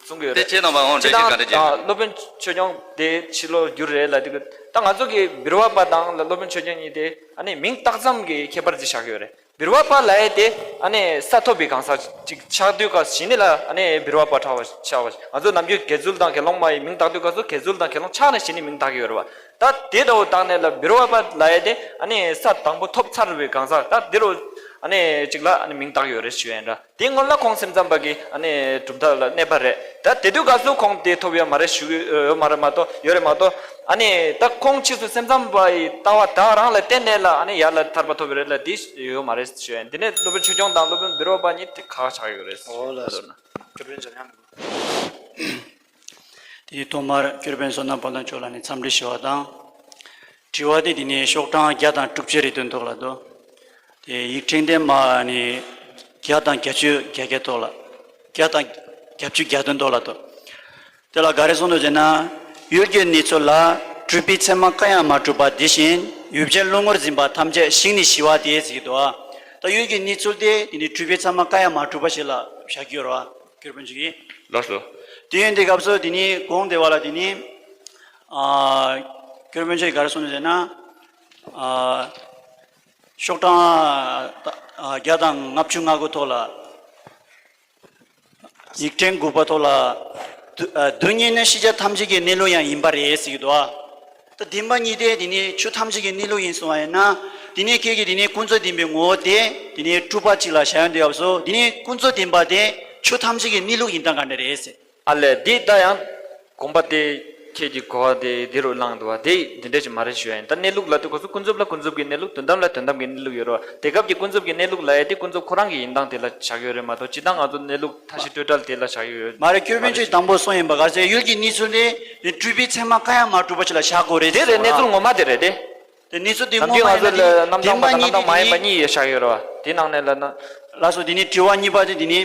གསུང་གི་ཡོད་དེ་རེད། ཁྱེད་རྣམ་པ་འོང་འདྲ་ཅིག་ག་འདྲ་ཅིག་སྤྱིར་བཏང་སློབ་དཔོན་ཆོས་སྐྱོང་དེ་ཕྱི་ལོགས་བསྒྱུར་རེད་ལབ་དུས། ད་ང་ཚོ་གི་འབུལ་བ་པ་དང་ལ་སློབ་དཔོན་ཆོས་སྐྱོང་གཉིས་དེ་ཨ་ནི་མིང་བཏགས་ཙམ་གྱི་ཁྱད་པར་ཅིག་ཆགས་ཀྱི་ཡོད་རེད། འབུལ་བ་པ་ལབ་ཡས་དེ་ཨ་ནི་ས་ཐོབ་པའི་གང་ཟག་ཅིག་ཆགས་དུས་སྐབས་གཞི་ནས་ལ་ཨ་ནི་འབུལ་བ་པ་ཆགས་པ་ཆགས་པ། ང་ཚོ་ནམ་རྒྱུན་དགེ་ཚུལ་དང་དགེ་སློང་མ་ཡི་མིང་བཏགས་དུས་སྐབས་སུ་དགེ་ཚུལ་དང་དགེ་སློང་ཆགས་ནས་གཞི་ནས་མིང་བཏགས་ཀྱི་ཡོད་རེད་བ། ད་དེ་འདྲ་བོ་བཏགས་ནས་ལ་འབུལ་བ་པ་ལབ་ཡས་དེ་ཨ་ནི་ས་དང་པོ་ཐོབ་ཚར་བའི་གང་ཟག་ད་དེ་རུ་ཨ་ནི་ཅིག་ལ་ཨ་ནི་མིང་བཏགས་ཡོད་རེད་ཞུ་ཡས་འདྲ། དེ་སྔོན་ལ་ཁོང་སེམས་ཙམ་པ་གི་ཨ་ནི་གྲུབ་མཐའ་ལ་གནས་པ་རེད། ད་དེ་དུས་སྐབས་སུ་ཁོང་དེ་ཐོབ་ཡོད་མ་རེད་ཞུ་གི་ཡོད་མ་རེད་མ་གཏོགས་ཡོད་རེད་མ་གཏོགས། ཨ་ནི་ད་ཁོང་ཕྱིས་སུ་སེམས་ཙམ་པ་ཡི་ལྟ་བ་ད་རང་ལ་བརྟེན་ནས་ལ་ཨ་ནི་ཡར་ལ་ཐར་པ་ཐོབ་ཡོད་རེད་ལ་དེ་ཡོད་མ་རེད་ཞུ་ཡ་ཡིན། དེ་ནས་སློབ་དཔོན་ཆོས་སྐྱོང་དང་སློབ་དཔོན་འབུལ་བ་པ་གཉིས་དེ་ཁག་ཆགས་ཡོད་རེད། འོ་ལགས་སོ། དེའི་ཐོག་མར་སྐྱོར་དཔོན་བསོད་ནམས་དཔལ་ལྡན་མཆོག་ལ་ནི་འཚམས་འདྲི་ཞུ་བ་དང་། དྲི་བ་དེ་དེ་ནས་ཤོག་གྲངས་བརྒྱ་དང་དྲུག་ཅུ་རེ་བདུན་ཐོག་ལ་འདུག་དེ་ཡིག་ཕྲེང་དེ་མ་ནི་བརྒྱ་དང་བརྒྱད་ཅུ་གྱ་བརྒྱད་ཐོག་ལ། བརྒྱ་དང་བརྒྱད་ཅུ་གྱ་བདུན་ཐོག་ལ་འདུག་དེ་ལ་ག་རེ་གསུངས་འདུག་ཟེར་ན། ཡུལ་གྱི་གནས་ཚུལ་ལ་གྲུབ་པའི་མཚན་མ་གང་ཡང་མ་གྲུབ་པ་དེ་བཞིན་ཡུལ་ཅན་རླུང་ངོར་འཛིན་པ་ཐམས་ཅད་ཞིང་ནི་ཞི་བ་སྟེ་ཟེར་གྱི་འདུག་ད་ཡུལ་གྱི་གནས་ཚུལ་དེ་དེ་ནི་གྲུབ་པའི་མཚན་མ་གང་ཡང་མ་གྲུབ་པ་ཞིག་ལ་བཞག་གི་ཡོད་རེད་བ། སྐྱོར་དཔོན་ཅིག་གིས། ལགས་སོ། དེ་ཡིན་དུས་སྐབས་སུ་དེ་ནི་གོང་དེ་བ་ལ་དེ་ནི། ཨ། སྐྱོར་དཔོན་ཅིག་གིས་ག་རེ་གསུངས་ནས་ཟེར་ན། ཨ། ཤོག་གྲངས་ཨ་བརྒྱ་དང་ལྔ་བཅུ་ང་དགུ་ཐོག་ལ། ཡིག་ཕྲེང་དགུ་པ་ཐོག་ལ། རྡུལ་རྡུལ་སྙེད་ནི་ཤེས་བྱ་ཐམས་ཅད་ཀྱི་གནས་ལུགས་ཡང་ཡིན་པ་རེད་ཟེར་གྱི་འདུག་ཨ། ད་བདེན་པ་གཉིས་དེ་དེ་ནི་ཆོས་ཐམས་ཅད་ཀྱི་གནས་ལུགས་ཡིན་གསུངས་པ་ཡིན་ན། དེ་ནི་ཁྱེད་ཀྱིས་དེ་ནི་ཀུན་རྫོབ་བདེན་པའི་ངོ་བོ་དེ་དེ་ནི་སྤྲུལ་པ་གཅིག་ལ་བཞག་ཡོང་དུས་སྐབས་སུ་དེ་ནི་ཀུན་རྫོབ་བདེན་པ་དེ་ཆོས་ཐམས་ཅད་ཀྱི་གནས་ལུགས་ཡིན་སྟངས་ག་འདྲ་རེད་ཟེར། ཨ་ལས་འདི་ད་ཡང་དགོངས་པ་དེ་ཁྱེད་ཀྱི་གོ་བ་དེ་འདི་རུ་བླངས་འདུག་བ། དེ་འདི་འདྲ་ཞིག་མ་རེད་ཞུ་ཡ་ཡིན། ད་གནས་ལུགས་ལ་དུས་སྐབས་སུ་ཀུན་རྫོབ་ལ་ཀུན་རྫོབ་ཀྱི་གནས་ལུགས། དོན་དམ་ལ་དོན་དམ་གྱི་གནས་ལུགས་ཡོད་རེད་བ། དེ་སྐབས་ཀྱི་ཀུན་རྫོབ་ཀྱི་གནས་ལུགས་ལབ་ཡ་དེ་ཀུན་རྫོབ་ཁོ་རང་གི་ཡིན་སྟངས་དེ་ལ་བཞག་ཡོད་རེད་མ་གཏོགས་སྤྱིར་བཏང་ང་ཚོ་གནས་ལུགས་མཐའ་བཞི་སྤྲོས་བྲལ་དེ་ལ་བཞག་ཡོད་མ་རེད། སྐྱོར་དཔོན་ཆོས་དང་པོ་གསུངས་ཡིན་པ་ག་ཚོད་ཡུལ་གྱི་གནས་ཚུལ་དེ་དེ་གྲུབ་པའི་མཚན་མ་གང་ཡང་མ་གྲུབ་པ་ཞིག་ལ་བཞག་དགོས་རེད། དེ་རེད། གནས་ཚུལ་དེ་ངོ་མ་དེ་རེད་དེ། དེ་གནས་ཚུལ་དེ་ནམ་ངོ་མ་རྒྱུན་ང་ཚོ་ཡིན་ན་ལ་རྣམ་གྲངས་པ་དང་རྣམ་གྲངས་མ་ཡིན་པ་གཉིས་ཡོད་བཞག་ཡོད་རེད་བ། དེ་ནང་ནས་ལ་ན། ལགས་སོ། དེ་ནི་དྲི་བ་གཉིས་པ་དེ་དེ་ནི།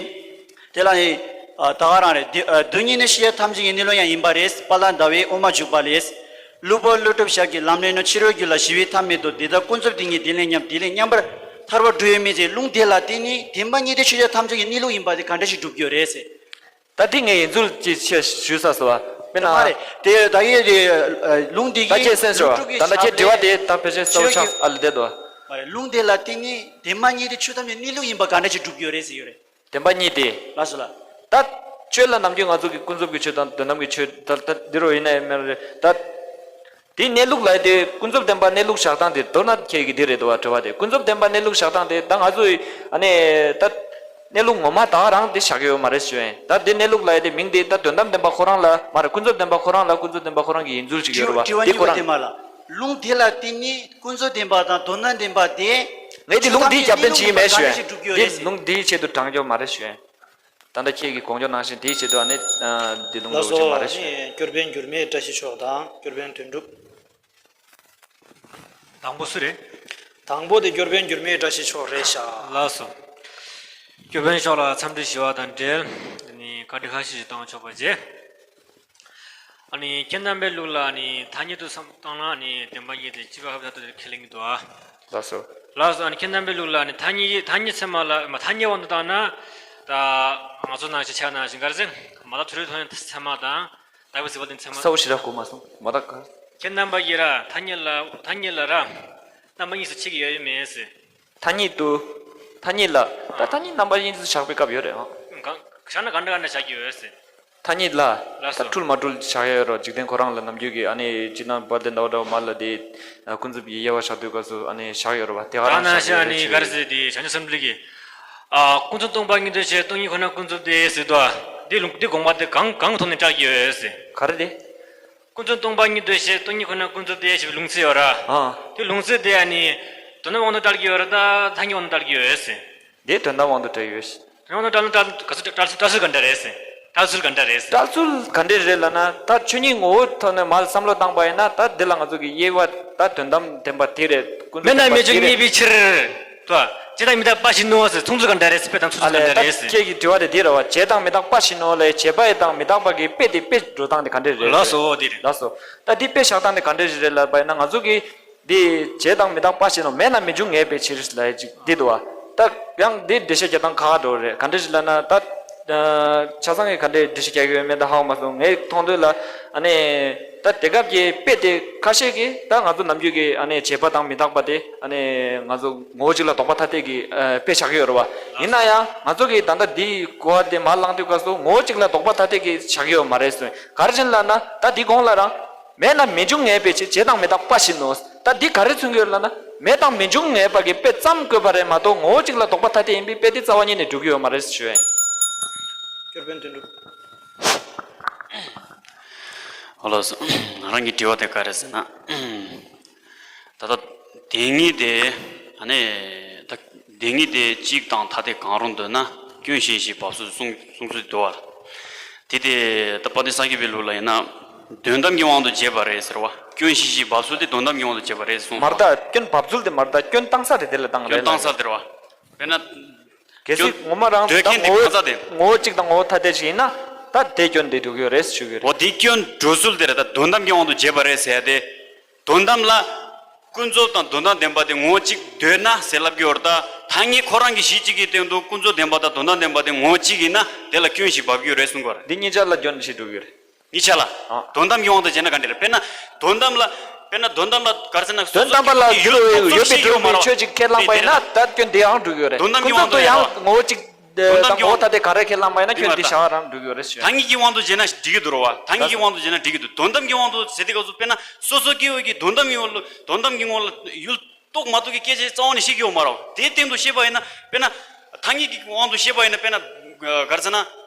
དེ་ལ་ནི། ད་ག་རང་རེད། རྡུལ་སྙེད་ནི་ཤེས་བྱ་ཐམས་ཅད་ཀྱི་གནས་ལུགས་ཡང་ཡིན་པ་རེད། དཔལ་ལྡན་ཟླ་བའི་དབུ་མ་འཇུག་པ་ལས། ཀླུ་པོ་ཀླུ་སྒྲུབ་ཞབས་ཀྱི་ལམ་ལས་ནི་ཕྱི་རོལ་རྒྱུད་ལ་ཞི་བའི་ཐབས་མེད་དོ། དེ་ལྟར་ཀུན་རྫོབ་དེ་ཉིད་དེ་ལས་མཉམ། དེ་ལས་མཉམ་པར་ཐར་པར་འགྲོ་ཡོད་མིན་ཟེར། ལུང་དེ་ལ་བརྟེན་ནས་བདེན་པ་གཉིས་དེ་ཤེས་བྱ་ཐམས་ཅད་ཀྱི་གནས་ལུགས་ཡིན་པ་དེ་ག་འདྲ་ཞིག་སྒྲུབ་རྒྱུ་རེད་ཟེར། ད་དེ་ངས་ཡིན་ཚུལ་ཅིག་ཆེ་ཞུས་ས་སོ་བ། དཔེར་ན། མ་རེད། དེ་ད་ཡེ་དེ་ལུང་དེ་ད་གིས་ཁྱེད་གསན་ཤོག་ད་ལྟ་ཁྱེད་དྲི་བ་དེ་ད་ཕལ་ཆེར་གསལ་པོ་ཆགས་ཨ་ལ་བསྡད་དོ། མ་རེད། ལུང་དེ་ལ་བརྟེན་ནས་བདེན་པ་གཉིས་དེ་ཆོས་ཐམས་ཅད་གནས་ལུགས་ཡིན་པ་ག་འདྲ་ཞིག་སྒྲུབ་རྒྱུ་རེད་ཟེར་ཡོད་རེད། བདེན་པ་གཉིས་དེ། ལགས་སོ་ལགས། ད། ཆོས་ལ་ནམ་རྒྱུན་ང་ཚོ་གི་ཀུན་རྫོབ་ཀྱི་ཆོས་དང་དོན་དམ་གྱི་ཆོས་ད་ལྟ་འདི་རུ་ཡིན་ན་ཡང་མེད་རེད་ད། དེའི་གནས་ལུགས་ལ་དེ་ཀུན་རྫོབ་བདེན་པ་གནས་ལུགས་བཞག་སྟངས་དེ་མདོར་ན་ཁྱེད་ཀྱི་འདི་རེད་འདུག་བ། དྲི་བ་དེ་ཀུན་རྫོབ་བདེན་པ་གནས་ལུགས་བཞག་སྟངས་དེ་ད་ང་ཚོ་ཡི་ཨ་ནི་ད། གནས་ལུགས་ངོ་མ་ད་རང་དེ་བཞག་གི་ཡོད་མ་རེད་ཞུ་ཡིན། ད་དེ་གནས་ལུགས་ལ་དེ་མིང་དེ་ད་དོན་དམ་བདེན་པ་ཁོ་རང་ལ་མ་རེད། ཀུན་རྫོབ་བདེན་པ་ཁོ་རང་ལ་ཀུན་རྫོབ་བདེན་པ་ཁོ་རང་གི་ཡིན་ཚུལ་ཞིག་ཡོད་རེད་བ། དྲི་བ་དེ་གཉིས་ཁོ་པ་རང་དེ་མ་ལ། ལུང་དེ་ལ་བརྟེན་ནས་ཀུན་རྫོབ་བདེན་པ་དང་དོན་དམ་བདེན་པ་དེ། ངས་དེ་ལུང་དེའི་རྒྱབ་རྟེན་བྱེད་ཀྱི་མེད་ཞུ་ཡ། དེ་ལུང་དེའི་ཆེད་དུ་དྲངས་རྒྱུ་མ་རེད་ཞུ་ཡ། ད་ལྟ་ཁྱེད་ཀྱིས་དགོངས་སྐྱོར་གནང་བཞིན་དེའི་ཆེད་དུ་ཨ་ནི་འདི་ལུང་ལ་འགྲོ་རྒྱུ་མ་རེད་ཞུ་ཡ། སྐྱོར་དཔོན་འགྱུར་མེད་བཀྲ་ཤིས་མཆོག་དང་སྐྱོར་དཔོན་དོན་གྲུབ། དང་པོ་སུ་རེད། དང་པོ་དེ་སྐྱོར་དཔོན་འགྱུར་མེད་བཀྲ་ཤིས་མཆོག་རེད་ཤག་ལགས་སོ། སྐྱོར་དཔོན་མཆོག་ལ་འཚམས་འདྲི་ཞུ་བ་དང་འབྲེལ། ཨ་ནི་བཀའ་འདྲི་ཁ་ཤས་ཤིག་གཏོང་ཆོག་པ་བྱེད། ཨ་ནི་ཁྱེད་རྣམ་པའི་ལུགས་ལ་ཨ་ནི་ཐ་སྙད་དུ་བསམ་བཏང་ན་ཨ་ནི་བདེན་པ་གཉིས་དེ་སྤྱི་པ་ཧབ་ཐ་དུ་ཁས་ལེན་གྱི་འདུག་ཨ། ལགས་སོ། ལགས་སོ། ཨ་ནི་ཁྱེད་རྣམ་པའི་ལུགས་ལ་ཨ་ནི་ཐ་སྙད་ཐ་སྙད་ཚད་མ་ལ་མ་ཐ་སྙད་དབང་དུ་བཏང་ན། ད་ང་ཚོ་ནང་བཞིན་ཆ་ནང་བཞིན་ག་རེ་ཟེར། མ་དག་ཐོ་རེ་ཐོ་ཡང་ཚད་མ་དང་། ལྟ་བུ་ཟེར་བ་དེ་ཚད་མ། གསལ་པོ་ཞེ་དྲག་གོ་མ་སོང་། མ་དག་ག་ཁྱེད་རྣམ་པ་གིས་ར་ཐ་སྙད་ལ་ཐ་སྙད་ལ་ར་རྣམ་པ་གཉིས་སུ་ཕྱེ་གི་ཡོད་མེད་ཟེར། ཐ་སྙད་དུ། ཐ་སྙད་ལ། ད་ཐ་སྙད་རྣམ་པ་གཉིས་སུ་བཞག་པའི་སྐབས་ཡོད་རེད་ཨང་། གང་བཞག་ན་ག་འདྲ་ག་འདྲ་བཞག་གི་ཡོད་ཟེར། ཐ་སྙད་ལ། ལགས་སོ། ད་འཁྲུལ་མ་འཁྲུལ་བཞག་ཡ་ཡོད་རེད། འཇིག་རྟེན་ཁོ་རང་ལ་ནམ་རྒྱུན་གྱི་ཨ་ནི་ཅི་ན་བ་དེ་འདྲ་བ་འདྲ་བ་མ་ལ་དེ། ཀུན་རྫོབ་ཀྱི་དབྱེ་བ་བཞག་དུས་སྐབས་སུ་ཨ་ནི་བཞག་ཡོད་རེད་བ། དེ་ག་རང་ནང་བཞིན་ཨ་ནི་ག་རེ་ཟེར་དེ་བྱང་ཆུབ་སེམས་འགྲེལ་གྱི། ཨ་ཀུན་རྫོབ་སྟོང་པ་ཉིད་དུ་བྱས་སྟོང་ཉིད་ཁོ་ན་ཀུན་རྫོབ་སྟེ་ཟེར་དོ། འདི་ལུང་འདི་དགོངས་པ་དེ་གང་གང་གི་ཐོག་ནས་བཀྲལ་གྱི་ཡོད་ཟེར། ག་རེ་རེད། ཀུན་རྫོབ་སྟོང་པ་ཉིད་དུ་བྱས་སྟོང་ཉིད་ཁོ་ན་ཀུན་རྫོབ་སྟེ་ཞེས་པའི་ལུང་ཚིག་ཡོད་ར། ཨ། དེ་ལུང་ཚིག་དེ་ཨ་ནི་དོན་དམ་དབང་དུ་བཀྲལ་གྱི་ཡོད་ར་ད་ཐ་སྙད་དབང་དུ་བཀྲལ་གྱི་ཡོད་ཟེར། འདི་དོན་དམ་དབང་དུ་བཀྲལ་ཡོད་ཟེར། དོན་དམ་དབང་དུ་བཀྲལ་ན་བཀྲལ་ག་ཚོད་བཀྲལ་ཚུལ་བཀྲལ་ཚུལ་ག་འདྲ་རེད་ཟེར། བཀྲལ་ཚུལ་ག་འདྲ་རེད་ཟེར། བཀྲལ་ཚུལ་ག་འདྲ་རེད་ལབ་ན་ད་ཆོས་ཉིད་ངོ་བོའི་ཐོག་ནས་མར་བསམ་བློ་བཏང་པ་ཡིན་ན་ད་འདི་ལ་ང་ཚོ་གི་དབྱེ་བ་ད་དོན་དམ་བདེན་པ་དེ་རེད། ཀུན་རྫོབ་མེད་ན་བདེན་པ་མེད་བྱུང་དེ་རེད། ངེས་པའི་ཕྱིར། ད་བྱས་དང་མི་རྟག་པ་བཞིན་ནོ་ཟེར་མཚུངས་ཚུལ་ག་འདྲ་རེད་ཟེར། དཔེ་དང་མཚུངས་ཨ་ཚུལ་ག་ལས་འདྲ་ད་རེད་ཟེར། ཁྱེད་ཀྱི་དྲི་བ་དེ་འདི་རེད་བ། བྱས་དང་མི་རྟག་པ་བཞིན་ནོ་ལས་བྱས་པ་ཡི་དང་མི་རྟག་པ་གི་དཔེ་དེ་དཔེ་འགྲོ་སྟངས་དེ་ག་འདྲ་རེད། ལགས་སོ་འོ་དེ་རེད། ལགས་སོ། ད་འདི་དཔེ་བཞག་སྟངས་དེ་ག་འདྲ་རེད་ལབ་པ་ཡིན་ན་ང་ཚོ་གི་འདི་བྱས་དང་མི་རྟག་པ་བཞིན་ནོ་མེད་ན་མི་འབྱུང་ངེས་པའི་ཕྱིར་ལབ་ཡ་ཅིག་འདི་འདུག་བ། ད་ཡང་འདི་འགྲེལ་བཤད་རྒྱག་སྟངས་ཁག་ཁག་འགྲོ་རེད། ག་འདྲ་ཞིག་ལབ་ན་ད། ཆ་ཚང་གི་ག་འདྲའི་འགྲེལ་བཤད་རྒྱག་གི་ཡོད་མེད་ད་ཧ་གོ་མ་སོང་། ངའི་མཐོང་དོན་ལ་ཨ་ནི། ད་དེ་སྐབས་ཀྱི་དཔེ་དེ་ཁ་ཤས་ཀྱིས་ད་ང་ཚོ་ནམ་རྒྱུན་གྱི་ཨ་ནི་བྱས་པ་དང་མི་རྟག་པ་དེ་ཨ་ནི་ང་ཚོ་ངོ་བོ་གཅིག་ལ་ལྡོག་པ་ཐ་དད་ཀྱི་དཔེ་བཞག་གི་ཡོད་རེད་བ། ཡིན་ན་ཡང་ང་ཚོ་གིས་ད་ལྟ་འདིའི་གོ་བ་དེ་མར་བླངས་དུས་སྐབས་སུ་ངོ་བོ་གཅིག་ལ་ལྡོག་པ་ཐ་དད་ཀྱི་བཞག་གི་ཡོད་མ་རེད་གསུངས། ག་རེ་བྱས་ནས་ལབ་ན་ད་འདི་གོང་ལ་རང་། མེད་ན་མི་འབྱུང་ངེས་པའི་ཕྱིར་བྱས་དང་མི་རྟག་པ་བཞིན་ནོ། ད་འདི་ག་རེ་མཚོན་གྱི་ཡོད་ལབ་ན། མེད་དང་མི་འབྱུང་ངེས་པ་གི་དཔེ་ཙམ་བཀོད་པ་རེད་མ་གཏོགས་ངོ་བོ་གཅིག་ལ་ལྡོག་པ་ཐ་དད་ཡིན་པའི་དཔེ་དེ་རྩ་བ་ཉིད་ནས་འགྲོ་གི་ཡོད་མ་རེད་ཞུ་ཡ་ཡིན། སྐྱོར་དཔོན་དོན་གྲུབ། ཨོ་ལགས་སོ། རང་གི་དྲི་བ་དེ་ག་རེ་ཟེར་ན། ད་ལྟ་དེ་ཉིད་དེ་ཨ་ནི་ད་དེ་ཉིད་དེ་གཅིག་དང་ཐ་དད་གང་རུང་འདོད་ན་སྐྱོན་ཞེས་བྱའི་བབ་སུ་གསུང་གསུང་ཚུལ་འདུག་བ། དེ་དེ་ད་དཔལ་ལྡན་ས་སྐྱ་པའི་ལུགས་ལ་ཡིན་ན། དོན་དམ་གྱི་དབང་དུ་བྱས་པ་རེད་ཟེར་བ། སྐྱོན་ཞེས་བྱའི་བབ་སུ་དེ་དོན་དམ་གྱི་དབང་དུ་བྱས་པ་རེད་གསུངས། མར་ད་སྐྱོན་བབ་ཚུལ་དེ་མར་ད་སྐྱོན་བཏང་ས་རེད་དེ་ལ་བཏང་སྐྱོན་རེད་བཏང་ལབ་ས་དེ་རེད་བ། དཔེར་ན། གལ་སྲིད་སྐྱོན་ངོ་མ་རང་འདོད་མཁན་དེ་ད་ངོ་བོ་གང་ཟག་དེ། ངོ་བོ་གཅིག་དང་ངོ་བོ་ཐ་དད་ཅིག་ཡིན་ན་ད་དེ་སྐྱོན་དེ་འགྲོ་གི་ཡོད་རེད་ཞུ་གི་ཡོད་རེད། འོ་དེ་སྐྱོན་འགྲོ་ཚུལ་དེ་རེད། ད་དོན་དམ་གྱི་དབང་དུ་བྱས་པ་རེད་ཟེར་ཡ་དེ། དོན་དམ་ལ། ཀུན་རྫོབ་དང་དོན་དམ་བདེན་པ་དེ་ངོ་བོ་གཅིག་འདོད་ན་ཟེར་ལབ་ཀྱི་ཡོད་རེད་ད། ཐ་སྙད་ཁོ་རང་གི་གཞི་གཅིག་གི་སྟེང་དུ་ཀུན་རྫོབ་བདེན་པ་དང་དོན་དམ་བདེན་པ་དེ་ངོ་བོ་གཅིག་ཡིན་ན་དེ་ལ་སྐྱོན་ཞིག་འབབ་ཀྱི་ཡོད་རེད་གསུང་གི་ཡོད་རེད། འདི་གཉིས་ཆ་ལ་སྐྱོན་ཞིག་འགྲོ་གི་ཡོད་རེད། གཉིས་ཆ་ལ། ཨ། དོན་དམ་གྱི་དབང་དུ་བྱས་ན་ག་འདྲ་རེད། དཔེར་ན། དོན་དམ་ལ། དཔེར་ན་དོན་དམ་ལ་ག་རེ་ཟེར་ན། དོན་དམ་པ་ལ་ཡུལ་ཡོད་པའི་འགྲོ་བའི་ཆོས་ཅིག་ཁས་བླངས་པ་ཡིན་ན་ད་སྐྱོན་དེ་ཡང་འགྲོ་གི་ཡོད་རེད། དོན་དམ་གྱི་ཁོ་ཚོ་དབང་དུ་ཡང་ངོ་བོ་གཅིག་དོན་དམ་གྱི་དབང་དུ་ད་དེ་ག་རེ་ཁས་བླངས་པ་ཡིན་ན་སྐྱོན་དེ་བཞག་རང་འགྲོ་གི་ཡོད་རེད་ཞུ། ཐ་སྙད་ཀྱི་དབང་དུ་བྱས་ན་འགྲིག་གི་འདུག་རོ་བ། ཐ་སྙད་ཀྱི་དབང་དུ་བྱས་ན་འགྲིག་གི་འདུག་དོན་དམ་གྱི་དབང་དུ་ཟེར་དུས་སྐབས་སུ་དཔེར་ན་སོ་སོ་སྐྱེ་བོ་གི་དོན་དམ་གྱི་དབང་ལ་དོན་དམ་གྱི་ངོ་ལ་ཡུལ་རྟོགས་མ་རྟོགས་ཀྱི་སྐད་ཆ་རྩ་བ་ནས་བཤད་ཀྱི་ཡོད་མ་རེད། དེའི་སྟེང་དུ་བཤད་པ་ཡིན་ན་དཔེར་ན་ཐ་སྙད་ཀྱི་དབང་དུ་བཤད་པ་ཡིན་ན་དཔེར་ན་ག་རེ་ཟེར་ན་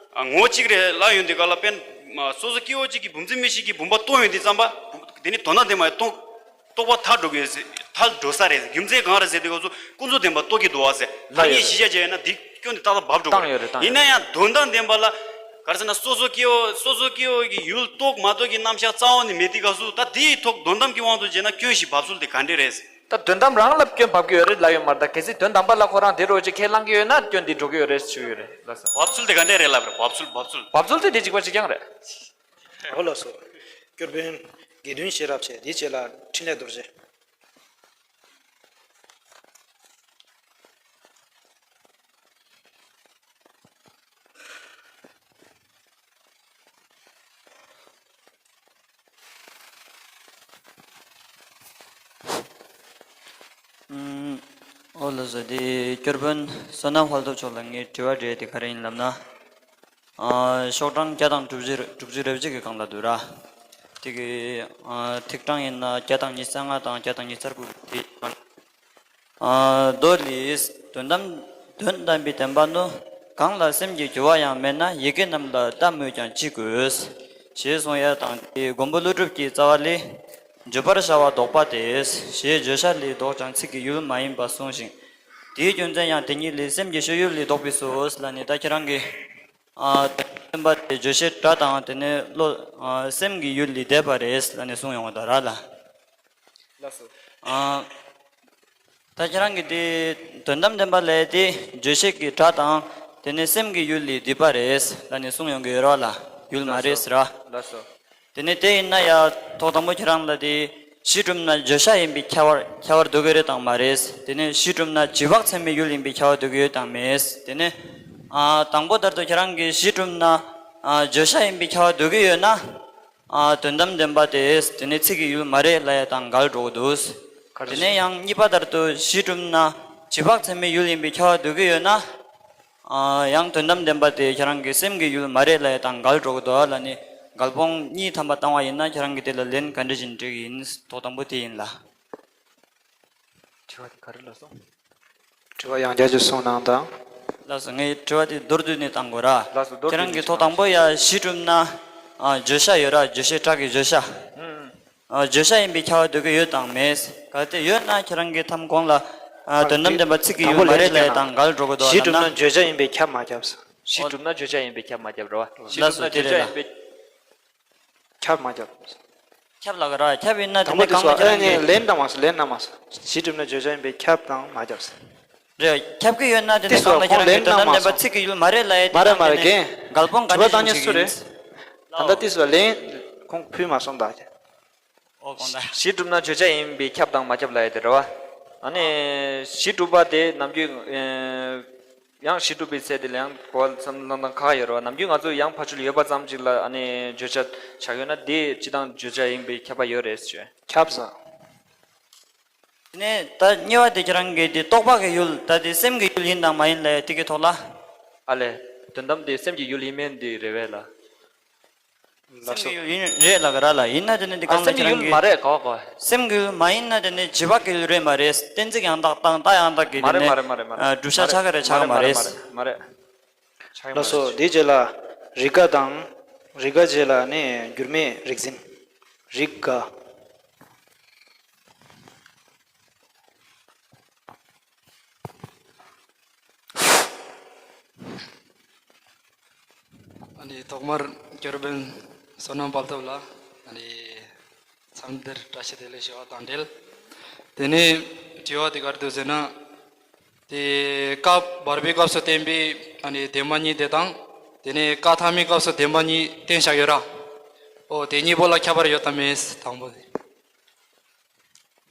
ངོ་བོ་གཅིག་རེད་ལབ་ཡོང་དུས་སྐབས་ལ་དཔེར་ན་སོ་སོ་སྐྱེ་བོ་གཅིག་གི་བུམ་འཛིན་མིག་ཤེས་ཀྱི་བུམ་པ་རྟོགས་ཡོང་དུས་ཙམ་པ་དེ་ནི་དོན་དམ་དེ་མ་ཡིན་རྟོགས། རྟོགས་པ་མཐར་འགྲོ་གི་ཟེར། མཐར་འགྲོ་ས་རེད་ཟེར། རྒྱུ་མཚན་གང་རེད་ཟེར་དུས་སྐབས་སུ་ཀུན་རྫོབ་བདེན་པ་རྟོགས་ཀྱི་འདུག་བ་ཟེར། ཐ་སྙད་གཞི་བཞག་བྱས་ཡོད་ན་འདི་སྐྱོན་དེ་ཏག་ཏག་བབས་འགྲོ་གི་རེད། ཡིན་ན་ཡང་དོན་དམ་བདེན་པ་ལ་ག་རེ་ཟེར་ན་སོ་སོ་སྐྱེ་བོ་སོ་སོ་སྐྱེ་བོ་གི་ཡུལ་རྟོགས་མ་རྟོགས་ཀྱི་རྣམ་གཞག་རྩ་བ་ནས་མེད་དུས་སྐབས་སུ་ད་དེའི་ཐོག་དོན་དམ་གྱི་དབང་དུ་བྱས་ན་སྐྱོན་ཞིག་བབས་ཚུལ་དེ་ག་འདྲས་རེད་ཟེར། ད་དོན་དམ་རང་ལ་སྐྱོན་བབས་ཀྱི་ཡོད་རེད་ལབ་ཡོད་མ་རེད། ད་གལ་སྲིད་དོན་དམ་པ་ལ་ཁོ་རང་དེ་རོ་ཅིག་ཁས་བླངས་ཀྱི་ཡོད་ན་སྐྱོན་དེ་འགྲོ་གི་ཡོད་རེད་ཞུ་ཡོད་རེད་ལགས་སོ། བབས་ཚུལ་དེ་ག་འདྲས་རེད་ལབ་རེད། བབས་ཚུལ་བབས་ཚུལ། བབས་ཚུལ་དེ་དེ་གཅིག་པ་གཅིག་རྐྱང་རེད། འོ་ལགས་སོ། སྐྱོར་དཔོན་དགེ་འདུན་ཤེས་རབ་བྱས་དེའི་རྗེས་ལ་འཕྲིན་ལས་རྡོ་རྗེ། ཨུམ། འོ་ལགས་སོ། དེ་སྐྱོར་དཔོན་བསོད་ནམས་དཔལ་སྟོབས་མཆོག་ལ་ངའི་དྲི་བ་རེད་དེ་ག་རེ་ཡིན་ལབ་ན། ཨ། ཤོག་གྲངས་བརྒྱ་དང་དྲུག་ཅུ་དྲུག་ཅུ་རེ་གཅིག་གི་སྒང་ལ་འདུག་ར། དེ་གི་ཨ། ཐིག་གྲངས་ཡིན་ན་བརྒྱ་དང་ཉི་ཤུ་རྩ་ལྔ་དང་བརྒྱ་དང་ཉི་ཤུ་རྩ་དགུ་དེ། ཨ། མདོ་ལས། དོན་དམ་དོན་དམ་པའི་བདེན་པ་ནི། གང་ལ་སེམས་ཀྱི་སྦྱོར་བ་ཡང་མེད་ན་ཡི་གེ་རྣམས་ལ་ལྟ་སྨོས་ཀྱང་ཅི་དགོས། ཞེས་གསུངས་ཡ་དང་དེ་མགོན་པོ་ཀླུ་སྒྲུབ་ཀྱི་རྩ་བ་ལས། བརྗོད་པར་བྱ་བ་ལྡོག་པ་སྟེ། ཞེས་བརྗོད་བྱ་ལས་ལྡོག་ཀྱང་ཚིག་གི་ཡུལ་མ་ཡིན་པར་གསུངས་ཤིང་། དེའི་རྒྱུ་མཚན་ཡང་དེ་ཉིད་ལས་སེམས་ཀྱི་ཤེས་ཡུལ་ལས་ལྡོག་པས་སོ། ལ་ནི་ད་ཁྱེད་རང་གིས། ཨ། དོན་དམ་བདེན་པ་དེ་བརྗོད་བྱའི་སྒྲ་དང་དེ་ནས་བློ། ཨ། སེམས་ཀྱི་ཡུལ་ལས་འདས་པ་རེད་ལ་ནི་གསུངས་ཡོང་བ་དང་ར་ལ། ལགས་སོ། ཨ། ད་ཁྱེད་རང་གིས་དེ་དོན་དམ་བདེན་པ་ལས་དེ་བརྗོད་བྱེད་ཀྱི་སྒྲ་དང་དེ་ནས་སེམས་ཀྱི་ཡུལ་ལས་འདས་པ་རེད་ལ་ནི་གསུངས་ཡོང་གི་ཡོད་ར་ལ། ཡུལ་མ་རེད་ཟེར་ར། ལགས་སོ། དེ་ནས་དེ་ཡིན་ན་ཡ། ཐོག་དང་པོ་ཁྱེད་རང་ལ་དེ་གཞི་གྲུབ་ན་བརྗོད་བྱ་ཡིན་པས་ཁྱབ་པར་ཁྱབ་པར་འདོད་ཀྱི་རེད་དང་མ་རེད། དེ་ནས་གཞི་གྲུབ་ན་རྗེས་དཔག་ཚད་མའི་ཡུལ་ཡིན་པས་ཁྱབ་པར་འདོད་ཀྱི་ཡོད་དང་མེད། དེ་ནས། ཨ། དང་པོ་ལྟར་དུ་ཁྱེད་རང་གིས་གཞི་གྲུབ་ན། ཨ། བརྗོད་བྱ་ཡིན་པས་ཁྱབ་པར་འདོད་ཀྱི་ཡོད་ན། ཨ། དོན་དམ་བདེན་པ་དེ་དེ་ནས་ཚིག་གི་ཡུལ་མ་རེད་ལ་ཡ་དང་འགལ་འགྲོ་གི་འདུག་ག་རེ། དེ་ནས་ཡང་གཉིས་པ་ལྟར་དུ་གཞི་གྲུབ་ན་རྗེས་དཔག་ཚད་མའི་ཡུལ་ཡིན་པས་ཁྱབ་པར་འདོད་ཀྱི་ཡོད་ན། ཨ། ཡང་དོན་དམ་བདེན་པ་དེ་ཁྱེད་རང་གི་སེམས་ཀྱི་ཡུལ་མ་རེད་ལ་ཡ་དང་འགལ་འགྲོ་གི་འདུག་ལ་ནི། འགལ་སྤོང་གཉིས་ཐམ་པ་བཏང་བ་ཡིན་ན་ཁྱེད་རང་གིས་དེ་ལ་ལན་ག་འདྲ་ཞིག་འབྲི་གི་ཡིན། ཐོག་དང་པོ་དེ་ཡིན་ལ། དྲི་བ་དེ་ག་རེ་ལ་སོང་། དྲི་བ་ཡང་བསྐྱར་ཅིག་གསུང་གནང་དང་། ལགས་སོ། ངས་དྲི་བ་དེ་མདོར་བསྡུས་ནས་བཏང་དགོས་ར། ལགས་སོ། མདོར་བསྡུས་ནས། ཁྱེད་རང་གིས་ཐོག་དང་པོ་ཡ་གཞི་གྲུབ་ན། ཨ། བརྗོད་བྱ་ཡོད་ར། བརྗོད་བྱའི་སྒྲ་གི་བརྗོད་བྱ། ཨ། བརྗོད་བྱ་ཡིན་པས་ཁྱབ་པར་འདོད་ཀྱི་ཡོད་དང་མེད། གལ་ཏེ་ཡོད་ན་ཁྱེད་རང་གིས་ཐམ་གོང་ལ། ཨ། དོན་དམ་བདེན་པ་ཚིག་གི་ཡུལ་མ་རེད་ལ་ཡ་དང་འགལ་འགྲོ་གི་འདུག་གཞི་གྲུབ་ན་ལབ་ན། བརྗོད་བྱ་ཡིན་པས་ཁྱབ་མ་ཁྱབ། གཞི་གྲུབ་ན་བརྗོད་བྱ་ཡིན་པས་ཁྱབ་མ་ཁྱབ་རེད་བ། གཞི་གྲུབ་ན་བརྗོད་བྱ་ཡིན་པས། ཁྱབ་མ་ཁྱབ། ཁྱབ་ལ་ག་ར། ཁྱབ་ཡིན་ན་དེ་ནས་གང་ལ་ཁྱེད་རང་གིས། ལན་གནང་མ་སོང་། ལན་གནང་མ་སོང་། གཞི་གྲུབ་ན་བརྗོད་བྱ་ཡིན་པས་ཁྱབ་དང་མ་ཁྱབ་ཟེར། རེད། ཁྱབ་ཀྱི་ཡོད་ན་དེ་ནས་གང་ལ་ཁྱེད་རང་གིས་དོན་དམ་བདེན་པ་ཚིག་གི་ཡུལ་མ་རེད་ལ་ཡ། མ་རེད་མ་རེད། རྒན། འགལ་སྤོང་ག་འདྲ་ཞིག་འབྱུང་གི་ཡིན། ད་ལྟ་དེ་ཚོ་ལན་ཁོང་ཕུལ་མ་སོང་ད། ཨོ་གང་ལྟར། གཞི་གྲུབ་ན་བརྗོད་བྱ་ཡིན་པས་ཁྱབ་དང་མ་ཁྱབ་ལ་ཡ་དེ་རེད་བ། ཨ་ནི་གཞི་གྲུབ་པ་དེ་ནམ་རྒྱུན། ཨེ། ཡང་གཞི་གྲུབ་པའི་ཚེ་དེ་ལ་ཡང་གོ་བ་བསམ་བློ་བཏང་ཁག་ཡོད་རེད་བ། ནམ་རྒྱུན་ང་ཚོ་ཡང་ཕར་ཕྱོགས་ལ་ཡོད་པ་ཙམ་ཅིག་ལ་ཨ་ནི་བརྗོད་བྱ་བཞག་ཡོད་ན་དེ་སྤྱི་དང་བརྗོད་བྱ་ཡིན་པའི་ཁྱབ་པ་ཡོད་རེད་ཞུ། ཁྱབ་ས། དེ་ནས་ད་གཉིས་པ་དེ་ཁྱེད་རང་གིས་དེ་རྟོག་པ་གི་ཡུལ་ད་དེ་སེམས་ཀྱི་ཡུལ་ཡིན་དང་མ་ཡིན་ལ་ཡ་དེ་གི་ཐོག་ལ། ཨ་ལས། དོན་དམ་དེ་སེམས་ཀྱི་ཡུལ་ཡིན་མིན་དེ་རེད་བས་ལ། ལགས་སོ། སེམས་ཀྱི་ཡུལ་ཡིན་རེད་ལ་ག་ར་ལ་ཡིན་ན་དེ་ནི་འདི། ཨ། གང་ལ་སེམས་ཀྱི་ཁྱེད་རང་ཡུལ་གིས། མ་རེད་གོ་གོ། སེམས་ཀྱི་ཡུལ་མ་ཡིན་ན་དེ་ནི་རྗེས་དཔག་གི་ཡུལ་རེད་མ་རེད། གཏན་ཚིགས་ཡང་དག་དང་རྟགས་ཡང་དག་གི་མ་དེ་རེད་ནི། མ་རེད་མ་རེད་མ་རེད། ཨ། བསྒྲུབ་བྱ་ཆགས་ཀྱི་རེད་ཆགས་ཀྱི་མ་རེད། མ་རེད། ཆགས་ཀྱི་མ་རེད། ལགས་སོ། དེའི་རྗེས་ལ་རིག་དགའ་དང་། རིག་དགའ་རྗེས་ལ་ནི་འགྱུར་མེད་རིག་འཛིན། རིག་དགའ། ཨ་ནི་ཐོག་མར་སྐྱོར་དཔོན་བསོད་ནམས་དཔལ་སྟོབས་ལ་ཨ་ནི་འཚམས་འདིར་བཀྲ་ཤིས་བདེ་ལེགས་ཞུ་བ་དང་འབྲེལ། དེ་ནས་དྲི་བ་དེ་ག་རེ་འདུག་ཟེར་ན། དེ་ཀ་བར་པའི་སྐབས་སུ་བསྟན་པའི་ཨ་ནི་བདེན་པ་གཉིས་དེ་དང་། དེ་ནས་ཀ་ཐ་མའི་སྐབས་སུ་བདེན་པ་གཉིས་བསྟན་བཞག་ཡོད་ར། ཨོ་དེ་གཉིས་པོ་ལ་ཁྱད་པར་ཡོད་དམ་མེད་དང་པོ་དེ།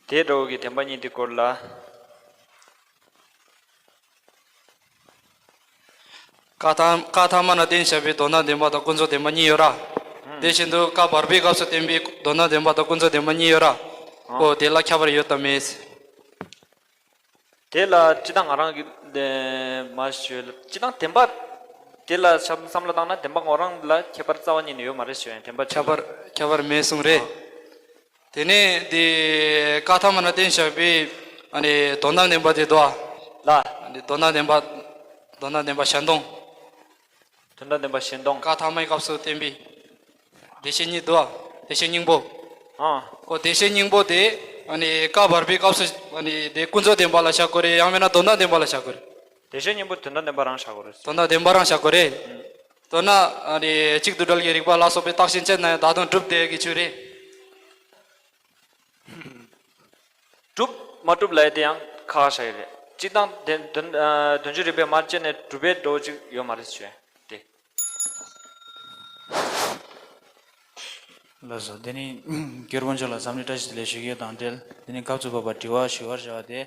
དེ་འདྲ་བོ་གི་བདེན་པ་གཉིས་དེ་སྐོར་ལ། ཀ་ཐ་ཀ་ཐ་མ་ན་བསྟན་བཞག་པའི་དོན་དམ་བདེན་པ་དང་ཀུན་རྫོབ་བདེན་པ་གཉིས་ཡོད་ར། ཨང་། དེ་བཞིན་དུ་ཀ་བར་པའི་སྐབས་སུ་བསྟན་པའི་དོན་དམ་བདེན་པ་དང་ཀུན་རྫོབ་བདེན་པ་གཉིས་ཡོད་ར། ཨང་། ཨོ་དེ་ལ་ཁྱད་པར་ཡོད་དམ་མེད། དེ་ལ་སྤྱི་བཏང་ང་རང་གི་དེ་མ་ཞུ་ལ། སྤྱི་བཏང་བདེན་པ་དེ་ལ་བསམ་བསམ་བློ་བཏང་ན་བདེན་པ་ངོ་རང་ལ་ཁྱད་པར་རྩ་བ་ཉིད་ནས་ཡོད་མ་རེད་ཞུ་ཡང་བདེན་པ་ཁྱད་པར་ཁྱད་པར་མེད་གསུངས་རེད། ཨང་། དེ་ནས་དེ་ཀ་ཐ་མ་ན་བསྟན་བཞག་པའི་ཨ་ནི་དོན་དམ་བདེན་པ་དེ་འདུག་ཨ། ལ། ཨ་ནི་དོན་དམ་བདེན་པ། དོན་དམ་བདེན་པ་གཞན་སྟོང་། དོན་དམ་བདེན་པ་གཞན་སྟོང་། ཀ་ཐ་མའི་སྐབས་སུ་བསྟན་པའི་བདེ་གཤེགས་གཉིས་འདུག་ཨ། བདེ་གཤེགས་སྙིང་པོ། ཨ། ཨོ་བདེ་གཤེགས་སྙིང་པོ་དེ་ཨ་ནི་ཀ་བར་པའི་སྐབས་སུ་ཨ་ནི་དེ་ཀུན་རྫོབ་བདེན་པ་ལ་བཞག་དགོས་རེད། ཡང་མིན་ན་དོན་དམ་བདེན་པ་ལ་བཞག་དགོས་རེད། བདེ་གཤེགས་སྙིང་པོ་དོན་དམ་བདེན་པ་རང་བཞག་དགོས་རེད། དོན་དམ་བདེན་པ་རང་བཞག་དགོས་རེད། ཨང་། མདོར་ན་ཨ་ནི་གཅིག་ཏུ་གྲོལ་གྱི་རིགས་པ་ལ་སོགས་པའི་རྟགས་ཤིང་དཔྱད་ན་ཡང་བདག་དོན་གྲུབ་བདེ་གི་ཆོས་རེད། གྲུབ་མ་གྲུབ་ལབ་ཡ་དེ་ཡང་ཁ་ཁ་བཞག་ཡོད་རེད། སྤྱིར་བཏང་དེ་དོན་ཨ་དོན་བྱེད་རིགས་པས་མ་དཔྱད་ནས་གྲུབ་པའི་འགྲོ་གཅིག་ཡོད་མ་རེད་ཞུ་ཡ་དེ། ལགས་སོ། དེ་ནི་སྐྱོར་དཔོན་མཆོག་ལ་འཚམས་འདྲི་བཀྲ་ཤིས་བདེ་ལེགས་ཞུ་རྒྱུ་དང་འབྲེལ། དེ་ནི་སྐབས་སུ་བབ་པ་དྲི་བ་ཞུ་བར་བྱ་བ་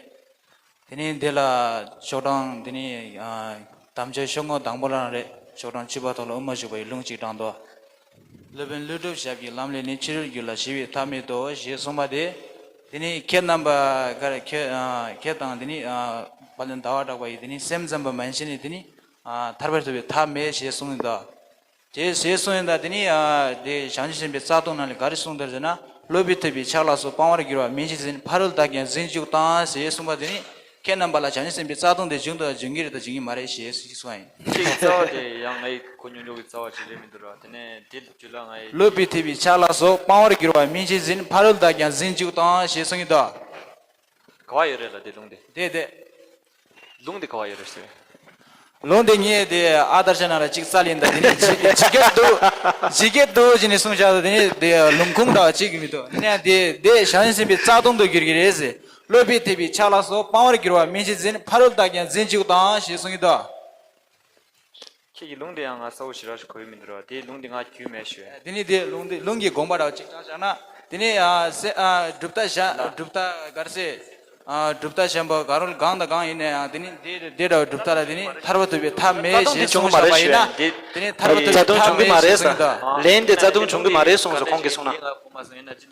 སྟེ། དེ་ནས་འདི་ལ་ཤོག་གྲངས་འདི་ནི་ཨ་དམ་བཅའ་ཤོག་ངོས་དང་པོ་རང་རེད། ཤོག་གྲངས་བཅུ་པ་ཐོག་ལ་དབུ་མ་འཇུག་པ་ཡི་ལུང་གཅིག་དྲངས་ཏོ། སློབ་དཔོན་ཀླུ་སྒྲུབ་ཞབས་ཀྱི་ལམ་ལས་ནི། ཕྱི་རོལ་རྒྱུད་ལ་ཞི་བའི་མཐའ་མེད་དོ། ཞེས་གསུངས་པ་དེ། དེ་ནི་ཁྱེད་རྣམ་པ་ག་རེ་ཁྱེད་ཨ་ཁྱེད་དང་དེ་ནི་ཨ་དཔལ་ལྡན་ཟླ་བ་གྲགས་པ་ཡིས་དེ་ནི་སེམས་ཙམ་པ་མན་ཆད་ནས་དེ་ནི་ཨ་ཐར་པར་ཐུབ་པའི་མཐའ་མེད་ཞེས་གསུངས་ཡོད་དོ། ཅེས་ཞེས་གསུངས་ཡོད་ད། དེ་ནི་ཨ་དེ་བྱང་ཆུབ་སེམས་དཔའི་རྩ་ལྟུང་ནང་ལས་ག་རེ་གསུངས་དེར་ཟེར་ན། སློབ་པའི་ཐེག་པའི་ཕྱག་ལ་སོགས་སྤང་བར་འགྱུར་བ་མིན་ཞེས་ཟིན། ཕ་རོལ་ཏུ་ཀྱང་ཟིན་བཅུག་དང་ཞེས་གསུངས་པ་དེ་ནི་ ཁྱེད་རྣམ་པ་ལ་བྱང་ཆུབ་སེམས་དཔའི་རྩ་ལྟུང་དེ་འབྱུང་དང་འབྱུང་གི་རེད་དང་འབྱུང་གི་མ་རེད་ཞེས་གསུངས་པ་ཡིན། ཁྱེད་ཀྱི་རྩ་བ་དེ་ཡང་ངའི་གོ་མྱོང་འཇོག་གི་རྩ་བ་ཅིག་རེད་མི་འདུག་ར། དེ་ནས་དེ་བཅུ་ལ་ངའི། བསླུས་པའི་ཐེག་པའི་ཕྱག་ལ་སོགས། སྤང་བར་གྱུར་པ་སྨིན་བྱེད་འཛིན། ཕ་རོལ་དག་ཀྱང་འཛིན་བཅུག་དང་ཞེས་གསུངས་ཡོད་དོ། ག་བ་ཡོད་རེད་ལ་དེ་ལུང་དེ། དེ་དེ། ལུང་དེ་ག་བ་ཡོད་རེད་ཟེར། ལུང་དེ་ངས་དེ་ཨ་དར་ཤ་ན་ལ་གཅིག་རྩ་ལེན་ད་དེ་ནས་ཇི་ཇི་སྐད་དུ་ཇི་སྐད་དུ་ཇི་ནས་གསུངས་བཞག་ད་དེ་ནས་དེ་ལུང་ཁུངས་འདྲ་བ་གཅིག་གི་མི་འདུག་ནས་དེ་དེ་བྱང་ཆུབ་སེམས་དཔའི་རྩ་ལྟུང་དུ་འགྱུར་གྱི་རེད་ཟེར། བསླུས་པའི་ཐེག་པའི་ཕྱག་ལ་སོགས། སྤང་བར་གྱུར་པ་སྨིན་བྱེད་འཛིན། ཕ་རོལ་དག་ཀྱང་འཛིན་བཅུག་དང་ཞེས་གསུངས་ཡོད་དོ། ཁྱེད་ཀྱི་ལུང་དེ་ཡང་ང་གསལ་པོ་ཞེ་དྲག་ཞིག་གོ་ཡི་མི་འདུག་ར། དེའི་ལུང་དེ་ང་རྒྱུས་མེད་ཞུ། དེ་ནི་དེ་ལུང་དེ་ལུང་གི་དགོངས་པ་འདྲ་བ་ཅིག་ཆ་བཞག་ན། དེ་ནི་ཨ་སེ་ཨ་གྲུབ་མཐའ་བཞག་གྲུབ་མཐའ་ག་རེ་ཟེར། ཨ་གྲུབ་མཐའ་གཞན་པ་ག་རུ་གང་དང་གང་ཡིན་ན་ཡང་དེ་ནི་དེ་དེ་འདྲ་བའི་གྲུབ་མཐའ་ལ་དེ་ནི་ཐར་པ་ཐོབ་པའི་ཐབས་མེད་ཅེས་གསུངས་བཞག་པ་ཡིན་ན། དེ་ནི་ཐར་པ་ཐོབ་པའི་ཐབས་མེད་ཅེས་གསུངས་ད། ལན་དེ་རྩ་ལྟུང་བྱུང་གི་མ་རེད་གསུངས་སོ་ཁོང་གིས་གསུངས་ན། ལ། རྩ་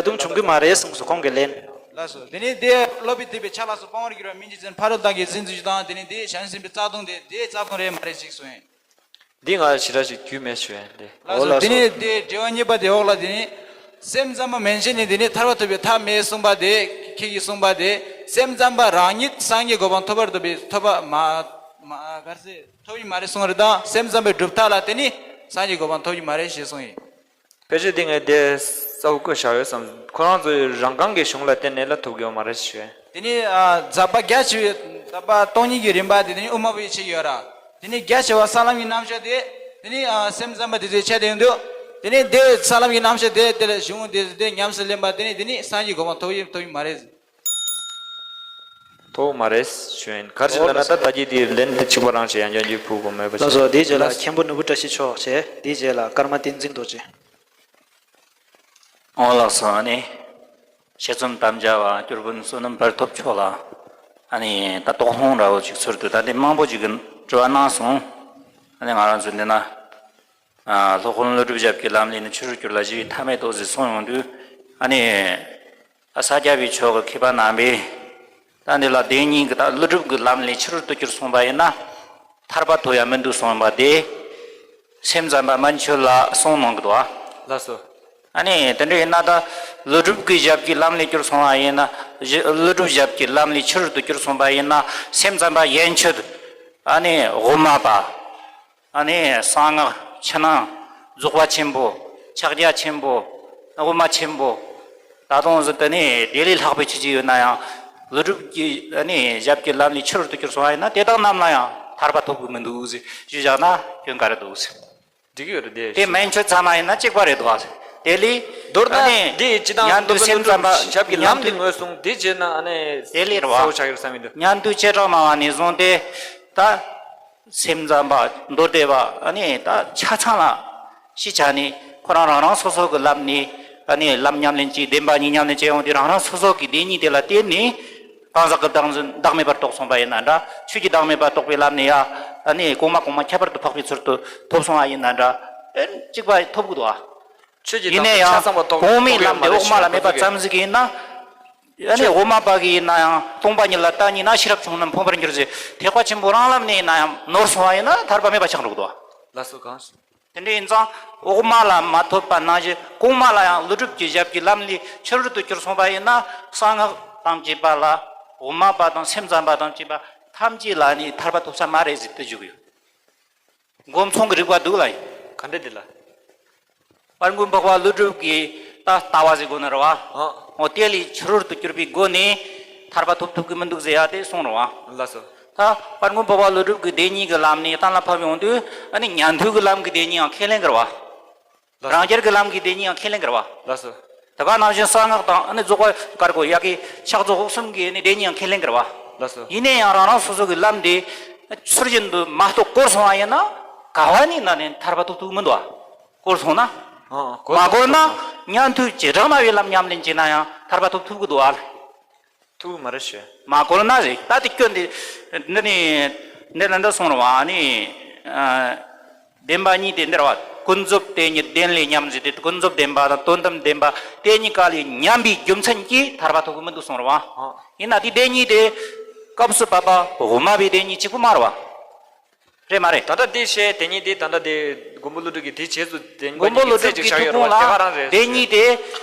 ལྟུང་བྱུང་གི་མ་རེད་གསུངས་སོ་ཁོང་གིས་ལན། ལགས་སོ། དེ་ནི་དེ་བསླུས་པའི་ཐེག་པའི་ཕྱག་ལ་སོགས། སྤང་བར་གྱུར་པ་སྨིན་བྱེད་འཛིན། ཕ་རོལ་དག་ཀྱང་འཛིན་བཅུག་དང་། དེ་ནི་དེ་བྱང་ཆུབ་སེམས་དཔའི་རྩ་ལྟུང་དེ་དེ་རྩ་ལྟུང་རེད་མ་རེད་ཅེས་གསུངས་ཡིན། འདི་ང་ཞེ་དྲག་ཞིག་རྒྱུས་མེད་ཞུ་ཡིན་ཏེ། ལགས་སོ། དེ་ནི་དེ་འགྲེལ་བ་གཉིས་པ་དེ་འོག་ལ་དེ་ནི། སེམས་ཙམ་པ་མན་ཆད་ནི་དེ་ནི་ཐར་པ་ཐོབ་པའི་ཐབས་མེད་གསུངས་པ་དེ། ཁྱེད་ཀྱིས་གསུངས་པ་དེ། སེམས་ཙམ་པ་རང་ཉིད་སངས་རྒྱས་གོ་འཕང་ཐོབ་པར་འདོད་པའི་ཐོབ་པ་མ་མ་ག་རེ་ཟེར་ཐོབ་ཡི་མ་རེད་གསུངས་རེད་དང་། སེམས་ཙམ་པའི་གྲུབ་མཐའ་ལ་བརྟེན་ནས་སངས་རྒྱས་གོ་འཕང་ཐོབ་ཡི་མ་རེད་ཞེས་གསུངས་ཡིན། ཕལ་ཆེར་འདི་ངས་དེ་གསལ་པོ་བཀོད་བཞག་ཡོད་བསམ། ཁོ་རང་ཚོའི་རང་རྐང་གི་གཞུང་ལ་བརྟེན་ནས་ལ་ཐོབ་ཀྱི་ཡོད་མ་རེད་ཞུ། དེ་ནི་ཨ་ཛབ་པ་རྒྱ་ཆེ་བའི་ཛབ་པ་སྟོང་ཉིད་ཀྱི་རིམ་པ་དེ་དེ་ནི་དབུ་མ་པའི་ཆེད་ཡོད་ར། དེ་ནི་རྒྱ་ཆེ་བ་ས་ལམ་གྱི་རྣམ་གཞག་དེ། དེ་ནི་ཨ་སེམས་ཙམ་པ་དེ་ཚོའི་ཆེད་དུ་ཡོང་དུས། དེ་ནི་དེ་ས་ལམ་གྱི་རྣམ་གཞག་དེ་དེ་ལ་གཞུང་དེ་དེ་ཉམས་སུ་ལེན་པ་དེ་ནི་དེ་ནི་སངས་རྒྱས་གོ་འཕང་ཐོབ་ཡིན་ཐོབ་ཡིན་མ་རེད། ཐོབ་མ་རེད་ཞུ་ཡིན། ག་རེ་ཞིག་ལབ་ན་ད་ད་གི་དེ་ལན་དེ་གཅིག་པ་རང་བྱས་ཡང་ཡང་རྒྱུད་ཕུག་གོ་མེད་པ་ཞིག་ལགས་སོ། དེའི་རྗེས་ལ་མཁན་པོ་ནོར་བུ་བཀྲ་ཤིས་མཆོག་བྱས། དེའི་རྗེས་ལ་ཀརྨ་བསྟན་འཛིན་རྡོ་རྗེ། ཨོ་ལགས་སོ། ཨ་ནི། དཔྱད་རྩོམ་དམ་བཅའ་བ་སྐྱོར་དཔོན་བསོད་ནམས་དཔལ་ཐོབ་མཆོག་ལ། ཨ་ནི་ད་དོགས་སློང་འདྲ་བོ་ཅིག་ཚུར་དུ་ད་ལྟའི་མང་པོ་ཅིག་གིས་དྲི་བ་གནང་སོང་། ཨ་ནི་ང་རང་ཚོ་འདི་ན། ཨ་སློབ་དཔོན་ཀླུ་སྒྲུབ་ཞབས་ཀྱི་ལམ་ལས་ནི་ཕྱི་རོལ་གྱུར་ལ་ཞི་བའི་ཐབས་མེད་དོ་ཟེར་གསུངས་ཡོང་དུས། ཨ་ནི། ས་སྐྱ་པའི་ཆོས་ཀྱི་མཁས་པ་རྣམ་པས། ད་འདི་ལ་བདེན་གཉིས་ཀྱི་ད་ཀླུ་སྒྲུབ་ཀྱི་ལམ་ལས་ཕྱི་རོལ་དུ་གྱུར་སོང་པ་ཡིན་ན། ཐར་པ་ཐོབ་ཡ་མི་འདུག་གསུངས་པ་དེ། སེམས་ཙམ་པ་མན་ཆོད་ལ་གསུངས་གནང་གི་འདུག་ཨ། ལགས་སོ། ཨ་ནི་དེ་འདྲ་ཡིན་ན་ད་ཀླུ་སྒྲུབ་ཀྱི་ཞབས་ཀྱི་ལམ་ལས་གྱུར་སོང་བ་ཡིན་ན། ཀླུ་སྒྲུབ་ཞབས་ཀྱི་ལམ་ལས་ཕྱི་རོལ་དུ་གྱུར་སོང་པ་ཡིན་ན་སེམས་ཙམ་པ་ཡན་ཆོད། ཨ་ནི་དབུ་མ་པ། ཨ་ནི་གསང་སྔགས་ཕྱི་ནང་རྫོགས་པ་ཆེན་པོ། ཕྱག་རྒྱ་ཆེན་པོ། དབུ་མ་ཆེན་པོ། ད་དུང་ཟིན་དེ་ནི་དེ་ལས་ལྷག་པའི་ཆོས་ཅིག་ཡོད་ན་ཡང་། ཀླུ་སྒྲུབ་ཀྱི་ཨ་ནི་ཞབས་ཀྱི་ལམ་ལས་ཕྱི་རོལ་དུ་གྱུར་སོང་བ་ཡིན་ན་དེ་དག་རྣམས་ལ་ཡང་ཐར་པ་ཐོབ་ཀྱི་མི་འདུག་ཟེར་ཞུས་བཞག་ན་སྐྱོན་ག་རེ་འདུག་ཟེར། འགྲིག་གི་ཡོད་རེད་དེ། དེ་མན་ཆོད་ཚང་མ་ཡིན་ན་གཅིག་པ་རེད་འདུག་ཟེར། དེ་ལས། མདོར་ན་ཨ་ནི་འདི་ཡི་སྤྱི་བཏང་ཉན་དུ་སེམས་ཙམ་པ་ཞབས་ཀྱི་ལམ་དེ་ངོས་བཟུང་དེ་བྱས་ན་ཨ་ནི་དེ་ལས་རེད་བ། གསལ་པོ་ཆགས་ཡོད་བསམ་ཡིན་འདུག་ཉན་དུ་བྱེ་བྲག་སྨྲ་བ་ནས་བཟུང་སྟེ། ད། སེམས་ཙམ་པ་མདོ་སྡེ་པ་ཨ་ནི་ད་ཆ་ཚང་ལ་ཤེས་བྱ་ནི་ཁོ་རང་རང་རང་སོ་སོ་གི་ལམ་ནས་ཨ་ནི་ལམ་ཉམས་ལེན་གྱིས་བདེན་པ་གཉིས་ཉམས་ལེན་བྱས་ཡོང་དུས་རང་རང་སོ་སོ་གི་བདེན་གཉིས་དེ་ལ་བརྟེན་ནས་གང་ཟག་གི་བདག་འཛིན་བདག་མེད་པར་རྟོགས་སོང་པ་ཡིན་ན་འདྲ། ཆོས་ཀྱི་བདག་མེད་པར་རྟོགས་པའི་ལམ་ནས་ཡ་ཨ་ནི་གོང་མ་གོང་མ་ཁྱད་པར་དུ་འཕགས་པའི་ཚུལ་དུ་ཐོབ་སོང་བ་ཡིན་ན་འདྲ། ཨེ་གཅིག་པ་ཐོབ་གི་འདུག་ཨ། ཆོས་ཀྱི་ཡིན་ནའི་ཡང་གོང་མའི་ལམ་དེ་དབུ་མ་ལ་མེད་པ་ཙམ་ཟིག་ཡིན་ན། ཨ་ནི་དབུ་མ་པ་གི་ཡིན་ན་ཡང་སྟོང་པ་ཉིད་ལ་ལྟ་ཉིད་ན་ཤེས་རབ་བྱུང་རྣམས་ཕོངས་པར་འགྱུར་ཟེར། ཐེག་པ་ཆེན་པོ་རང་ལམ་ནས་ཡིན་ན་ཡང་ནོར་སོང་བ་ཡིན་ན་ཐར་པ་མེད་པ་ཆགས་འགྲོ་གི་འདུག་བ། ལགས་སོ་གང་། དེ་འདྲ་ཡིན་ཙང་དབུ་མ་ལ་མ་ཐོབ་པ་ནང་བཞིན་གོང་མ་ལ་ཡང་ཀླུ་སྒྲུབ་ཀྱི་ཞབས་ཀྱི་ལམ་ལས་ཕྱི་རོལ་དུ་གྱུར་སོང་བ་ཡིན་ན་གསང་སྔགས་དང་བཅས་པ་ལ་དབུ་མ་པ་དང་སེམས་ཙམ་པ་དང་བཅས་པ་ཐམས་ཅད་ལ་ནི་ཐར་པ་ཐོབ་ས་མ་རེད་ཟེར་དུ་བརྗོད་ཀྱི་ཡོད། མགོ་མཚུངས་ཀྱི་རིགས་པ་འདུག་ལ་ཡིན། ག་འདྲ་འདི་ལ། དཔལ་མགོན་འཕགས་པ་ཀླུ་སྒྲུབ་ཀྱི་ད་ལྟ་བ་ཟེར་དགོས་ན་རེད་བ། ཨ། འོ་དེ་ལས་ཕྱི་རོལ་དུ་གྱུར་པའི་སྒོ་ནས་ཐར་པ་ཐོབ་ཐུབ་ཀྱི་མི་འདུག་ཟེར་ཡ་དེ་གསུངས་རེད་བ། ལགས་སོ། ད་དཔལ་མགོན་འཕགས་པ་ཀླུ་སྒྲུབ་ཀྱི་བདེན་གཉིས་ཀྱི་ལམ་ནས་གཏན་ལ་ཕབ་ཡོང་དུས་ཨ་ནི་ཉན་ཐོས་ཀྱི་ལམ་གྱི་བདེན་གཉིས་ཡང་ཁས་ལེན་གྱི་རེད་བ། ལགས། རང་རྒྱལ་གྱི་ལམ་གྱི་བདེན་གཉིས་ཡང་ཁས་ལེན་གྱི་རེད་བ། ལགས་སོ། དེ་ག་ནང་བཞིན་གསང་སྔགས་དང་ཨ་ནི་རྫོགས་པ་དཀར་པོ་ཡ་གི་ཕྱག་རྫོགས་དབུ་གསུམ་གྱི་ཨ་ནི་བདེན་གཉིས་ཡང་ཁས་ལེན་གྱི་རེད་བ། ལགས་སོ། ཡིན་ནའི་ཡང་རང་རང་སོ་སོ་གི་ལམ་དེ་ཚུལ་བཞིན་དུ་མ་རྟོགས་སྐོར་སོང་བ་ཡིན་ན་ག་བ་ནས་ན་ནས་ཐར་པ་ཐོབ་ཐུབ་མི་འདུག་བ། སྐོར་སོང་ན། ཨ། མ་སྐོར་ན་ཉན་ཐོས་བྱེ་བྲག་སྨྲ་བའི་ལམ་ཉམས་ལེན་བྱས་ན་ཡང་ཐར་པ་ཐོབ་ཐུབ་ཀྱི་འདུག་བ། ཐུགས་མ་རེད་ཞེས། མ་གོ་ན་རེད། ད་དེ་སྐྱོན་དེ། འདི་ནི། འདི་ལ་འདི་གསུངས་རེད་བ་ནི། ཨ། བདེན་པ་གཉིས་ཏེ་འདིར་བ། ཀུན་རྫོབ་དེ་ཉིད་བདེན་ལས་ཉམས་ཟེར་ཏེ་ཀུན་རྫོབ་བདེན་པ་དང་དོན་དམ་བདེན་པ་དེ་གཉིས་ཀ་ལས་ཉམས་པའི་རྒྱུ་མཚན་གྱིས་ཐར་པ་ཐོབ་ཀྱི་མི་འདུག་གསུངས་རེད་བ། ཨ། ཡིན་ན་དེ་དེ་གཉིས་དེ། སྐབས་སུ་བབ་པ་དབུ་མ་པའི་དེ་གཉིས་གཅིག་པུ་མ་རེད་བ། རེད་མ་རེད། ད་ལྟ་དེ་བཤད་དེ་གཉིས་དེ་ད་ལྟ་དེ་མགོན་པོ་ཀླུ་སྒྲུབ་ཀྱི་དེ་རྗེས་སུ་བདེན་པ་མགོན་པོ་གཉིས་ཀྱི་ཀླུ་སྒྲུབ་ཚད་ཅིག་ཀྱི་བཞག་ཐུགས་ཡོད་རེད་བ། དེ་ག་རང་རེད། དེ་གཉིས་དེ།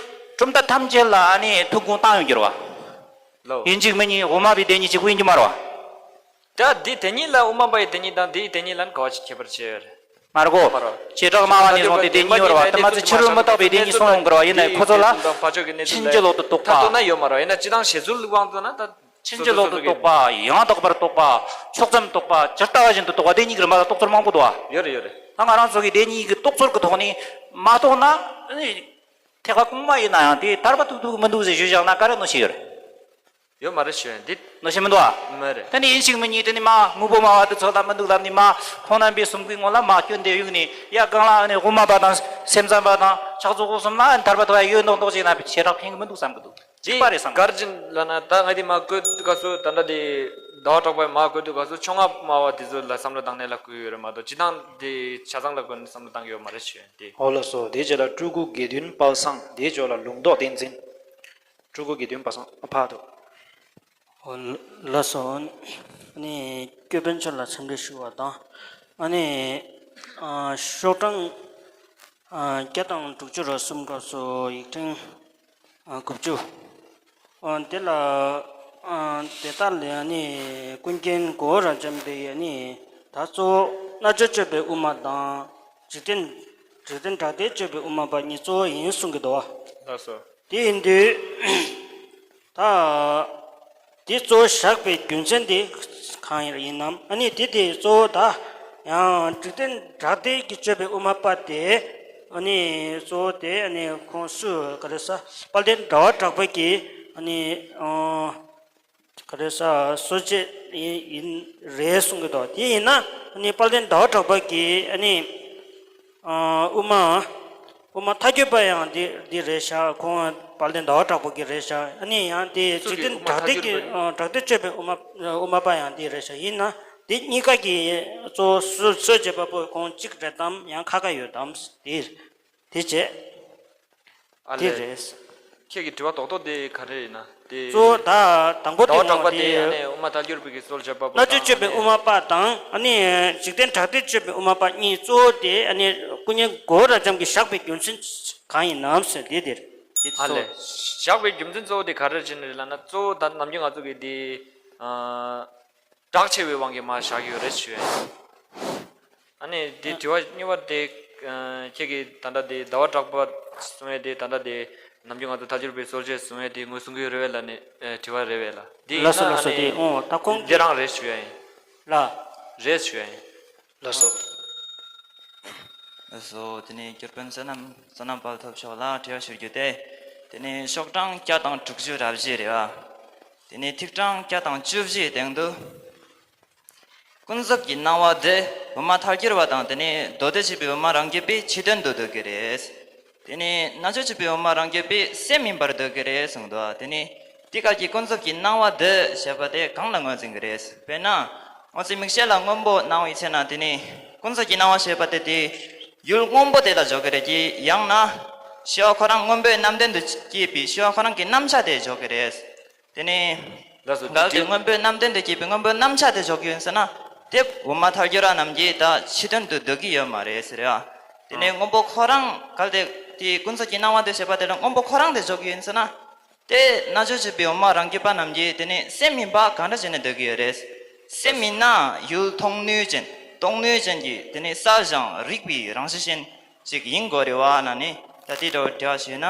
གྲུབ་མཐའ་ཐམས་ཅད་ལ་ཨ་ནི་ཐུགས་དགོངས་བཏང་ཡོང་གི་རེད་བ། ལོ། ཡིན་གཅིག་མིན་གཉིས་དབུ་མ་པའི་དེ་གཉིས་གཅིག་པུ་ཡིན་གྱི་མ་རེད་བ། ད་འདི་དེ་གཉིས་ལ་དབུ་མ་པ་ཡི་དེ་གཉིས་དང་འདི་ཡི་དེ་གཉིས་ལ་ག་བ་ཅིག་ཁྱད་པར་ཆེ་ཡོད་རེད། མ་རེད་གོ། མ་རེད། བྱེ་བྲག་སྨྲ་བ་ནས་བཟུང་སྟེ་དེ་གཉིས་ཡོད་རེད་བ། ད་མ་ཚད་ཕྱི་རོལ་མུ་སྟེགས་པའི་དེ་གཉིས་གསུངས་ཡོང་གི་རེད་བ། ཡིན་ནའི་ཁོ་ཚོ་ལ་ཕྱིན་ཅི་ལོག་ཏུ་རྟོག་པ། ཡོད་མ་རེད། ཡིན་ན་སྤྱི་བཏང་བྱེད་ཚུལ་དབང་དུ་ན་ད། ཕྱིན་ཅི་ལོག་ཏུ་རྟོག་པ། ཡང་དག་པར་རྟོག་པ། ཕྱོགས་ཙམ་རྟོག་པ། ཇི་ལྟ་བ་བཞིན་དུ་རྟོག་པ། དེ་གཉིས་ཀྱི་རིམ་པ་ལ་རྟོག་ཚུལ་མང་པོ་འདུག་བ། ཡོད་རེད་ཡོད་རེད། ད་ང་རང་ཚོ་གིས་དེ་གཉིས་ཀྱི་རྟོག་ཚུལ་གྱི་ཐོག་ནས་མ་རྟོགས་ན་ནི། ཐེག་པ་གོང་མ་ཡིན་ན་ཡང་དེ་ཐར་པ་ཐོབ་ཐུབ་ཀྱི་མི་འདུག་ཟེར་ཞུས་བཞག་ན་ག་རེ་གནོད་བྱེད་ཡོད་རེད། ཡོད་མ་རེད་ཞུ་ཡ་འདི། གནོད་བྱེད་མི་འདུག་ཨ། མ་རེད། དེ་ནི་ཡིན་གཅིག་མིན་གཉིས་དེ་ནི་མ་དངོས་པོ་སྨྲ་བ་དེ་ཚོ་ལ་མི་འདུག་ལབ་ནི་མ། ཁོང་རྣམ་པའི་གསུང་གི་ངོ་ལ་མ་སྐྱོན་དེ་གཡུག་ནི་ཡ་གང་ལ་ཨ་ནི་དབུ་མ་པ་དང་སེམས་ཙམ་པ་དང་ཕྱག་རྫོགས་སྐུ་གསུམ་ལ་ཨ་ནི་ཐར་པ་ཐོབ་ཡ་ཡོད་མདོག་མདོག་བྱས་ན་ཞེ་དྲག་ཕན་གི་མི་འདུག་བསམ་གི་འདུག། གཅིག་པ་རེད་བསམ་གི་འདུག། གར་ཅིག་ལབ་ན་ད་ང་དེ་མ་བཀོད་དུས་སྐབས་སུ་ད་ལྟ་དེ་ཟླ་བ་གྲགས་པ་མ་བཀོད་དུས་སྐབས་སུ་ཕྱོགས་སྔ་སྨྲ་བ་དེ་ཚོ་ལ་བསམ་བློ་བཏང་ནས་ལ་བཀོད་ཡོད་རེད་མ་གཏོགས་སྤྱི་བཏང་དེ་ཆ་ཚང་ལ་བཀོད་ནས་བསམ་བློ་བཏང་གི་ཡོད་མ་རེད་ཞུ་ཡ་དེ། ཨོ་ལགས་སོ། དེའི་རྗེས་ལ་སྤྲུལ་སྐུ་དགེ་འདུན་དཔལ་བཟང་། དེའི་འཇོག་ལ་ལུང་རྟོགས་བསྟན་འཛིན། སྤྲུལ་སྐུ་དགེ་འདུན་པ་སང་ཨ་ཕ་དོ། ཨོ་ལགས་སོ། ཨ་ནི་སྐྱོད་དཔོན་མཆོག་ལ་འཚམས་འདྲི་ཞུ་བ་དང་། ཨ་ནི་ཨ་ཤོག་གྲངས་ཨ་བརྒྱ་དང་དྲུག་ཅུ་རེ་གསུམ་སྐབས་སུ་ཡིག་ཕྲེང་ཨ་དགུ་བཅུ། ཨ་དེ་ལ་ཨ་དེ་དག་ལས་ཨ་ནི་ཀུན་མཁྱེན་གོ་བོ་རབ་འབྱམས་པའི་ཨ་ནི་ད་གཙོ་བོ་རྣལ་འབྱོར་སྤྱོད་པའི་དབུ་མ་དང་། འཇིག་རྟེན་འཇིག་རྟེན་གྲགས་སྡེ་སྤྱོད་པའི་དབུ་མ་པ་གཉིས་གཙོ་བོ་ཡིན་གསུང་གི་འདུག་བ། ལགས་སོ། དེ་ཡིན་དུས། ད། དེ་གཙོ་བོ་བཞག་པའི་རྒྱུ་མཚན་དེ་གང་ཡིན་ནམ། ཨ་ནི་དེ་དེ་གཙོ་བོ་ད། ཡང་འཇིག་རྟེན་གྲགས་སྡེ་གི་སྤྱོད་པའི་དབུ་མ་པ་དེ། ཨ་ནི་གཙོ་བོ་དེ་ཨ་ནི་ཁོང་སུ་ག་རེ་ཟ་དཔལ་ལྡན་ཟླ་བ་གྲགས་པ་གི་ཨ་ནི། ག་རེ་ཟ་སྲོལ་འབྱེད་ཡིན་ཡིན་རེད་གསུང་གི་འདུག། དེ་ཡིན་ན་ཨ་ནི་དཔལ་ལྡན་ཟླ་བ་གྲགས་པ་གི་ཨ་ནི་ཨ་དབུ་མ་དབུ་མ་ཐལ་འགྱུར་པ་ཡང་འདི་འདི་རེད་ཤག། ཁོང་དཔལ་ལྡན་ཟླ་བ་གྲགས་པ་གི་རེད་ཤག། ཨ་ནི་ཡང་དེ་འཇིག་རྟེན་གྲགས་སྡེ་གི་ཨ་གྲགས་སྡེ་སྤྱོད་པའི་དབུ་མ་དབུ་མ་པ་ཡང་འདི་རེད་ཤག། ཡིན་ན་དེ་གཉིས་ཀ་གི་གཙོ་བོ་སྲོལ་སྲོལ་འབྱེད་པ་པོ་ཁོང་གཅིག་རེད་དམ་ཡང་ཁ་ཁ་ཡོད་དམ་དེ་དེ་བྱས། ཨ་དེ་ལས། རེད། ཁྱེད་ཀྱི་དྲི་བ་རྡོག་རྡོག་དེ་ག་རེ་ཡིན་ན་དེ། གཙོ་བོ་ད་དང་པོ་ཟླ་དེ་བ་གྲགས་པ་དེ་ཨ་ནི་དབུ་མ་ཐལ་འགྱུར་བའི་གི་སྲོལ་འབྱེད་པ་པོ་རྣལ་འབྱོར་དང་སྤྱོད་པའི་དབུ་མ་པ་དང་ཨ་ནི་འཇིག་རྟེན་གྲགས་སྡེ་སྤྱོད་པའི་དབུ་མ་པ་གཉིས་གཙོ་བོ་དེ་ཨ་ནི་ཀུན་མཁྱེན་གོ་བོ་རབ་འབྱམས་ཀྱིས་བཞག་པའི་རྒྱུ་མཚན་གང་ཡིན་ནམ་ཟེར་དེ་དེ་རེད། དེ་ཨ་གཙོ་ལས། བོ་བཞག་པའི་རྒྱུ་མཚན་གཙོ་བོ་དེ་ག་རེ་བྱས་ནས་རེད་ལབ་ན་གཙོ་བོ་ད་ནམ་རྒྱུན་ང་ཚོ་གི་དེ་ཨ། གྲགས་ཆེ་བའི་དབང་གིས་མར་བཞག་ཡོད་རེད་ཞུ་ཡ་ཡིན། ཨ་ནི་དེ་དྲི་བ་གཉིས་པ་དེ། ཁྱེད་ཀྱིས་ད་ལྟ་དེ་ཟླ་བ་གྲགས་པ་གསུང་ཡས་དེ་ད་ལྟ་དེ་ནམ་རྒྱུན་ང་ཚོ་ཐལ་འགྱུར་བའི་སྲོལ་འབྱེད་གསུང་ཡས་དེ་ངོས་བཟུང་གི་ཡོད་རེད་བས་ལ་ནི་དྲི་བ་རེད་བས་ལ། དེ་ཡིན་ལགས་སོ་ན་ལགས་སོ། ཨ་དེ་ནི་ཨོ་ད་ཁོང་དེ་རང་རེད་ཞུ་ཡ་ཡིན། ལ། རེད་ཞུ་ཡ་ཡིན། ལགས་སོ། ལགས་སོ། དེ་ནས་སྐྱོར་དཔོན་བསོད་ནམས་བསོད་ནམས་དཔལ་ཐོབ་མཆོག་ལ་དྲི་བ་ཞུ་རྒྱུ་དེ། དེ་ནས་ཤོག་གྲངས་བརྒྱ་དང་དྲུག་ཅུ་རེ་བཞི་རེད་བ། དེ་ནས་ཐིག་གྲངས་བརྒྱ་དང་བཅུ་བཞིའི་སྟེང་དུ། ཀུན་རྫོབ་ཀྱི་སྣང་བ་འདི་དབུ་མ་ཐལ་འགྱུར་བ་དང་དེ་ནས་མདོ་སྡེ་སྤྱི་པའི་དབུ་མ་རང་རྒྱུད་པའི་ཕྱི་དོན་དུ་འདོད་ཀྱི་རེད། དེ་ནས་རྣལ་འབྱོར་སྤྱི་པའི་དབུ་མ་རང་རྒྱུད་པའི་སེམས་ཡིན་པར་འདོད་ཀྱི་རེད་གསུངས་འདུག། དེ་ནས་དེ་སྐབས་ཀྱི་ཀུན་རྫོབ་ཀྱི་སྣང་བ་འདི་ཞེས་པ་དེ་གང་ལ་ངོས་འཛིན་གྱི་རེད། དཔེར་ན། སྔོ་ཚལ་མིག་ཤེས་ལ་སྔོན་པོ་སྣང་བའི་ཚེ་ན་དེ་ནས་ཀུན་རྫོབ་ཀྱི་སྣང་བ་ཞེས་པ་དེ་དེ་ཡུལ་སྔོན་པོ་དེ་ལ་འཇོག་གི་རེད་ཀྱི་ཡང་ན། ཤེས་པ་ཁོ་རང་སྔོན་པོའི་རྣམ་ལྡན་དུ་སྐྱེས་པའི་ཤེས་པ་ཁོ་རང་གི་རྣམ་གཞག་དེ་འཇོག་གི་རེད། དེ་ནས། ལགས་སོ། གལ་ཏེ་དེ་སྔོན་པོའི་རྣམ་ལྡན་དུ་སྐྱེས་པའི་སྔོན་པོའི་རྣམ་གཞག་དེ་འཇོག་གི་ཡིན་ཟེར་ན། དེ་དབུ་མ་ཐལ་འགྱུར་བ་རྣམས་ཀྱིས་ད་ཕྱི་དོན་དུ་འདོད་ཀྱི་ཡོད་མ་རེད་ཟེར་ཡ། དེ་ནས་ཨ། སྔོན་པོ་ཁོ་རང་གལ་ཏེ་དེའི་ཀུན་རྫོབ་ཀྱི་སྣང་བ་དེ་ཞེས་པ་དེ་ལ་སྔོན་པོ་ཁོ་རང་དེ་འཇོག་གི་ཡིན་ཟེར་ན། དེ་རྣལ་འབྱོར་སྤྱི་པའི་དབུ་མ་རང་རྒྱུད་པ་རྣམས་ཀྱིས་དེ་ནི་སེམས་ཡིན་པ་གང་འདྲ་བྱས་ནས་འདོད་ཀྱི་ཡོད་རེད། སེམས་ཡིན་ན་ཡུལ་མཐོང་ནུས་ཅན་མཐོང་ནུས་ཅན་གྱི་དེ་ནི་གསལ་ཞིང་རིག་པའི་རང་བཞིན་ཅན་ཞིག་ཡིན་དགོས་རེད་བ་ན་ནི་ད་དེ་འདྲ་བའི་དྲི་བ་ཞུས་ན།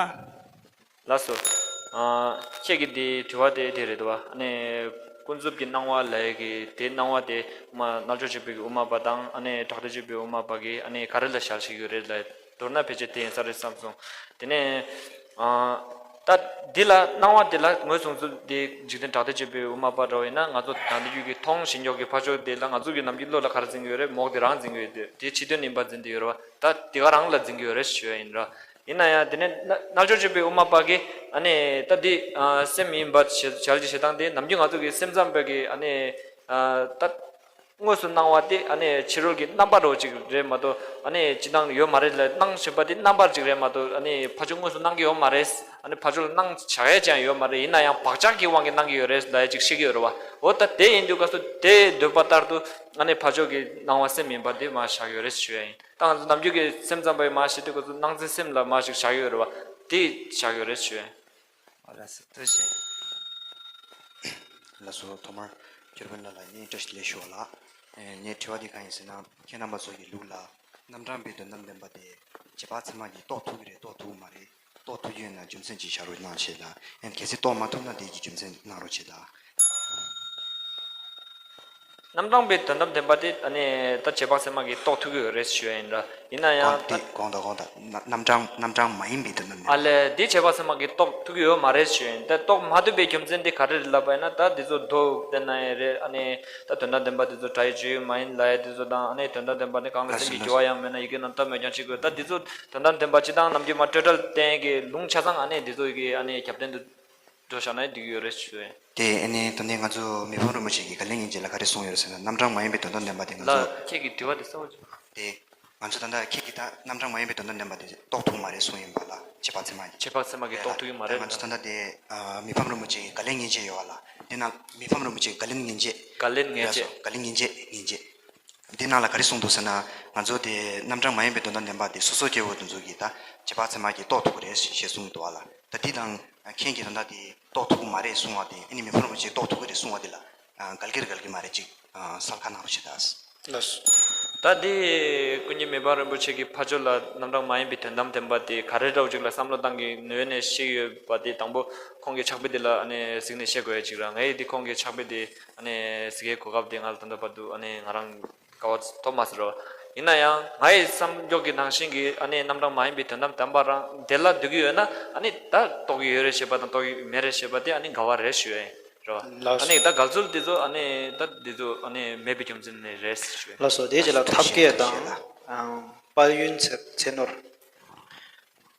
ལགས་སོ། ཨ། ཁྱེད་ཀྱི་འདིའི་དྲི་བ་དེ་དེ་རེད་བ། ཨ་ནི་ཀུན་རྫོབ་ཀྱི་སྣང་བ་ལབ་ཡས་ཀྱི་དེའི་སྣང་བ་དེ་མ་རྣལ་འབྱོར་སྤྱི་པའི་དབུ་མ་པ་དང་ཨ་ནི་གྲགས་སྡེ་སྤྱི་པའི་དབུ་མ་པ་གིས་ཨ་ནི་ག་རེ་ལ་ཞལ་བཞེས་ཀྱི་ཡོད་རེད་ལབ་མདོར་ན་ཕལ་ཆེར་དེ་ཡིན་ས་རེད་བསམ་སོང་། དེ་ནས་ཨ། ད་འདི་ལ་སྣང་བ་འདི་ལ་ངོས་བཟུང་ཚུལ་འདི་འཇིག་རྟེན་གྲགས་སྡེ་སྤྱི་པའི་དབུ་མ་པ་འདྲ་བ་ཡིན་ན་ང་ཚོ་ད་ལྟ་རྒྱུད་ཀྱི་མཐོང་བཞིན་ཡོད་ཀྱི་ཕ་ཕྱོགས་འདི་ལ་ང་ཚོ་གི་ནམ་རྒྱུན་བློ་ལ་ག་རེ་འཛིན་གྱི་ཡོད་རེད། མོག་དེ་རང་འཛིན་གྱི་ཡོད་དེ་དེ་ཕྱི་དོན་ཡིན་པ་འཛིན་གྱི་ཡོད་རེད་བ། ད་དེ་ག་རང་ལ་འཛིན་གྱི་ཡོད་རེད་ཞུ་ཡ་ཡིན་ར། ཡིན་ན་ཡང་དེ་ནས་རྣལ་འབྱོར་སྤྱི་པའི་དབུ་མ་པ་གིས་ཨ་ནི་ད་འདི་ཨ་སེམས་ཡིན་པ་ཞེས་བྱ་ཡི་བྱེད་སྟངས་དེ་ནམ་རྒྱུན་ང་ཚོ་གི་སེམས་ཙམ་པ་གིས་ཨ་ནི་ཨ་ད་དངོས་སུ་སྣང་བ་དེ་ཨ་ནི་ཕྱི་རོལ་གྱི་རྣམ་པ་རོ་ཅིག་རེད་མ་གཏོགས་ཨ་ནི་སྤྱི་བཏང་ཡོད་མ་རེད་ལ། སྣང་བཞིན་པ་དེ་རྣམ་པར་ཅིག་རེད་མ་གཏོགས་ཨ་ནི་ཕ་ཕྱོགས་དངོས་སུ་སྣང་གི་ཡོད་མ་རེད། ཨ་ནི་ཕ་ཕྱོགས་ལ་སྣང་བྱ་ཡས་ཅང་ཡོད་མ་རེད། ཡིན་ན་ཡང་བག་ཆགས་ཀྱི་དབང་གིས་སྣང་གི་ཡོད་རེད་ལབ་ཡས་ཅིག་བཤད་ཀྱི་ཡོད་རེད་བ། འོ་ད་དེ་ཡིན་དུས་སྐབས་སུ་དེ་འདོད་པ་ལྟར་དུ་ཨ་ནི་ཕ་ཕྱོགས་ཀྱི་སྣང་བ་སེམས་ཡིན་པ་དེ་མར་བཞག་ཡོད་རེད་ཞུ་ཡ་ཡིན། ད་ང་ཚོ་ནམ་རྒྱུན་གྱི་སེམས་ཙམ་པ་ཡིས་མར་བཤད་དུས་སྐབས་སུ་སྣང་མཛད་སེམས་ལ་མར་ཞིག་བཞག་ཡོད་རེད་བ། དེ་བཞག་ཡོད་རེད་ཞུ་ཡ་ཡིན། ཨོ་ལགས་སོ་ཐུགས་རྗེ་ཆེ། ལགས་སོ། ཐོག་མར་སྐྱོར་དཔོན་ལགས་ལ་ངས་བཀྲ་ཤིས་བདེ་ལེགས་ཞུ་བ་ལ། ཨེ། ངའི་དྲི་བ་དེ་གང་ཡིན་ཟེར་ན། ཁྱེད་རྣམ་པ་ཚོ་གི་ལུགས་ལ་རྣམ་གྲངས་པའི་དོན་དམ་བདེན་པ་དེ་རྗེས་དཔག་ཚད་མ་གིས་རྟོགས་ཐུབ་ཀྱི་རེད། རྟོགས་ཐུབ་ཀྱི་མ་རེད། རྟོགས་ཐུབ་ཀྱི་ཡོད་ན་རྒྱུ་མཚན་ཅིག་བཞག་རོགས་གནང་བྱས་ལ། ཡང་གལ་སྲིད་རྟོགས་མ་ཐུབ་ན་དེ་གི་རྒྱུ་མཚན་གནང་རོགས་བྱས་ལ། རྣམ་གྲངས་པའི་དོན་དམ་བདེན་པ་དེ་ཨ་ནི་ད་རྗེས་དཔག་ཚད་མ་གིས་རྟོགས་ཐུབ་ཀྱི་ཡོད་རེད་ཞུ་ཡ་ཡིན་ར། ཡིན་ན་ཡང་ད་དགོངས་དག་དགོངས་དག་རྣམ་གྲངས་རྣམ་གྲངས་མ་ཡིན་པའི་དོན་དམ་བདེན་པ། ཨ་ལས། དེ་རྗེས་དཔག་ཚད་མ་གིས་རྟོགས་ཐུབ་ཀྱི་ཡོད་མ་རེད་ཞུ་ཡ་ཡིན། ད་རྟོགས་མ་ཐུབ་པའི་རྒྱུ་མཚན་དེ་ག་རེ་རེད་ལབ་པ་ཡིན་ན། ད་དེ་ཚོ་མདོ་བསྟན་ན་ཡང་རེད། ཨ་ནི་ད་དོན་དམ་བདེན་པ་དེ་ཚོ་སྒྲ་ཡི་སྤྱོད་ཡུལ་མ་ཡིན་ལབ་ཡ་དེ་ཚོ་དང་། ཨ་ནི་དོན་དམ་བདེན་པ་ནི་གང་ལ་སེམས་ཀྱི་རྒྱུ་བ་ཡང་མེད་ན་ཡི་གེ་རྣམས་སྟོབས་མེད་ཀྱང་ཅི་དགོས། ད་དེ་ཚོ་དོན་དམ་བདེན་པ་སྤྱི་དང་ནམ་རྒྱུན་མ་སྤྲོས་བྲལ་བསྟན་གྱི་ལུང་ཆ་ཚང་ཨ་ནི་དེ་ཚོ་ཡི་གེ་ཨ་ནི་ཁྱབ་བརྡལ་དུ་འགྲོ་བཞག་ན་འགྲིག་གི་ཡོད་རེད་ཞུ་ཡ་ཡིན། དེ་ཨ་ནི་ད་ནི་ང་ཚོ་མི་ཕམ་རིན་པོ་ཆེ་གིས་དགའ་ལྡན་ངེས་འབྱེད་ལ་ག་རེ་གསུངས་ཡོད་རེད་ཟེར་ན། རྣམ་གྲངས་མ་ཡིན་པའི་དོན་དམ་བདེན་པ་དེ་ང་ལ་ཚོ། ཁྱེད་ཀྱི་དྲི་བ་དེ་གསལ་པོ་བྱུང་། དེ་ང་ཚོ་ད་ལྟ་ཁྱེད་ཀྱིས་ད་རྣམ་གྲངས་མ་ཡིན་པའི་དོན་དམ་བདེན་པ་དེ་རྟོགས་ཐུབ་མ་རེད་གསུངས་ཡིན་པ་ལ། རྗེས་དཔག་ཚད་མ་གིས། རྗེས་དཔག་ཚད་མ་གིས་རྟོགས་ཐུབ་ཀྱི་མ་རེད་ལ། ད་ང་ཚོ་ད་ལྟ་དེ་ཨ་མི་ཕམ་རིན་པོ་ཆེ་གིས་དགའ་ལྡན་ངེས་འབྱེད་ཡོད་པ་ལ། དེ་ན་མི་ཕམ་རིན་པོ་ཆེ་དགའ་ལྡན་ངེས་འབྱེད། དགའ་ལྡན་ངེས་འབྱེད། དགའ་ལྡན་ངེས་འབྱེད། ངེས་འབྱེད། འདི་ནང་ལ་ག་རེ་གསུངས་འདུག་ཟེར་ན། ང་ཚོ་དེ་རྣམ་གྲངས་མ་ཡིན་པའི་དོན་དམ་བདེན་པ་དེ་སོ་སོ་སྐྱེ་བོ་དེ་ཚོ་གིས་ད་རྗེས་དཔག་ཚད་མ་གིས་རྟོགས་ཐུབ་ཀྱི་རེད་ཞེས་གསུངས་འདུག་བ་ལ། ད་འདི་དང་ཁྱེད་ཀྱིས་ད་ལྟ་དེ་རྟོགས་ཐུབ་ཀྱི་མ་རེད་གསུང་བ་དེ། ཨ་ནི་མི་ཕམ་རིན་པོ་ཆེས་རྟོགས་ཐུབ་ཀྱི་རེད་གསུང་བ་དེ་ལ་འགལ་གྱི་རེད་འགལ་གྱི་མ་རེད། ཅིག་གསལ་ཁ་གནང་རོགས་བྱེད་ད། ལགས་སོ། ད་འདི་ཀུན་མཁྱེན་མི་ཕམ་རིན་པོ་ཆེ་གིས་ཕར་ཕྱོགས་ལ་རྣམ་གྲངས་མ་ཡིན་པའི་དོན་དམ་བདེན་པ་དེ་ག་རེ་འདྲ་བོ་ཅིག་ལ་བསམ་བློ་བཏང་གི་ནུས་ནས་བཤད་ཡོད་པ་དེ། དང་པོ་ཁོང་གི་ཕྱག་དཔེ་དེ་ལ་ཨ་ནི་གཟིགས་ནས་བཤད་དགོས་ཡ་ཅིག་ར། ངས་འདི་ཁོང་གི་ཕྱག་དཔེ་དེ་ཨ་ནི་གཟིགས་ཡའི་གོ་སྐབས་དེ་ང་ལ་ད་ལྟ་བར་དུ་ཨ་ནི་ང་རང་སྐལ་བ་ཐོབ་མ་སོང་རོ། ཡིན་ན་ཡང་ངའི་བསམ་སྦྱོར་གྱི་ནང་བཞིན་གྱི་ཨ་ནི་རྣམ་གྲངས་མ་ཡིན་པའི་དོན་དམ་བདེན་པ་རང་དེ་ལ་འདོད་ཀྱི་ཡོད་ན། ཨ་ནི་ད་རྟོགས་ཀྱི་ཡོད་རེད་ཞེས་པ་དང་རྟོགས་ཀྱི་མེད་རེད་ཞེས་པ་དེ་ཨ་ནི་འགལ་བ་རེད་ཞུ་ཡ་ཡིན་རོ། ལགས་སོ། ཨ་ནི་ད་འགལ་ཚུལ་དེ་ཚོ་ཨ་ནི་ད་དེ་ཚོ་ཨ་ནི་མེད་པའི་རྒྱུ་མཚན་ནས་རེད་ཞུ་ཡ་ཡིན། ལགས་སོ། དེའི་རྗེས་ལ་ཐབས་མཁས་དང་། ཨང་། དཔལ་ཡུལ་ཚེ་ཚེ་ནོར།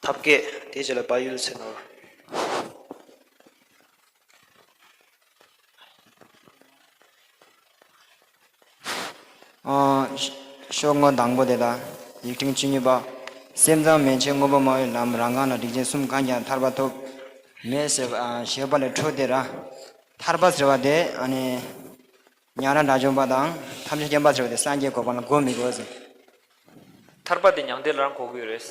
ཐབས་མཁས། དེའི་རྗེས་ལ་དཔལ་ཡུལ་ཚེ་ནོར། ཨ། ཤོག་ངོས་དང་པོ་དེ་ལ། ཡིག་ཕྲེང་བཅུ་གཉིས་པ། སེམས་ཙམ་མན་ཆད་དངོས་པོ་སྨྲ་བའི་ལམ། རང་གང་ལ་སྒྲིབ་ཅན་གསུམ་གང་ཀྱང་ཐར་པ་ཐོབ་མེད་ཟེར་བ། ཨ། ཞེས་པ་ལས་འཕྲོས་ཏེ་ར། ཐར་པ་ཟེར་བ་དེ་ཨ་ནི་ཉན་རང་དགྲ་བཅོམ་པ་དང་ཐམས་ཅད་མཁྱེན་པ་ཟེར་བ་དེ་སངས་རྒྱས་གོ་འཕང་ལ་གོ་མི་གོ་ཟེར། ཐར་པ་དེ་མྱང་འདས་ལ་རང་གོ་གི་ཡོད་རེད།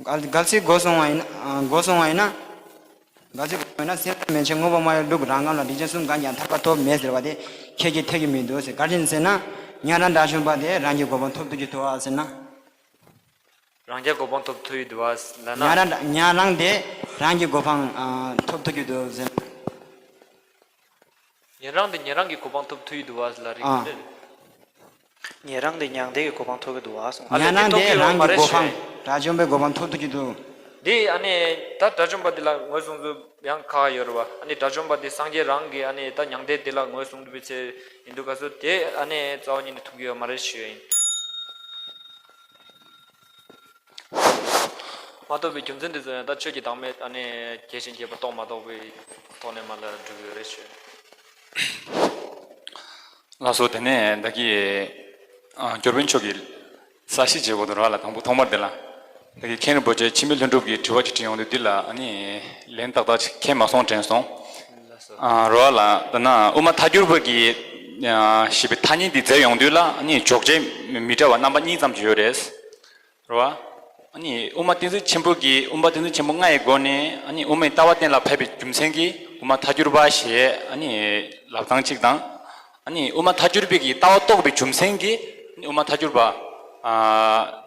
གལ་གལ་སྲིད་གོ་སོང་བ་ཡིན་ན། གོ་སོང་བ་ཡིན་ན། གལ་སྲིད་གོ་སོང་བ་ཡིན་ན། སེམས་ཙམ་མན་ཆད་དངོས་པོ་སྨྲ་བའི་ལུགས། རང་གང་ལ་སྒྲིབ་ཅན་གསུམ་གང་ཀྱང་ཐར་པ་ཐོབ་མེད་ཟེར་བ་དེ་ཁྱེད་ཀྱིས་འཐད་ཀྱི་མི་འདུག་ཟེར། ག་རེ་ཡིན་ཟེར་ན། ཉན་རང་དགྲ་བཅོམ་པ་དེ་རང་གི་གོ་འཕང་ཐོབ་ཐུབ་ཀྱི་འདུག་ཨ་ཟེར་ན། རང་རྒྱལ་གོ་འཕང་ཐོབ་ཐུབ་ཀྱི་འདུག་ཨ་ཟེར་ན། ཉན་རང་ཉན་རང་དེ་རང་གི་གོ་འཕང་ཨ་ཐོབ་ཐུབ་ཀྱི་འདུག་ཟེར། ཉན་རང་དེ་ཉན་རང་གི་གོ་འཕང་ཐོབ་ཐུབ་ཀྱི་འདུག་ཨ་ཟེར་ལ་རིགས་ཨ། ག་རེ་རེད། ཉན་རང་དེ་མྱང་འདས་ཀྱི་གོ་འཕང་ཐོབ་ཀྱི་འདུག་ཨ་གསུངས། ཨ་ལས་ཉན་རང་དེ་རང་གི་གོ་འཕང་། དགྲ་བཅོམ་པའི་གོ་འཕང་ཐོབ་ཐུབ་ཀྱི་འདུག། འདི་ཨ་ནི་ད་དགྲ་བཅོམ་པ་འདི་ལ་ངོས་བཟུང་ཚུལ་ཡང་ཁག་ཡོད་རེད་བ། ཨ་ནི་དགྲ་བཅོམ་པ་འདི་སངས་རྒྱས་རང་གི་ཨ་ནི་ད་མྱང་འདས་འདི་ལ་ངོས་བཟུང་འདུག་པའི་ཚེ་ཡིན་འདུག་ག་སོ། དེ་ཨ་ནི་རྩ་བ་ཉིད་ནས་ཐུབ་ཀྱི་ཡོད་མ་རེད་ཞུ་ཡ་ཡིན། མ་ཐོབ་པའི་རྒྱུ་མཚན་དེ་ཚོ་ཡང་ད་ཆོས་ཀྱི་བདག་མེད་ཨ་ནི་རྒྱས་ཤིང་རྒྱས་པ་རྟོགས་མ་རྟོགས་པའི་ཐོག་ནས་མ་ལ་འགྲུབ་ཡོད་རེད་ཞུ། ལགས་སོ། དེ་ནས་ད་གི་ཨ་སྐྱོར་དཔོན་མཆོག་གིས་གསལ་བཤད་བྱེད་དགོས་འདུག་ར་ལ། དང་པོ་ཐོག་མར་དེ་ལ་ད་གི་མཁན་རིན་པོ་ཆེ་འཆི་མེད་ལྷུན་གྲུབ་ཀྱིས་དྲི་བ་ཅིག་དྲིས་ཡོང་དུས་འདི་ལ་ཨ་ནི་ལན་ཏག་ཏག་ཅིག་མཁྱེན་མ་སོང་དྲན་སོང་། ཨ་ར་ལ། ད་ན་དབུ་མ་ཐལ་འགྱུར་བ་གི་ཞེས་པའི་ཐ་སྙད་འདི་མཛད་ཡོང་དུས་ལ་ཨ་ནི་འཇོག་བྱེད་མི་འདྲ་བ་རྣམ་པ་གཉིས་ཙམ་ཅིག་ཡོད་རེད། རེད་བ། ཨ་ནི་དབུ་མ་ཏིང་འཛིན་ཆེན་པོ་གིས་དབུ་མ་ཏིང་འཛིན་ཆེན་པོ་ལྔ་ཡི་སྒོ་ནས་ཨ་ནི་དབུ་མའི་ལྟ་བ་གཏན་ལ་ཕབ་པའི་རྒྱུ་མཚན་གྱིས་དབུ་མ་ཐལ་འགྱུར་བ་ཞེས་ཨ་ནི་ལབ་སྟངས་གཅིག་དང་། ཨ་ནི་དབུ་མ་ཐལ་འགྱུར་བའི་གི་ལྟ་བ་རྟོགས་པའི་རྒྱུ་མཚན་གྱིས་ཨ་ནི་དབུ་མ་ཐལ་འགྱུར་བ་ཨ་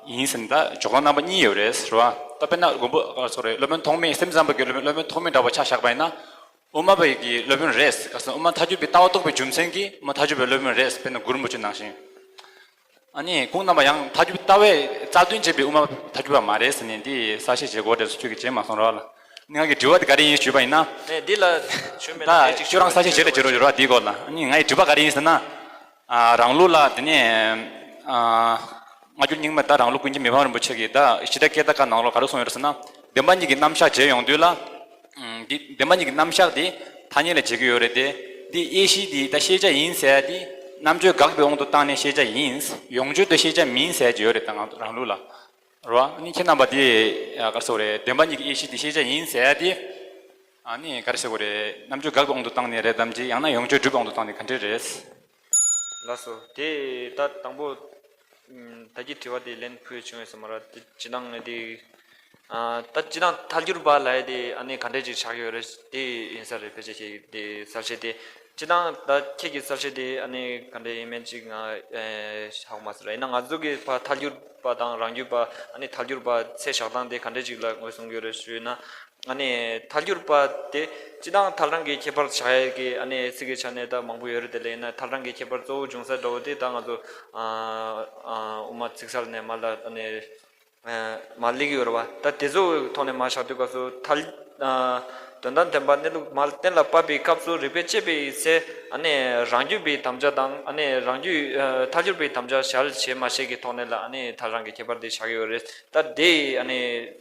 ཡིན་ཟེར་ནས་ད་འཇོག་སྟངས་རྣམ་པ་གཉིས་ཡོད་རེད་ཟེར་བ། ད་དཔེར་ན་མགོན་པོ་ཨ་སོ་རེད། སློབ་དཔོན་ཐོགས་མེད་སེམས་ཙམ་པ་གི་སློབ་དཔོན་སློབ་དཔོན་ཐོགས་མེད་འདྲ་བ་ཆ་བཞག་པ་ཡིན་ན། དབུ་མ་པའི་གི་སློབ་དཔོན་རེད། ག་ཟེར་དབུ་མ་ཐལ་འགྱུར་བའི་ལྟ་བ་རྟོགས་པའི་རྒྱུ་མཚན་གྱིས་དབུ་མ་ཐལ་འགྱུར་བའི་སློབ་དཔོན་རེད། དཔེར་ན་གུ་རུ་རིན་པོ་ཆེ་ནང་བཞིན། ཨ་ནི་ཁོང་རྣམ་པ་ཡང་ཐལ་འགྱུར་ལྟ་བའི་རྩ་དོན་བྱེད་པའི་དབུ་མ་ཐལ་འགྱུར་བ་མ་རེད་ཟེར་ནས་འདི་གསལ་བཤད་བྱེད་དགོས་རེད་ཟེར་ཁྱོད་ཀྱིས་བྱས་མ་སོང་ར་ལ། ནི་ང་གི་དྲི་བ་དེ་ག་རེ་ཡིན་ཞུས་པ་ཡིན་ན། ནས་འདི་ལ་ཞུ་མེད་ན་ད་ངས་ཅིག་ཁྱོད་རང་གསལ་བཤད་བྱེད་རེ་བྱེད་རོགས་བྱེད་རོགས་འདིའི་སྐོར་ལ། ཨ་ནི་ངའི་དྲི་བ་ག་རེ་ཡིན་ཟེར་ན། ཨ་རང་ལུགས་ལ་དེ་ནས་ཨ་སྔ་འགྱུར་རྙིང་མ་ད་རང་ལུགས་ཀུན་མཁྱེན་མི་ཕམ་རིན་པོ་ཆེ་གིས་ད་ཤིང་རྟ་སྐད་གྲགས་ཀ་ནང་ལོགས་ག་རེ་གསུངས་ཡོད་རེད་ཟེར་ན། བདེན་པ་གཉིས་ཀྱི་རྣམ་གཞག་བྱས་ཡོང་དུས་ལ། ཨ་འདི་བདེན་པ་གཉིས་ཀྱི་རྣམ་གཞག་དེ་ཐ་སྙད་ལས་འབྱེད་ཀྱི་ཡོད་རེད་དེ། འདི་དབྱེ་གཞི་འདི་ད་ཤེས་བྱ་ཡིན་ཟེར་ཡ་དེ། རྣམ་དཔྱོད་དགག་པའི་དབང་དུ་བཏང་ནས་ཤེས་བྱ་ཡིན། ཡོངས་གཅོད་དུ་ཤེས་བྱ་མིན་ཟེར་ཡ་ཅིག་ཡོད་རེད། ད་ང་རང་ལུགས་ལ། རེད་བ། ཨ་ནི་ཁྱེད་རྣམ་པ་དེ་ག་རེ་ཟེར་དགོས་རེད། བདེན་པ་གཉིས་ཀྱི་དབྱེ་གཞི་དེ་ཤེས་བྱ་ཡིན་ཟེར་ཡ་དེ། ཨ་ནི་ག་རེ་ཟེར་དགོས་རེད། རྣམ་དཔྱོད་དགག་པའི་དབང་དུ་བཏང་ནས་རེད་དམ་ཅི། ཡང་ན་ཡོངས་གཅོད་སྒྲུབ་པའི་དབང་དུ་བཏང་ནས་ག་འདྲ་རེད། ལགས་སོ། དེ་ད་དང་པོ། ཨམ། ད་གི་དྲི་བ་དེ་ལན་ཕུལ་བྱུང་ཡོད་ས་མ་རེད། དེ་སྤྱིར་བཏང་ངས་དེ་ ཨ། ད་སྤྱིར་བཏང་ཐལ་འགྱུར་པ་ལབ་ཡ་དེ་ཨ་ནི་ག་འདྲས་ཅིག་ཆགས་ཀྱི་ཡོད་རེད། དེ་ཡིན་ས་རེད། ཕལ་ཆེར་ཁྱེད་ཀྱི་དེ་གསལ་བཤད་དེ། སྤྱིར་བཏང་ད་ཁྱེད་ཀྱི་གསལ་བཤད་དེ་ཨ་ནི་ག་འདྲས་ཡིན་མིན་ཅིག་ང་ཨེ་ཧ་གོ་མ་སོང་ར། ཡིན་ན་ང་ཚོ་གི་ཕར་ཐལ་འགྱུར་པ་དང་རང་རྒྱུད་པ། ཨ་ནི་ཐལ་འགྱུར་པ་ཚད་བཞག་སྟངས་དེ་ག་འདྲས་ཅིག་ལ་ངོས་བཟུང་གི་ཡོད་རེད་ཞུས་ན། ཨ་ནི་ཐལ་འགྱུར་པ་དེ་སྤྱིར་བཏང་ཐལ་རང་གི་ཁྱད་པར་བྱ་ཡས་ཀྱི་ཨ་ནི་ཚིག་གི་ཆ་ནས་ད་མང་པོ་ཡོད་རེད། དེ་ལས་ཡིན་ན་ཐལ་རང་གི་ཁྱད་པར་གཙོ་བོ་འབྱུང་ས་འདྲ་བོ་དེ་ད་ང་ཚོ་ཨ་ཨ་དབུ་མ་ཚིག་གསལ་ནས་མར་ལ་ཨ་ནི་ཨ་མར་སླེབས་ཀྱི་ཡོད་རེད་བ། ད་དེ་ཚོའི་ཐོག་ནས་མར་བཞག་དུས་སྐབས་སུ་ཐལ་ཨ་དོན་དམ་བདེན་པ་གནས་ལུགས་མར་གཏན་ལ་ཕབ་པའི་སྐབས་སུ་རིགས་པས་དཔྱད་པའི་ཚེ། ཨ་ནི་རང་རྒྱུད་པའི་དམ་བཅའ་དང་། ཨ་ནི་རང་རྒྱུད་ཨ་ཐལ་འགྱུར་པའི་དམ་བཅའ་ཞལ་བྱེད་མ་བྱེད་ཀྱི་ཐོག་ནས་ལ་ཨ་ནི་ཐལ་རང་གི་ཁྱད་པར་དེ་བཞག་གི་ཡོད་རེད། ད་དེ་ཨ་ནི་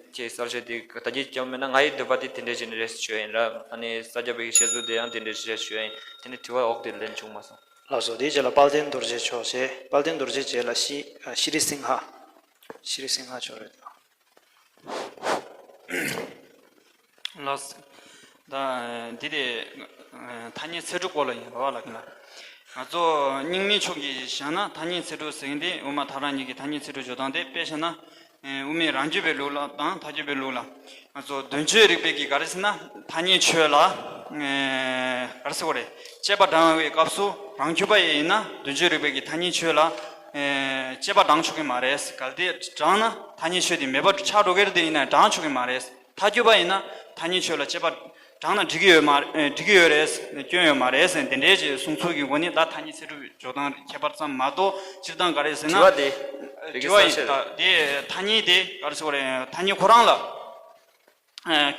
ཁྱེད་གསལ་བཤད་དེ་ད་གིན་བརྒྱབ་མེད་ན། ང་ཡི་འདོད་པ་དེ་དེ་འདྲས་ཅིག་རེད་ཞུ་ཡ་ཡིན་ར། ཨ་ནི་ས་སྐྱ་པའི་བཤད་ཚུལ་དེ་ཡང་དེ་འདྲས་རེད་ཞུ་ཡ་ཡིན། དེ་ནི་དྲི་བ་འོག་དེ་ལན་བྱུང་མ་སོང་། ལགས་སོ། དེའི་རྗེས་ལ་དཔལ་ལྡན་རྡོ་རྗེ་མཆོག་བྱས། དཔལ་ལྡན་རྡོ་རྗེ་རྗེས་ལ་ཤི་ཨ་ཤྲི་སིང་ཧ། ཤྲི་སིང་ཧ་མཆོག་རེད། ལགས། ད་འདི་དེ་ཐ་སྙད་ཚད་གྲུབ་སྐོར་ལ་ཡིན་རོགས་ལགས་ལ། ང་ཚོ་རྙིང་མའི་ཕྱོགས་ཀྱིས་བཞག་ན་ཐ་སྙད་ཚད་གྲུབ་ཟེར་མཁན་དེ་དབུ་མ་ཐལ་རང་གཉིས་ཀྱི་ཐ་སྙད་ཚད་གྲུབ་འཇོག་སྟངས་དེ། དཔེ་བཞག་ན་དབུ་མའི་རང་རྒྱུད་པའི་ལུགས་ལ་དང་ཐལ་འགྱུར་པའི་ལུགས་ལ། ང་ཚོ་དོན་བྱེད་རིགས་པའི་གི་ག་རེ་ཟེར་ན་ཐ་སྙད་ཆོས་ལ། ག་རེ་ཟེར་དགོས་རེད། དཔྱད་པ་བགྲང་བའི་སྐབས་སུ་རང་རྒྱུད་པ་ཡིན་ན་དོན་བྱེད་རིགས་པའི་གི་ཐ་སྙད་ཆོས་ལ་དཔྱད་པ་བགྲང་ཆོག་གི་མ་རེད། གལ་ཏེ་བགྲངས་ན་ཐ་སྙད་ཆོས་དེ་མེད་པ་ཆགས་འགྲོ་གི་རེད། དེ་ཡིན་ན་བགྲང་ཆོག་གི་མ་རེད། ཐལ་འགྱུར་པ་ཡིན་ན་ཐ་སྙད་ཆོས་ལ་དཔྱད་པ་བགྲངས་ན་འགྲིག་གི་ཡོད་མ་འགྲིག་གི་ཡོད་རེད། སྐྱོན་ཡོད་མ་རེད་ཟེར་དེ་འདྲའི་ཅིག་གསུང་ཚུལ་གྱི་སྒོ་ནས། ད་ཐ་སྙད་ཚད་གྲུབ་འཇོག་སྟངས་ཁྱད་པར་ཙམ་མ་གཏོགས། སྤྱིར་བཏང་ག་རེ་ཟེར་ན། དྲི་བ་དེ་རིགས་ཀྱི་ད་གསལ་བཤད་རེད། དེ་ཐ་སྙད་དེ་ག་རེ་ཟེར་དགོས་རེད། ཐ་སྙད་ཁོ་རང་ལ་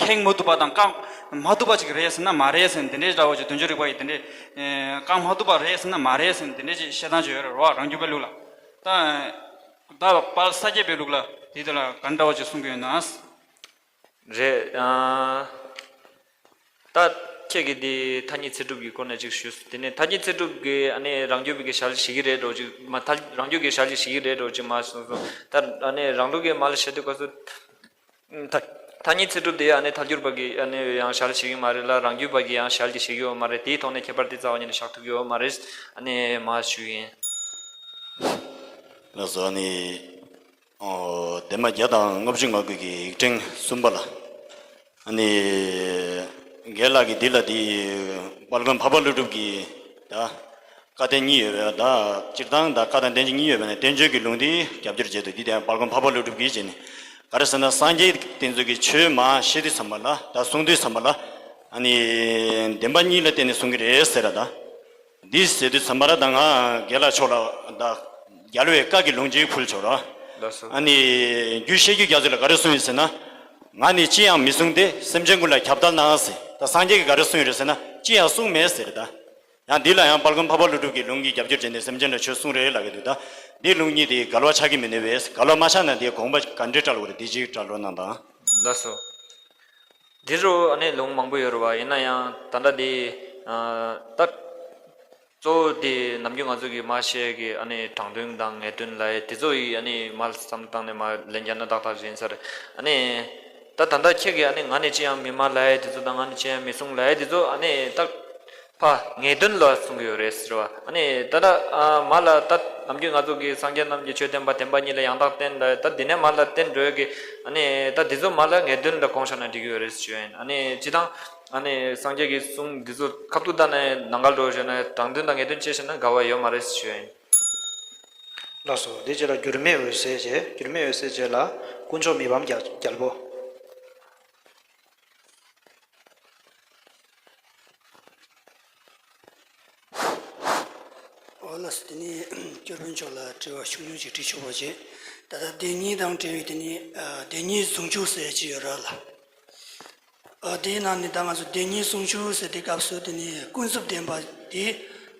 ཁེགས་མ་ཐུབ་པ་དང་བཀག་མ་ཐུབ་པ་ཅིག་རེད་ཟེར་ན་མ་རེད་ཟེར། དེ་འདྲའི་འདྲ་བོ་ཅིག་དོན་བྱེད་རིགས་པ་ཡིས་དེ་འདྲའི་བཀག་མ་ཐུབ་པ་རེད་ཟེར་ན་མ་རེད་ཟེར། དེ་འདྲའི་ཅིག་བཤད་སྟངས་ཅིག་ཡོད་རེད་རོ། རང་རྒྱུད་པའི་ལུགས་ལ། ད་ད་དཔལ་ས་སྐྱ་པའི་ལུགས་ལ་དེ་དེ་ལ་ག་འདྲ་བོ་ཅིག་གསུང་གི་ཡོད་ན། རེད། ཨ། ད་ཁྱེད་ཀྱིས་འདི་ཐ་སྙད་ཚད་གྲུབ་ཀྱི་སྐོར་ནས་ཅིག་ཞུས། དེ་ནས་ཐ་སྙད་ཚད་གྲུབ་ཀྱི་ཨ་ནི་རང་རྒྱུད་པའི་གི་ཞལ་བཞེས་ཀྱི་རེད་འགྲོ་ཅིག་མ། ཐལ་རང་རྒྱུད་ཀྱི་ཞལ་གྱིས་བཞེས་ཀྱི་རེད་འགྲོ་ཅིག་མ་གསུངས་སོང་། ད་ཨ་ནི་རང་ལུགས་ཀྱི་མ་ལ་བཤད་དུས་སྐབས་སུ། ཐ་ཐ་སྙད་ཚད་གྲུབ་དེ་ཨ་ནི་ཐལ་འགྱུར་པ་གི་ཨ་ནི་ཡང་ཞལ་བཞེས་ཀྱི་མ་རེད་ལ། རང་རྒྱུད་པ་གི་ཡང་ཞལ་གྱིས་བཞེས་ཀྱི་ཡོད་མ་རེད། དེའི་ཐོག་ནས་ཁྱད་པར་དེ་རྩ་བ་ཉིད་ནས་བཞག་ཐུབ་ཀྱི་ཡོད་མ་རེད། ཨ་ནི་མ་ཞུ་ཡིན། ལགས་སོ། ཨ་ནི། ཨོ། འདན་མ་བརྒྱ་དང་ལྔ་བཅུ་ང་དགུ་གི་ཡིག་ཕྲེང་གསུམ་པ་ལ། ཨ་ནི། རྒན་ལགས་ཀྱིས་འདི་ལ་འདི་དཔལ་མགོན་འཕགས་པ་ཀླུ་སྒྲུབ་ཀྱི་ད་བཀའ་བསྟན་གཉིས་ཡོད་པས། ད་སྤྱིར་བཏང་ད་བཀའ་དང་བསྟན་བཅོས་གཉིས་ཡོད་པས་ན། བསྟན་བཅོས་ཀྱི་ལུང་འདི་རྒྱབ་སྐྱོར་བྱེད་དུ་འདི་དེ་དཔལ་མགོན་འཕགས་པ་ཀླུ་སྒྲུབ་ཀྱིས་བྱས་ནས། ག་རེ་ཟེར་ན་སངས་རྒྱས་དེ་ཚོ་གི་ཆོས་མ་བཤད་དུས་ཙམ་པ་ལ། ད་གསུང་དུས་ཙམ་པ་ལ། ཨ་ནི། འདན་མ་གཉིས་ལ་བརྟེན་ནས་གསུང་གི་རེད་ཟེར་ར་ད། འདི་ཟེར་དུས་ཙམ་པ་ལ་ད་ང་རྒན་ལགས་མཆོག་ལ་ད་རྒྱལ་བའི་བཀའ་གི་ལུང་གཅིག་ཕུལ་ཆོག་ར། ལགས་སོ། ཨ་ནི་རྒྱུད་བཤད་རྒྱུད་རྒྱ་མཚོ་ལ་ག་རེ་གསུངས་ཡོད་ཟེར་ན། ང་ནི་ཅི་ཡང་མི་གསུང་སྟེ། སེམས་ཅན་ཀུན་ལ་ཁྱབ་བརྡལ་གནང་ཟེར། ད་སངས་རྒྱས་ཀྱིས་ག་རེ་གསུངས་ཡོད་རེད་ཟེར་ན། ཅི་ཡང་གསུངས་མེད་ཟེར་ད། ཡང་འདི་ལ་ཡང་དཔལ་མགོན་འཕགས་པ་ཀླུ་སྒྲུབ་ཀྱི་ལུང་གིས་རྒྱབ་སྐྱོར་བྱས་ནས་སེམས་ཅན་ལ་ཆོས་གསུངས་རེད་ལབ་ཀྱི་འདུག་ད་འདི་ལུང་གཉིས་དེ་འགལ་བ་ཆགས་ཀྱི་མི་ནུས་པས། འགལ་བ་མ་ཆགས་ན་འདིའི་དགོངས་པ་ག་འདྲས་བཀྲལ་དགོས་རེད། འདི་གཅིག་བཀྲལ་རོགས་གནང་དང་། ལགས་སོ། འདི་རུ་ཨ་ནི་ལུང་མང་པོ་ཡོད་རེད་བ། ཡིན་ན་ཡང་ད་ལྟ་འདི་ཨ་ད་གཙོ་བོ་དེ་ནམ་རྒྱུན་ང་ཚོ་གི་མ་བཤད་ཀྱི་ཨ་ནི་དྲང་དོན་དང་ངེས་དོན་ལབ་ཡས་དེ་ཚོ་ཡི་ཨ་ནི་མ་བསམ་བཏང་ནས་མ་ལན་བརྒྱབ་ན་ཏག་ཏག་ཡིན་ས་རེད། ཨ་ནི་ད་ད་ལྟ་ཁྱེད་ཀྱིས་ཨ་ནི་ང་ནི་ཅི་ཡང་མི་སྨྲ་ལབ་ཡས་དེ་ཚོ་དང་། ང་ནི་ཅི་ཡང་མི་གསུང་ལབ་ཡས་དེ་ཚོ་ཨ་ནི་ད་ཕར་ངེས་དོན་ལ་གསུང་གི་ཡོད་རེད་ཟེར་བ། ཨ་ནི་ད་ལྟ་ཨ་མ་ལ་ད་ནམ་རྒྱུན་ང་ཚོ་གི་སངས་རྒྱས་རྣམས་ཀྱི་ཆོས་བསྟན་པ། བསྟན་པ་ཉིད་ལ་ཡང་དག་བསྟེན་ལབ་ཡས། ད་འདི་ནས་མ་ལ་བསྟེན་འགྲོ་ཡས་ཀྱི་ཨ་ནི་ད་འདི་ཚོ་མ་ལ་ངེས་དོན་ལ་དགོངས་བཞག་ན་འགྲིག་གི་ཡོད་རེད་ཞུ་ཡིན། ཨ་ནི་སྤྱིར་བཏང་ཨ་ནི་སངས་རྒྱས་ཀྱི་གསུང་འདི་ཚོ་ཁ་ཐུག་ལྟ་ནས་ནང་འགལ་འགྲོ་བྱས་ན། དྲང་དོན་དང་ངེས་དོན་བྱས་བྱས་ན་འགལ་བ་ཡོད་མ་རེད་ཞུ་ཡིན། ལགས་སོ། དེ་རྗེས་ལ་འགྱུར་མེད་འོད་གསལ་བྱས། འགྱུར་མེད་འོད་གསལ་རྗེས་ལ་དཀོན་མཆོག་མི་ཕམ་རྒྱ་རྒྱལ་པོ། འོ་ལགས་སོ། དེ་ནས་སྐྱོར་དཔོན་མཆོག་ལ་དྲི་བ་ཤུགས་ཉུང་ཅིག་དྲི་ཆོག་པ་བྱས། ད་ལྟ་བདེན་གཉིས་དང་འབྲེལ་བའི་དེ་ནས་ཨ་བདེན་གཉིས་ཟུང་འཇུག་ཟེར་གྱི་ཡོད་ར་ལ། ཨ་དེའི་ནང་ནས་ད་ང་ཚོ་བདེན་གཉིས་ཟུང་འཇུག་ཟེར་དུས་སྐབས་སུ་དེ་ནས་ཀུན་རྫོབ་བདེན་པ་དེ་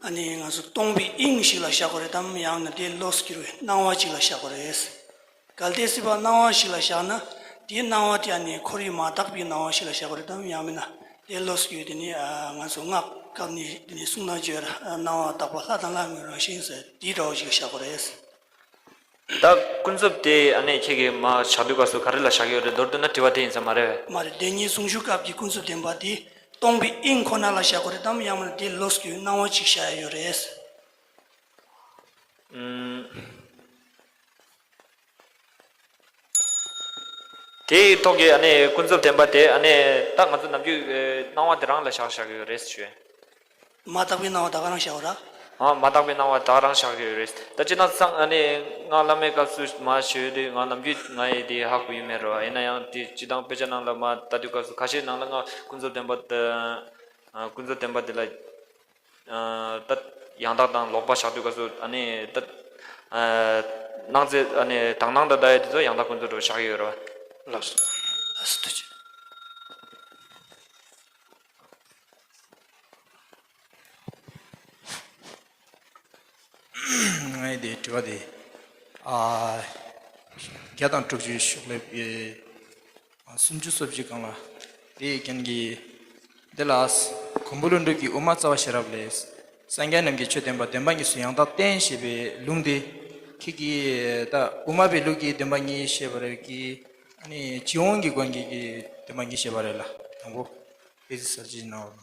ཨ་ནི་ང་ཚོ་སྟོང་པའི་དབྱིངས་ཤིག་ལ་བཞག་དགོས་རེད་དམ། ཡང་ན་དེ་ལོགས་སུ་གྱུར་པའི་སྣང་བ་ཅིག་ལ་བཞག་དགོས་རེད། གལ་ཏེ་སྲིད་པ་སྣང་བ་ཞིག་ལ་བཞག་ན། དེའི་སྣང་བ་དེ་ཨ་ནི་འཁོར་བའི་མ་དག་པའི་སྣང་བ་ཞིག་ལ་བཞག་དགོས་རེད་དམ། ཡང་མིན་ན་དེ་ལོགས་སུ་གྱུར་དེ་ནི་ཨ་ང་ཚོ་སྔགས་སྐབས་ནས་དེ་ནི་གསུང་ན་བརྗོད་ར། སྣང་བ་དག་པ་ལྷ་དང་ལྷ་མིན་རང་བཞིན་ཟེར་དེའི་འདྲ་བོ་ཞིག་ལ་བཞག་དགོས་རེད། ད་ཀུན་རྫོབ་དེ་ཨ་ནི་ཁྱེད་ཀྱིས་མ་བཞག་དུས་སྐབས་སུ་ག་རེ་ལ་བཞག་གི་ཡོད་རེད། མདོར་བསྡུ་ན་དྲི་བ་དེ་ཡིན་ས་མ་རེད་པས། མ་རེད། བདེན་གཉིས་ཟུང་འཇུག་སྐབས་ཀྱི་ཀུན་རྫོབ་བདེན་པ་དེ་སྟོང་པའི་དབྱིངས་ཁོ་ན་ལ་བཞག་དགོས་རེད་དམ། ཡང་མིན་ན་དེ་ལོགས་སུ་གྱུར་སྣང་བ་ཅིག་བཞག་ཡ་ཡོད་རེད། ཨུམ། དེའི་ཐོག་གི་ཨ་ནི་ཀུན་རྫོབ་བདེན་པ་དེ་ཨ་ནི་ད་ང་ཚོ་ནམ་རྒྱུན་ཨེ་སྣང་བ་དེ་རང་ལ་བཞག་བཞག་གི་ཡོད་རེད་ཞུ། མ་དག་པའི་སྣང་བ་ད་ག་རང་བཞག་ར། ཨ་མ་དག་པའི་སྣང་བ་ད་ག་རང་བཞག་གི་ཡོད་རེད། ད་སྤྱིར་བཏང་སང་ཨ་ནི་ང་བླ་མའི་སྐབས་སུ་མ་ཞུས་དུས་ང་ནམ་རྒྱུན་ང་ཡི་དེ་ཧ་གོ་ཡི་མེད་ར། ཡིན་ན་ཡང་དེ་སྤྱིར་བཏང་དཔེ་ཆ་ནང་ལ་མ་ལྟ་དུས་སྐབས་སུ་ཁ་ཤས་ནང་ལ་ང་ཀུན་རྫོབ་བདེན་པ་དེ་ཨ་ཀུན་རྫོབ་བདེན་པ་དེ་ལ། ད་ཡང་དག་དང་ལོག་པ་བཞག་དུས་སྐབས་སུ་ཨ་ནི་ད་སྣང་ཚད་ཨ་ནི་དག་སྣང་དང་བརྡ་ཡས་དེ་ཚོ་ཡང་དག་ཀུན་རྫོབ་འགྲོ་བཞག་ཡོད་རེད་བ། ལགས་སོ། ལགས་སོ་ཐུགས་རྗེ་ཆེ། ངའི་དེ་དྲི་བ་དེ་ཨ་བརྒྱ་དང་དྲུག་ཅུའི་ཤོག་ལེབ་ཨེ། སུམ་ཅུ་སོ་བཞི་སྒང་ལ། དེའི་རྐྱེན་གྱིས། འདི་ལ། གོང་བུ་ཀླུ་སྒྲུབ་ཀྱི་དབུ་མ་རྩ་བ་ཤེས་རབ་ལས། སངས་རྒྱས་རྣམས་ཀྱི་ཆོས་བསྟན་པ་བདེན་པ་གཉིས་སུ་ཡང་དག་བསྟན་ཞེས་པའི་ལུང་དེ། ཁྱེད་ཀྱིས་ད་དབུ་མ་པའི་ལུགས་ཀྱི་བདེན་པ་གཉིས་བཤད་པ་རེད་ཀྱི། ཨ་ནི་སྤྱི་ཡོངས་ཀྱི་སྒང་གི་གི་བདེན་པ་གཉིས་བཤད་པ་རེད་ལ། དང་པོ། དཔེ་ཆ་གསར་བརྗེ་གནང་བ།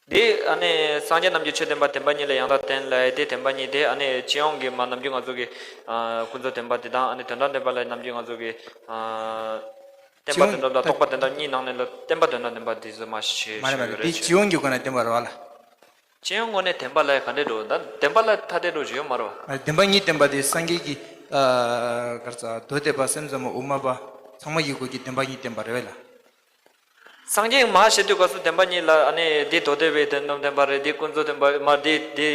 འདི་ཨ་ནི་སངས་རྒྱས་རྣམས་ཀྱི་ཆོས་བསྟན་པ་བདེན་པ་གཉིས་ལ་ཡང་དག་བསྟན་ལབ་ཡས་དེ་བདེན་པ་གཉིས་དེ་ཨ་ནི་སྤྱི་ཡོངས་ཀྱི་མ་ནམ་རྒྱུན་ང་ཚོ་གི་ཨ་ཀུན་རྫོབ་བདེན་པ་དེ་དང་ཨ་ནི་དོན་དམ་བདེན་པ་ལ་ནམ་རྒྱུན་ང་ཚོ་གི་ཨ་བསྟན་པ་དོན་དམ་དང་རྟོག་པ་དོན་དམ་གཉིས་ནང་ནས་ལ་བསྟན་པ་དོན་དམ་བདེན་པ་དེ་ཚོ་མ་ཤེས་མ་རེད་མ་རེད། ཞུ་རེད། དེ་སྤྱི་ཡོངས་ཀྱི་སྒོ་ནས་བསྟན་པ་རེད་བ་ལ། སྤྱི་ཡོངས་ངོས་ནས་བདེན་པ་ལ་ག་འདྲས་འགྲོ། ད་བདེན་པ་ལ་ཐ་དད་འགྲོ་ཞིག་ཡོད་མ་རེད་བ། བདེན་པ་གཉིས་བསྟན་པ་དེ་སངས་རྒྱས་ཀྱི་ཨ་ག་རེ་ཟ་མདོ་སྡེ་པ་སེམས་ཙམ་པ་དབུ་མ་པ་ཚང་མ་ཡི་སྒོ་གི་བདེན་པ་གཉིས་བསྟན་པ་རེད་བས་ལ། སངས་རྒྱས་མ་བཤད་དུས་སྐབས་སུ་བདེན་པ་གཉིས་ལ་ཨ་ནི་འདི་མདོ་སྡེ་པའི་དོན་དམ་བདེན་པ་རེད། འདི་ཀུན་རྫོབ་བདེན་པ་མ་འདི་འདི་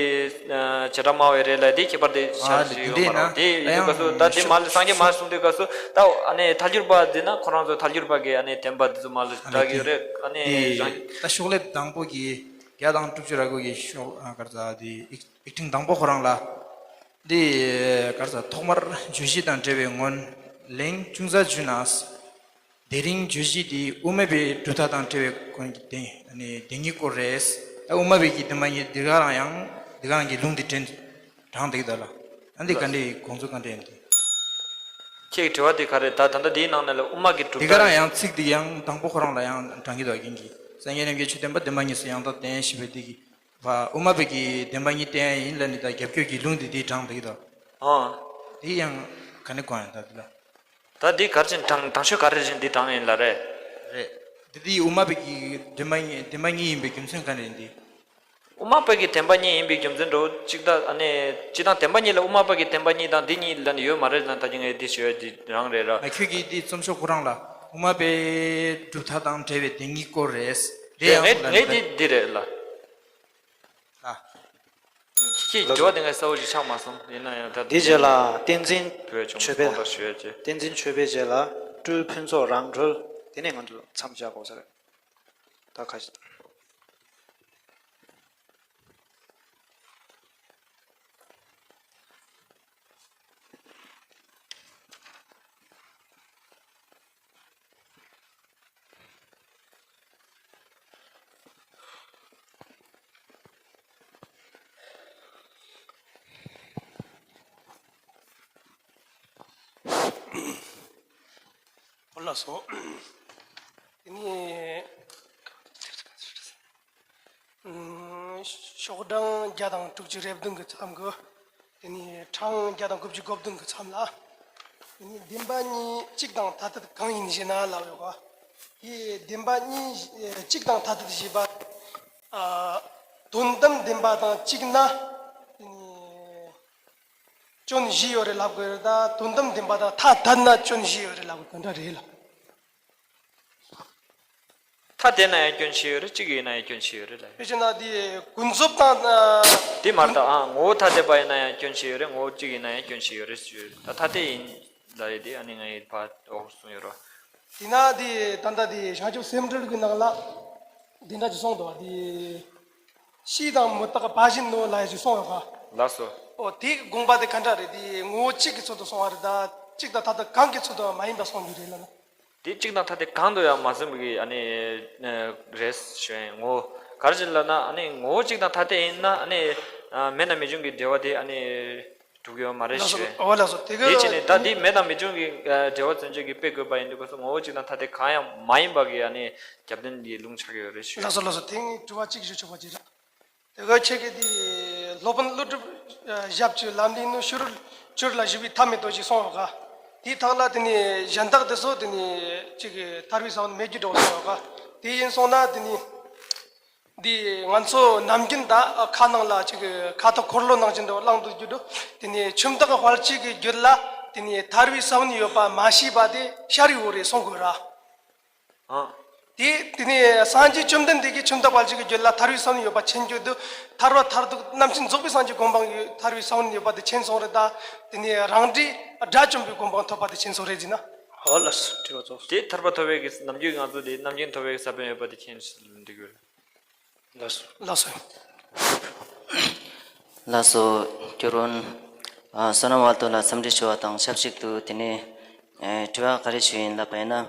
ཨ་བྱེ་བྲག་སྨྲ་བའི་རེད་ལ་འདི་ཁྱད་པར་དེ་ཨ་ཆགས་ལེ་ཞིག་ཡོད་མ་རེད། དེ་འདྲས་ན་དེ་ཡིན་དུས་སྐབས་སུ་ད་དེ་མ་སངས་རྒྱས་མ་གསུངས་དུས་སྐབས་སུ་ད་ཨ་ནི་ཐལ་འགྱུར་པ་འདི་ན་ཁོ་རང་ཚོ་ཐལ་འགྱུར་པ་གི་ཨ་ནི་བདེན་པ་འདི་ཚོ་མ་ལ་ཨ་ནི་བསྒྲགས་ཀྱི་ཡོད་རེད། ཨ་ནི་དེ་རང་ད་ཤོག་ལེབ་དང་པོ་གི་བརྒྱ་དང་དྲུག་ཅུ་རེ་དགུ་གི་ཤོག་ཨ་ག་རེ་ཟ་དེ་ཡིག་ཡིག་ཕྲེང་དང་པོ་ཁོ་རང་ལ་འདི་ག་རེ་ཟ་ཐོག་མར་བརྗོད་གཞི་དང་འབྲེལ་བའི་ངོས་ལན་ཅུང་ཟད་ཞུས་ན། དེ་རིང་བརྗོད་གཞི་འདི་དབུ་མ་པའི་གྲུབ་མཐའ་དང་འབྲེལ་བའི་སྐོར་གྱི་བདེན་ཨ་ནི་བདེན་གཉིས་སྐོར་རེད། ད་དབུ་མ་པའི་གི་བདེན་པ་གཉིས་འདི་ག་རང་ཡང་འདི་ག་རང་གི་ལུང་འདི་དྲན་དྲངས་བསྡད་ཀྱི་འདུག་ལ། ཨ་འདི་ག་འདྲའི་དགོངས་ཚུལ་ག་འདྲ་ཡིན་ཏེ། ཁྱེད་ཀྱི་དྲི་བ་འདི་ག་རེད། ད་ད་ལྟ་འདིའི་ནང་ནས་ལ་དབུ་མ་གི་གྲུབ་འདི་ག་མཐའ་རང་ཡང་ཚིག་འདི་ཡང་དང་པོ་ཁོ་རང་ལ་ཡང་དྲངས་ཀྱི་འདུག་རྒན་གྱིས་སངས་རྒྱས་རྣམས་ཀྱི་ཆོས་བསྟན་པ་བདེན་པ་གཉིས་སུ་ཡང་དག་བསྟན་ཞེས་པའི་འདི་གི་བ་དབུ་མ་པའི་གི་བདེན་པ་གཉིས་བསྟན་ཡིན་ལ་ནི་ད་རྒྱབ་སྐྱོར་གྱི་ལུང་འདི་འདི་དྲངས་བསྡད་ཀྱི་འདུག་ཨ། འདི་ཡང་ག་ནས་གོ་ཡང་ད་འདི་ལ། ད་འདི་ག་རེ་བྱས་དྲང་དྲང་ཤོས་ག་རེ་བྱས་འདི་དྲང་ཡིན་ལ་རེད། རེད། འདི་འདི་དབུ་མ་པའི་གི་བདེན་པ་གཉིས་བདེན་པ་གཉིས་ཡིན་པའི་རྒྱུ་མཚན་ག་རེ་ཡིན་འདི། དབུ་མ་པའི་གི་བདེན་པ་གཉིས་ཡིན་པའི་རྒྱུ་མཚན་འགྲོ་གཅིག་ད་ཨ་ནི་སྤྱི་དང་བདེན་པ་གཉིས་ལ་དབུ་མ་པའི་གི་བདེན་པ་གཉིས་དང་འདི་གཉིས་ལ་ནི་ཡོད་མ་རེད་ན་ད་ཀྱི་ངས་འདི་ཞུ་ཡ་འདི་རང་རེད་ར། ང་ཁྱོད་ཀྱིས་འདི་རྩོམ་ཤོག་ཁོ་རང་ལ་དབུ་མ་པའི་གྲུབ་མཐའ་དང་འབྲེལ་བའི་བདེན་གཉིས་སྐོར་རེད། རེད་ཡང་ངས་ལ་ངས་ནི་འདི་འདི་རེད་ལ། ལ། ཁྱེད་ཀྱི་དྲི་བ་དེ་ངས་གསལ་བོ་ཞིག་ཆགས་མ་སོང་། ཡིན་ན་ཡང་ད་དེའི་རྗེས་ལ་བསྟན་འཛིན་བོད་ཆོས་ཆུང་འཕེལ། དགོངས་དག་ཞུ་ཡ་བྱས། བསྟན་འཛིན་ཆོས་འཕེལ་རྗེས་ལ་སྤྲུལ་ཕུན་ཚོགས་རང་གྲོལ། དེ་ནས་ང་ཚོ་མཚམས་བཞག་དགོས་ས་རེད། ད་ཁ་ཤས། ལགས་སོ། དེ་ནས་ཨུམ། ཤོག་གྲངས་བརྒྱ་དང་དྲུག་ཅུ་རེ་བདུན་གྱི་མཚམས་ཀྱི། དེ་ནས་གྲངས་བརྒྱ་དང་དགུ་བཅུ་གོ་བདུན་གྱི་མཚམས་ལ། དེ་ནས་བདེན་པ་གཉིས་གཅིག་དང་ཐ་དད་གང་ཡིན་ཞེ་ན་ལབ་ཡོད་ག་དེ་བདེན་པ་གཉིས་གཅིག་དང་ཐ་དད་ཞེས་པ། ཨ། དོན་དམ་བདེན་པ་དང་གཅིག་ན། དེ་ནས་སྐྱོན་བཞི་ཡོད་རེད་ལབ་དགོས་རེད། ད་དོན་དམ་བདེན་པ་དང་ཐ་དད་ན་སྐྱོན་བཞི་ཡོད་རེད་ལབ་དགོས་ག་འདྲ་རེད་ལ། ཐ་དད་ན་ཡང་སྐྱོན་བཞི་ཡོད་རེད། གཅིག་ཡིན་ན་ཡང་སྐྱོན་བཞི་ཡོད་རེད་ལ། དཔེ་བྱས་ན་དེ་ཀུན་རྫོབ་དང་། དེ་མ་རེད་ད། ཨ་ངོ་བོ་ཐ་དད་པ་ཡིན་ན་ཡང་སྐྱོན་བཞི་ཡོད་རེད། ངོ་བོ་གཅིག་ཡིན་ན་ཡང་སྐྱོན་བཞི་ཡོད་རེད་ཞུ། ད་ཐ་དད་ཡིན་ལ་རེད་དེ་ཨ་ནི་ང་ཡི་ཕ་འོག་གསུངས་ཡོད་རོ། དེ་ན་དེ་ད་ལྟ་དེ་བྱང་ཆུབ་སེམས་འགྲེལ་གྱི་ནང་ལ་དེ་འདྲ་ཅིག་གསུངས་འདུག་དེ་ཤེས་དང་མུ་སྟེགས་པ་བཞིན་ནོ་ལབ་ཡ་ཅིག་གསུངས་ཡོད་ག་ལགས་སོ། ཨོ་དེ་དགོངས་པ་དེ་ག་འདྲ་རེད། དེ་ངོ་བོ་གཅིག་གི་ཚུལ་དུ་གསུངས་པ་རེད། ད་གཅིག་དང་ཐ་དད་གང་གི་ཚུལ་དུ་མ་ཡིན་པ་གསུངས་རྒྱུ་རེད་ལ་ན། དེ་གཅིག་དང་ཐ་དད་གང་དུ་ཡང་མ་ཟིན་པའི་ཨ་ནི་རེད་ཞུ་ཡིན། ངོ་བོ་ག་རེ་བྱས་ལབ་ན་ཨ་ནི་ངོ་བོ་གཅིག་དང་ཐ་དད་ཡིན་ན་ཨ་ནི་མེད་དང་མེད་བྱུང་གི་འབྲེལ་བ་དེ་ཨ་ནི་གྲུབ་ཀྱི་ཡོད་མ་རེད་ལགས་སོ། ཞུ་ཡིན། ཨོ་ལགས་སོ། དེ་ག་དེ་བྱས་ནས་ད་དེ་མེད་དང་མེད་བྱུང་གི་འབྲེལ་བ་མཚོན་བྱེད་ཀྱི་དཔེ་བཀོད་པ་ཡིན་དུས་སྐབས་སུ་ངོ་བོ་གཅིག་དང་ཐ་དད་གང་ཡང་མ་ཡིན་པ་གི་ཨ་ནི་རྒྱབ་རྟེན་གྱི་ལུང་ཆགས་ཀྱི་ཡོད་རེད་ཞུ་ཡིན། ལགས་སོ་ལགས་སོ། དེ་ངས་དྲི་བ་གཅིག་ཞུ་ཆོག་པ་ཅིག་རེད། དེ་ག་ཁྱེད་ཀྱིས་དེ་སློབ་དཔོན་ཀླུ་སྒྲུབ་ཞབས་ཀྱི་ལམ་རིམ་ནི་ཤུ་རུ་ཅུར་ལ་ཞུ་བའི་ཐབས་མེད་དོ་ཞེས་གསུངས་ཡོད་ག་དེའི་ཐོག་ལ་དེ་ནས་གཞན་དག་དེ་ཚོ་དེ་ནས་ཅིག་ཐར་པའི་ས་བོན་མེད་རྒྱུ་འདྲ་བོ་སོང་བ་ག་དེ་ཡིན་སོང་ན་དེ་ནས་འདི་ང་ཚོ་ནམ་རྒྱུན་ད་ཁ་ནང་ལ་ཅིག་ཁ་ཐོག་འཁོར་ལོ་ནང་བཞིན་འདྲ་བོ་བླངས་འདུག་རྒྱུ་འདུག་དེ་ནས་ཁྱིམ་བདག་དཔལ་སྐྱེས་ཀྱི་རྒྱུད་ལ་དེ་ནས་ཐར་པའི་ས་བོན་ཡོད་པ་མ་ཤེས་པ་དེ་ཤ་རུས་བོ་རེད་སོང་དགོས་ར། ཨང་། དེ་དེ་ནས་སངས་རྒྱས་བཅོམ་ལྡན་འདས་ཀྱིས་ཁྱིམ་བདག་དཔལ་སྐྱེས་ཀྱི་རྒྱུད་ལ་ཐར་པའི་ས་བོན་ཡོད་པ་མཁྱེན་རྒྱུ་དུ་ཐར་པ་མཐར་ཐུག་རྣམ་མཁྱེན་རྫོགས་པའི་སངས་རྒྱས་གོ་འཕང་ཡོད་ཐར་པའི་ས་བོན་ཡོད་པ་དེ་མཁྱེན་སོང་རེད་ད། དེ་ནས་རང་འདྲའི་དགྲ་བཅོམ་པའི་གོ་འཕང་ཐོབ་པ་དེ་མཁྱེན་སོང་རེད་ཟེར་ན། ཨོ་ལགས་སོ། དྲི་བ་རྫོགས་སོང་། དེ་ཐར་པ་ཐོབ་པའི་གི་ནམ་རྒྱུན་ང་ཚོ་དེ་རྣམ་མཁྱེན་ཐོབ་པའི་གི་ས་བོན་ཡོད་པ་དེ་མཁྱེན་འདུག་ཡོད། ལགས་སོ། ལགས་སོ། ལགས་སོ། སྐྱོར་དབོན། ཨ། བསོད་ནམས་དབང་ཐོ་ལ་འཚམས་འདྲི་ཞུ་བ་དང་ཆབས་ཅིག་ཏུ་དེ་ནས་ཨེ་དྲི་བ་ག་རེ་ཞུ་ཡིན་ལབ་པ་ཡིན་ན།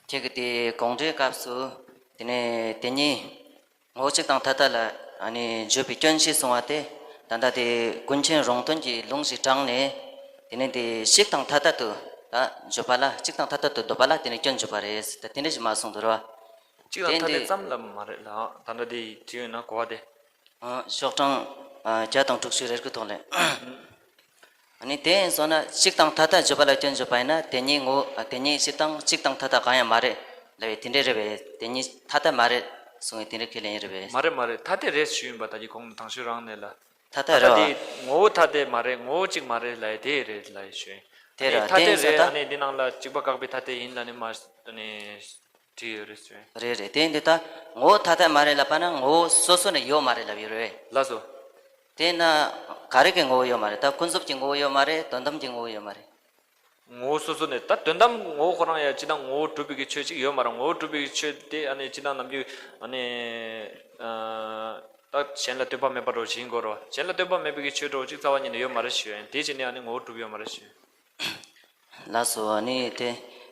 ཁྱེད་ཀྱི་དེ་དགོངས་འགྲེལ་སྐབས་སུ་དེ་ནས་དེ་ཉིད་ངོ་བོ་གཅིག་དང་ཐ་དད་ལ་ཨ་ནི་བརྗོད་པའི་སྐྱོན་ཞེས་གསུངས་པ་དེ་ད་ལྟ་དེ་ཀུན་མཁྱེན་རོང་སྟོན་གྱི་ལུང་ཞིག་དྲངས་ནས་དེ་ནས་དེ་གཅིག་དང་ཐ་དད་དུ་ད་བརྗོད་པ་ལ་གཅིག་དང་ཐ་དད་དུ་འདོད་པ་ལ་དེ་ནས་སྐྱོན་བརྗོད་པ་རེད་ད་དེ་འདྲ་ཞིག་མ་གསུངས་འདུག་ར། གཅིག་དང་ཐ་དད་ཙམ་ལ་མ་རེད་ལ། ད་ལྟ་དེ་དྲིས་ཡོད་ན་གོ་བ་དེ། ཨ། ཤོག་གྲངས་ཨ་བརྒྱ་དང་དྲུག་ཅུ་རེ་དགུ་ཐོག་ལས། ཨ་ནི་དེ་ཡིན་སོང་ན་གཅིག་དང་ཐ་དད་བརྗོད་པ་ལ་སྐྱོན་བརྗོད་པ་ཡིན་ན་དེ་ཉིད་ངོ་ཨ་དེ་ཉིད་སྤྱིར་བཏང་གཅིག་དང་ཐ་དད་གང་ཡང་མ་རེད་ལབ་པའི་དེ་འདྲ་རེད་པས། དེ་ཉིད་ཐ་དད་མ་རེད་གསུང་བའི་དེ་འདྲ་ཁས་ལེན་ཡིན་རེད་པས། མ་རེད་མ་རེད། ཐ་དད་རེད་ཞུས་ཡིན་པ་ད་གི་གོང་ནས་དང་ཤོས་རང་ནས་ལ། ཐ་དད་ད་རེད་དེ་པ། ངོ་བོ་ཐ་དད་མ་རེད། ངོ་བོ་གཅིག་མ་རེད་ལབ་ཡ་དེ་རེད་ལབ་ཡ་ཞུས་ཡིན། དེ་ཨ་ནི་ར་ཐ་དེ་དད་ཡིན་ས་རེད། ད། ཨ་ནི་འདི་ནང་ལ་གཅིག་པ་བཀག་པའི་ཐ་དད་ཡིན་ལབ་ནི་མ་ཨ་ནི། བྲིས་ཡོད་རེད་ཟེར། རེད་རེད། དེ་འདི་ལྟ་ངོ་བོ་ཐ་དད་མ་རེད་ལབ་པ་ན་ངོ་བོ་སོ་སོ་ནས་ཡོད་མ་རེད་ལབ་ཡོད་རེད། ལགས་སོ། དེས་ན་ག་རེ་གི་ངོ་བོ་ཡོད་མ་རེད། ད་ཀུན་རྫོབ་ཀྱི་ངོ་བོ་ཡོད་མ་རེད། དོན་དམ་གྱི་ངོ་བོ་ཡོད་མ་རེད། ངོ་བོ་སོ་སོ་ནས་ད་དོན་དམ་ངོ་བོ་ཁོ་རང་ཡ་སྤྱིར་བཏང་ངོ་བོ་གྲུབ་པའི་གི་ཆོས་ཅིག་ཡོད་མ་རེད། ངོ་བོ་གྲུབ་པའི་གི་ཆོས་དེ་ཨ་ནི་སྤྱིར་བཏང་ནམ་རྒྱུན་ཨ་ནི་ཨ་ད་གཞན་ལ་ལྟོས་པ་མེད་པ་འདྲ་བོ་ཞིག་ཡིན་དགོས་རེད་བ། གཞན་ལ་ལྟོས་པ་མེད་པའི་གི་ཆོས་འདྲ་བོ་ཅིག་རྩ་བ་ཉིད་ནས་ཡོད་མ་རེད་ཞུ་ཡ་ཡིན། དེ་བྱས་ནས་ཨ་ནི་ངོ་བོ་གྲུབ་ཡོད་མ་རེད་ཞུ། ལགས་སོ། ཨ་ནི་དེ་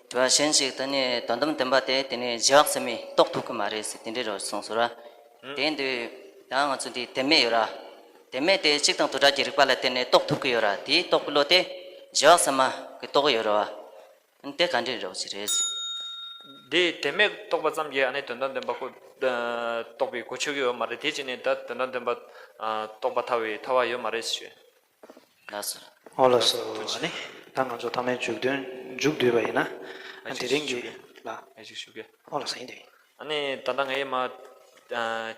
དྲི་བ་གཞན་ཞིག་ད་ནི་དོན་དམ་བདེན་པ་དེ་དེ་ནི་རྗེས་དཔག་ཚད་མས་རྟོགས་ཐུབ་ཀྱི་མ་རེད་ཟེར་དེ་འདྲའི་རོ་གསུངས་སོ་ར། ཨུ། དེ་འདུག་ད་ང་ཚོ་འདི་བདེན་མེད་ཡོད་ར། བདེན་མེད་དེ་གཅིག་དང་དུ་བྲལ་གྱི་རིགས་པ་ལ་བརྟེན་ནས་རྟོགས་ཐུབ་ཀྱི་ཡོད་ར། དེའི་རྟོགས་པའི་བློ་དེ་རྗེས་དཔག་ཚད་མ་གིས་རྟོགས་ཀྱི་ཡོད་ར་བ། དེ་ག་འདྲའི་རོ་ཞིག་རེད་ཟེར། འདི་བདེན་མེད་རྟོགས་པ་ཙམ་གྱིས་ཨ་ནི་དོན་དམ་བདེན་པ་ཁོ་རྟོགས་པའི་གོ་ཆོད་ཀྱི་ཡོད་མ་རེད། དེ་བྱས་ནས་ད་དོན་དམ་བདེན་པ་རྟོགས་པ་ཐལ་བའི་ཐལ་བ་ཡོད་མ་རེད་ཞུ། ལགས་སོ། ཨོ་ལགས་སོ། ཨ་ནི་ད་ང་ཚོ་མཐའ་མའི་མཇུག་དོན་མཇུག་བསྡུས་པ་ཡིན་ན། ཨ་ཨ་ཅིག་དེ་རིང་གི་ཞུ་གི་ལ། ཨ་ཅིག་ཞུ་གི་ཨོ་ལགས་སོ་ཡིན་དེ། ཨ་ནི་ད་ལྟ་ངའི་མ་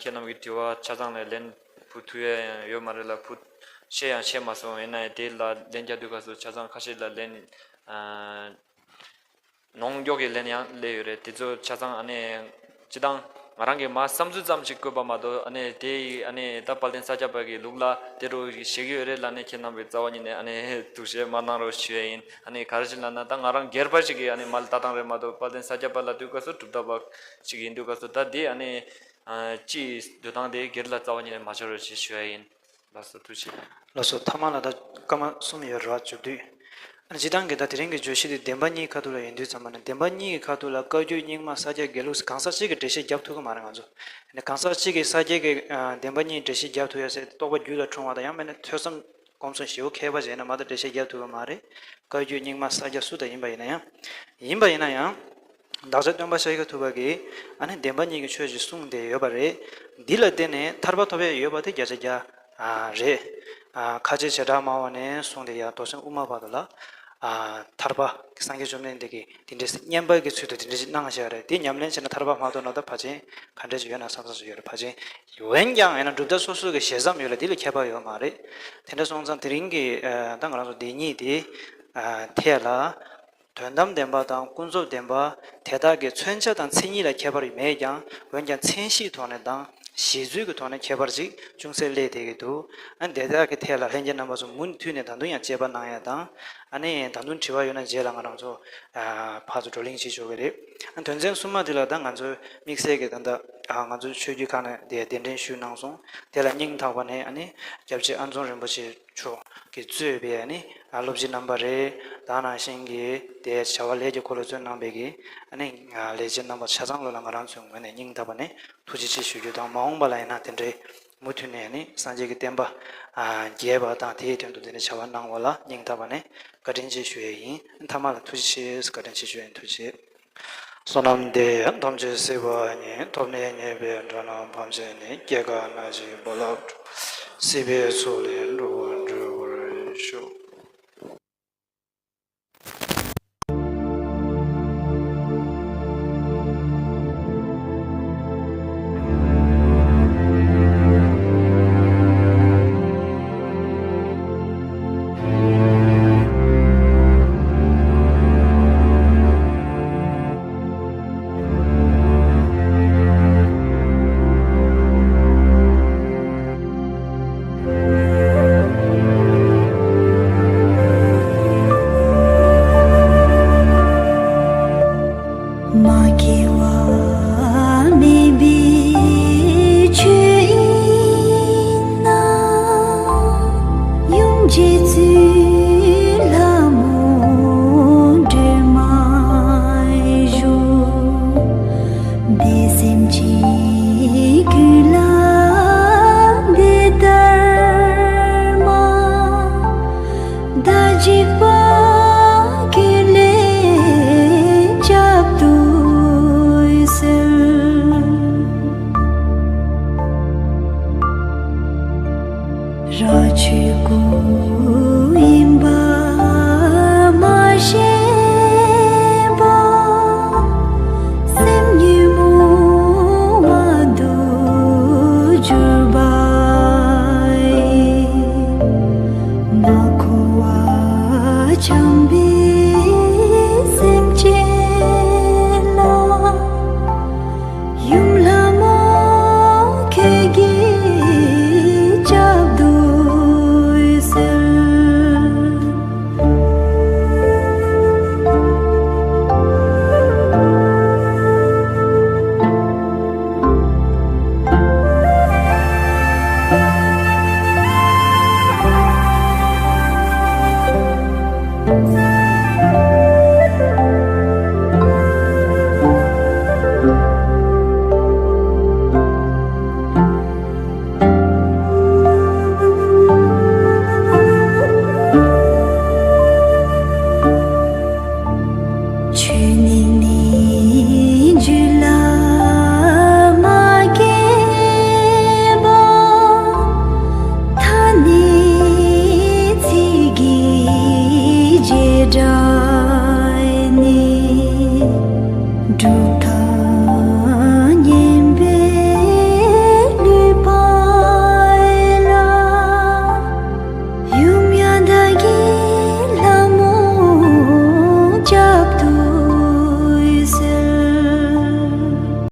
ཁྱེད་རྣམས་ཀྱི་དྲི་བ་ཆ་ཚང་ལ་ལན་ཕུལ་ཐུབ་ཡ་ཡང་ཡོད་མ་རེད་ལ། ཕུལ་བཤད་ཡང་བཤད་མ་སོང་། ཡིན་ན་ཡང་དེ་ལ་ལན་རྒྱག་དུས་སྐབས་སུ་ཆ་ཚང་ཁ་ཤས་ལ་ལན་ནོངས་འགྱོག་གི་ལན་ཡང་སླེབས་ཡོད་རེད། དེ་ཚོ་ཆ་ཚང་ཨ་ནི་སྤྱི་བཏང་ང་རང་གི་མ་བསམ་ཚུལ་ཙམ་ཞིག་བཀོད་པ་མ་གཏོགས། ཨ་ནི་དེ་ཡི་ཨ་ནི་ད་དཔལ་ལྡན་ས་སྐྱ་པ་གི་ལུགས་ལ་དེ་འདྲ་ཞིག་བཤད་ཀྱི་ཡོད་རེད་ལབ་ནས་ཁྱེད་རྣམ་པས་རྩ་བ་ཉིད་ནས་ཨ་ནི་ཐུགས་བཞེས་མ་གནང་རོགས་ཞུ་ཡ་ཡིན། ཨ་ནི་ག་རེ་ཞིག་ལབ་ན་ད་ང་རང་སྒེར་པ་ཞིག་གི་ཨ་ནི་མ་ལྟ་སྟངས་རེད་མ་གཏོགས། དཔལ་ལྡན་ས་སྐྱ་པ་ལབ་དུས་སྐབས་སུ་གྲུབ་མཐའ་པ་ཞིག་ཡིན་དུས་སྐབས་སུ་ད་དེ་ཨ་ནི་སྤྱིའི་འདོད་སྟངས་དེ་སྒེར་ལ་རྩ་བ་ཉིད་ནས་མ་འཆོར་རོགས་ཞེས་ཞུ་ཡ་ཡིན། ལགས་སོ། ཐུགས་རྗེ་ཆེ། ལགས་སོ། མཐའ་མ་ལ་ད་སྐར་མ་གསུམ་ཡོད་རེད་བ། མཇུག་བསྡུས། ཨ་ནི་སྤྱིར་བཏང་གི་ད་དེ་རིང་གི་བརྗོད་གཞི་དེ་བདེན་པ་གཉིས་ཁ་ཐུག་ལ་ཡིན་དུས་ཙམ་པ་ན། བདེན་པ་གཉིས་ཀྱི་ཁ་ཐུག་ལ་བཀའ་བརྒྱུད་རྙིང་མ་ས་སྐྱ་དགེ་ལུགས་གང་ཟག་གཅིག་གིས་འགྲེལ་བཤད་རྒྱབ་ཐུབ་ཀྱི་མ་རེད། ང་ཚོ་ཨ་ནི་གང་ཟག་གཅིག་གིས་ས་སྐྱ་གི་ཨ་བདེན་པ་གཉིས་འགྲེལ་བཤད་རྒྱབ་ཐུབ་ཡ་ཟེར་རྟོགས་པ་རྒྱུད་ལ་འཁྲུངས་པ་དང་། ཡང་མིན་ན་ཐོས་བསམ་སྒོམ་གསུམ་ཞིབ་པོ་མཁས་པ་བྱས་ན་མ་གཏོགས་འགྲེལ་བཤད་རྒྱབ་ཐུབ་ཀྱི་མ་རེད། བཀའ་བརྒྱུད་རྙིང་མ་ས་སྐྱ་སུ་དང་ཡིན་པ་ཡིན་ན་ཡང་། ཡིན་པ་ཡིན་ན་ཡང་། བདག་ཅག་སྟོན་པ་ཤཱཀྱ་ཐུབ་པ་གིས་ཨ་ནི་བདེན་པ་གཉིས་ཀྱི་ཆོས་ཅིག་གསུངས་ཏེ་ཡོད་པ་རེད། འདི་ལ་བརྟེན་ནས་ཐར་པ་ཐོབ་ཡ་ཡོད་པ་དེ་བརྒྱ་ཆ་བརྒྱ་ཨ་རེད། ཨ་ཁ་ཆེ་བྱེ་བྲག་སྨྲ་བ་ནས་བཟུང་སྟེ་ཡར་མདོ་མཆོག་དབུ་མ་བར་དུ་ལ་ཨ་ཐར་པ་སངས་རྒྱས་བཅོམ་ལྡན་འདས་ཀྱིས་དེ་འདྲའི་བསྙེན་པ་གི་ཚུལ་དུ་དེ་འདྲ་ཞིག་གནང་བཞག་རེད། དེ་ཉམས་ལེན་བྱས་ན་ཐར་པ་མ་ཐོབ་ན་ད་ཕལ་ཆེར་ག་འདྲ་ཞིག་ཡོད་ན་བསམ་བསམ་ཞིག་ཡོད་རེད། ཕལ་ཆེར། འོན་ཀྱང་ཡིན་ན་གྲུབ་མཐའ་སོ་སོ་གི་ཞལ་མཚམས་ཡོད་ལ་འདི་ལ་ཁྱད་པར་ཡོད་མ་རེད། དེ་འདྲ་སོང་ཙང་དེ་རིང་གི་ཨ་ད་ང་རང་ཚོ་འདི་གཉིས་དེ་ཨ་ཐད་ལ་དོན་དམ་བདེན་པ་དང་ཀུན་རྫོབ་བདེན་པ་དེ་དག་གི་མཚོན་བྱ་དང་མཚན་ཉིད་ལ་ཁྱད་པར་མེད་ཀྱང་། འོན་ཀྱང་མཚན་གཞིའི་ཐོག་ནས་དང་བཞེད་ཚུལ་གྱི་ཐོག་ནས་ཁྱད་པར་ཅིག་ཅུང་ཟད་སླེབས་བསྡད་ཀྱི་འདུག་ཨ་དེ་དག་གི་ཐད་ལ་ལྷན་རྒྱས་རྣམ་པ་ཚོ་མུ་མཐུད་ནས་ད་དུང་ཡང་དཔྱད་པ་གནང་ཡ་དང་། ཨ་ནི་ད་དུང་དྲི་བ་ཡོད་ན་རྗེས་ལ་ང་རང་ཚོ་ཨ་ཕར་ཚུར་བགྲོ་གླེང་བྱེད་ཆོག་གི་རེད། ཨ་དོན་ཚན་གསུམ་པ་དེ་ལ་ད་ང་ཚོའི་དམིགས་བསལ་གྱི་ད་ལྟ་ཨ་ང་ཚོའི་ཆོས་བརྒྱུད་ཁག་ནས་དེ་གདན་འདྲེན་ཞུས་གནང་སོང་། དེ་ལ་སྙིང་ཐག་པ་ནས་ཨ་ནི་སྐྱབས་རྗེ་ཨ་འཛོམ་རིན་པོ་ཆེ་མཆོག་གིས་གཙོས་པའི་ཨ་ནི་ཨ་སློབ་སྤྱི་རྣམ་པ་རེད། ད་ནང་བཞིན་གྱི་དེ་བྱ་བ་ལས་ཀྱི་འཁོར་ལོ་གཙོས་གནང་བའི་གི་ཨ་ནི་ལས་བྱེད་རྣམ་པ་ཆ་ཚང་ལོ་ལ་ང་རང་ཚོའི་ངོས་ནས་སྙིང་ཐག་པ་ནས་ཐུགས་རྗེ་ཆེ་ཞུ་རྒྱུ་དང་། མ་འོངས་པ་ལ་ཡིན་ན་དེ་འདྲའི་མུ་མཐུད་ནས་ནི་སངས་རྒྱས་ཀྱི་བསྟན་པ་རྒྱས་པ་དང་དེའི་དོན་དུ་དེ་འདྲའི་བྱ་བ་གནང་བ་ལ་སྙིང་ཐག་པ་ནས་བཀའ་དྲིན་ཆེ་ཞུ་ཡས་ཡིན། མཐའ་མ་ལ་ཐུགས་རྗེ་ཆེ་བཀའ་དྲིན་ཆེ་ཞུ་ཡས་ཡིན། ཐུགས་རྗེ་ཆེ། བསོད་ནམས་འདི་ཡིས་ཐམས་ཅད་གཟིགས་པ་ཉིད། ཐོབ་ནས་ཉེས་པའི་དགྲ་རྣམས་ཕམ་བྱས་ནས། སྐྱེ་རྒ་ན་འཆིའི་རྦ་རླབས་འཁྲུགས། སྲིད་པའི་མཚོ་ལས་འགྲོ་བ་སྒྲོལ་བར་ཤོག། ཆོས་སྐུ་ཡིན་པ་མ་ཤེས་པ། སེམས་ཉོན་མོངས་པ་དུ་གྱུར་པ་ཡི། མ་འཁོར་བ་འཁྱམས་པའི་སེམས་ཅན་ལ། ཡུམ་ལྷ་མོ་ཁྱེད་ཀྱིས་སྐྱབས་འདུག་ཟེར། ཆོས་ཉིད་ནི་རྒྱུད་ལ་མ་སྐྱེས་པ། ཐ་སྙད་ཚིག་གི་བྱེ་བྲག་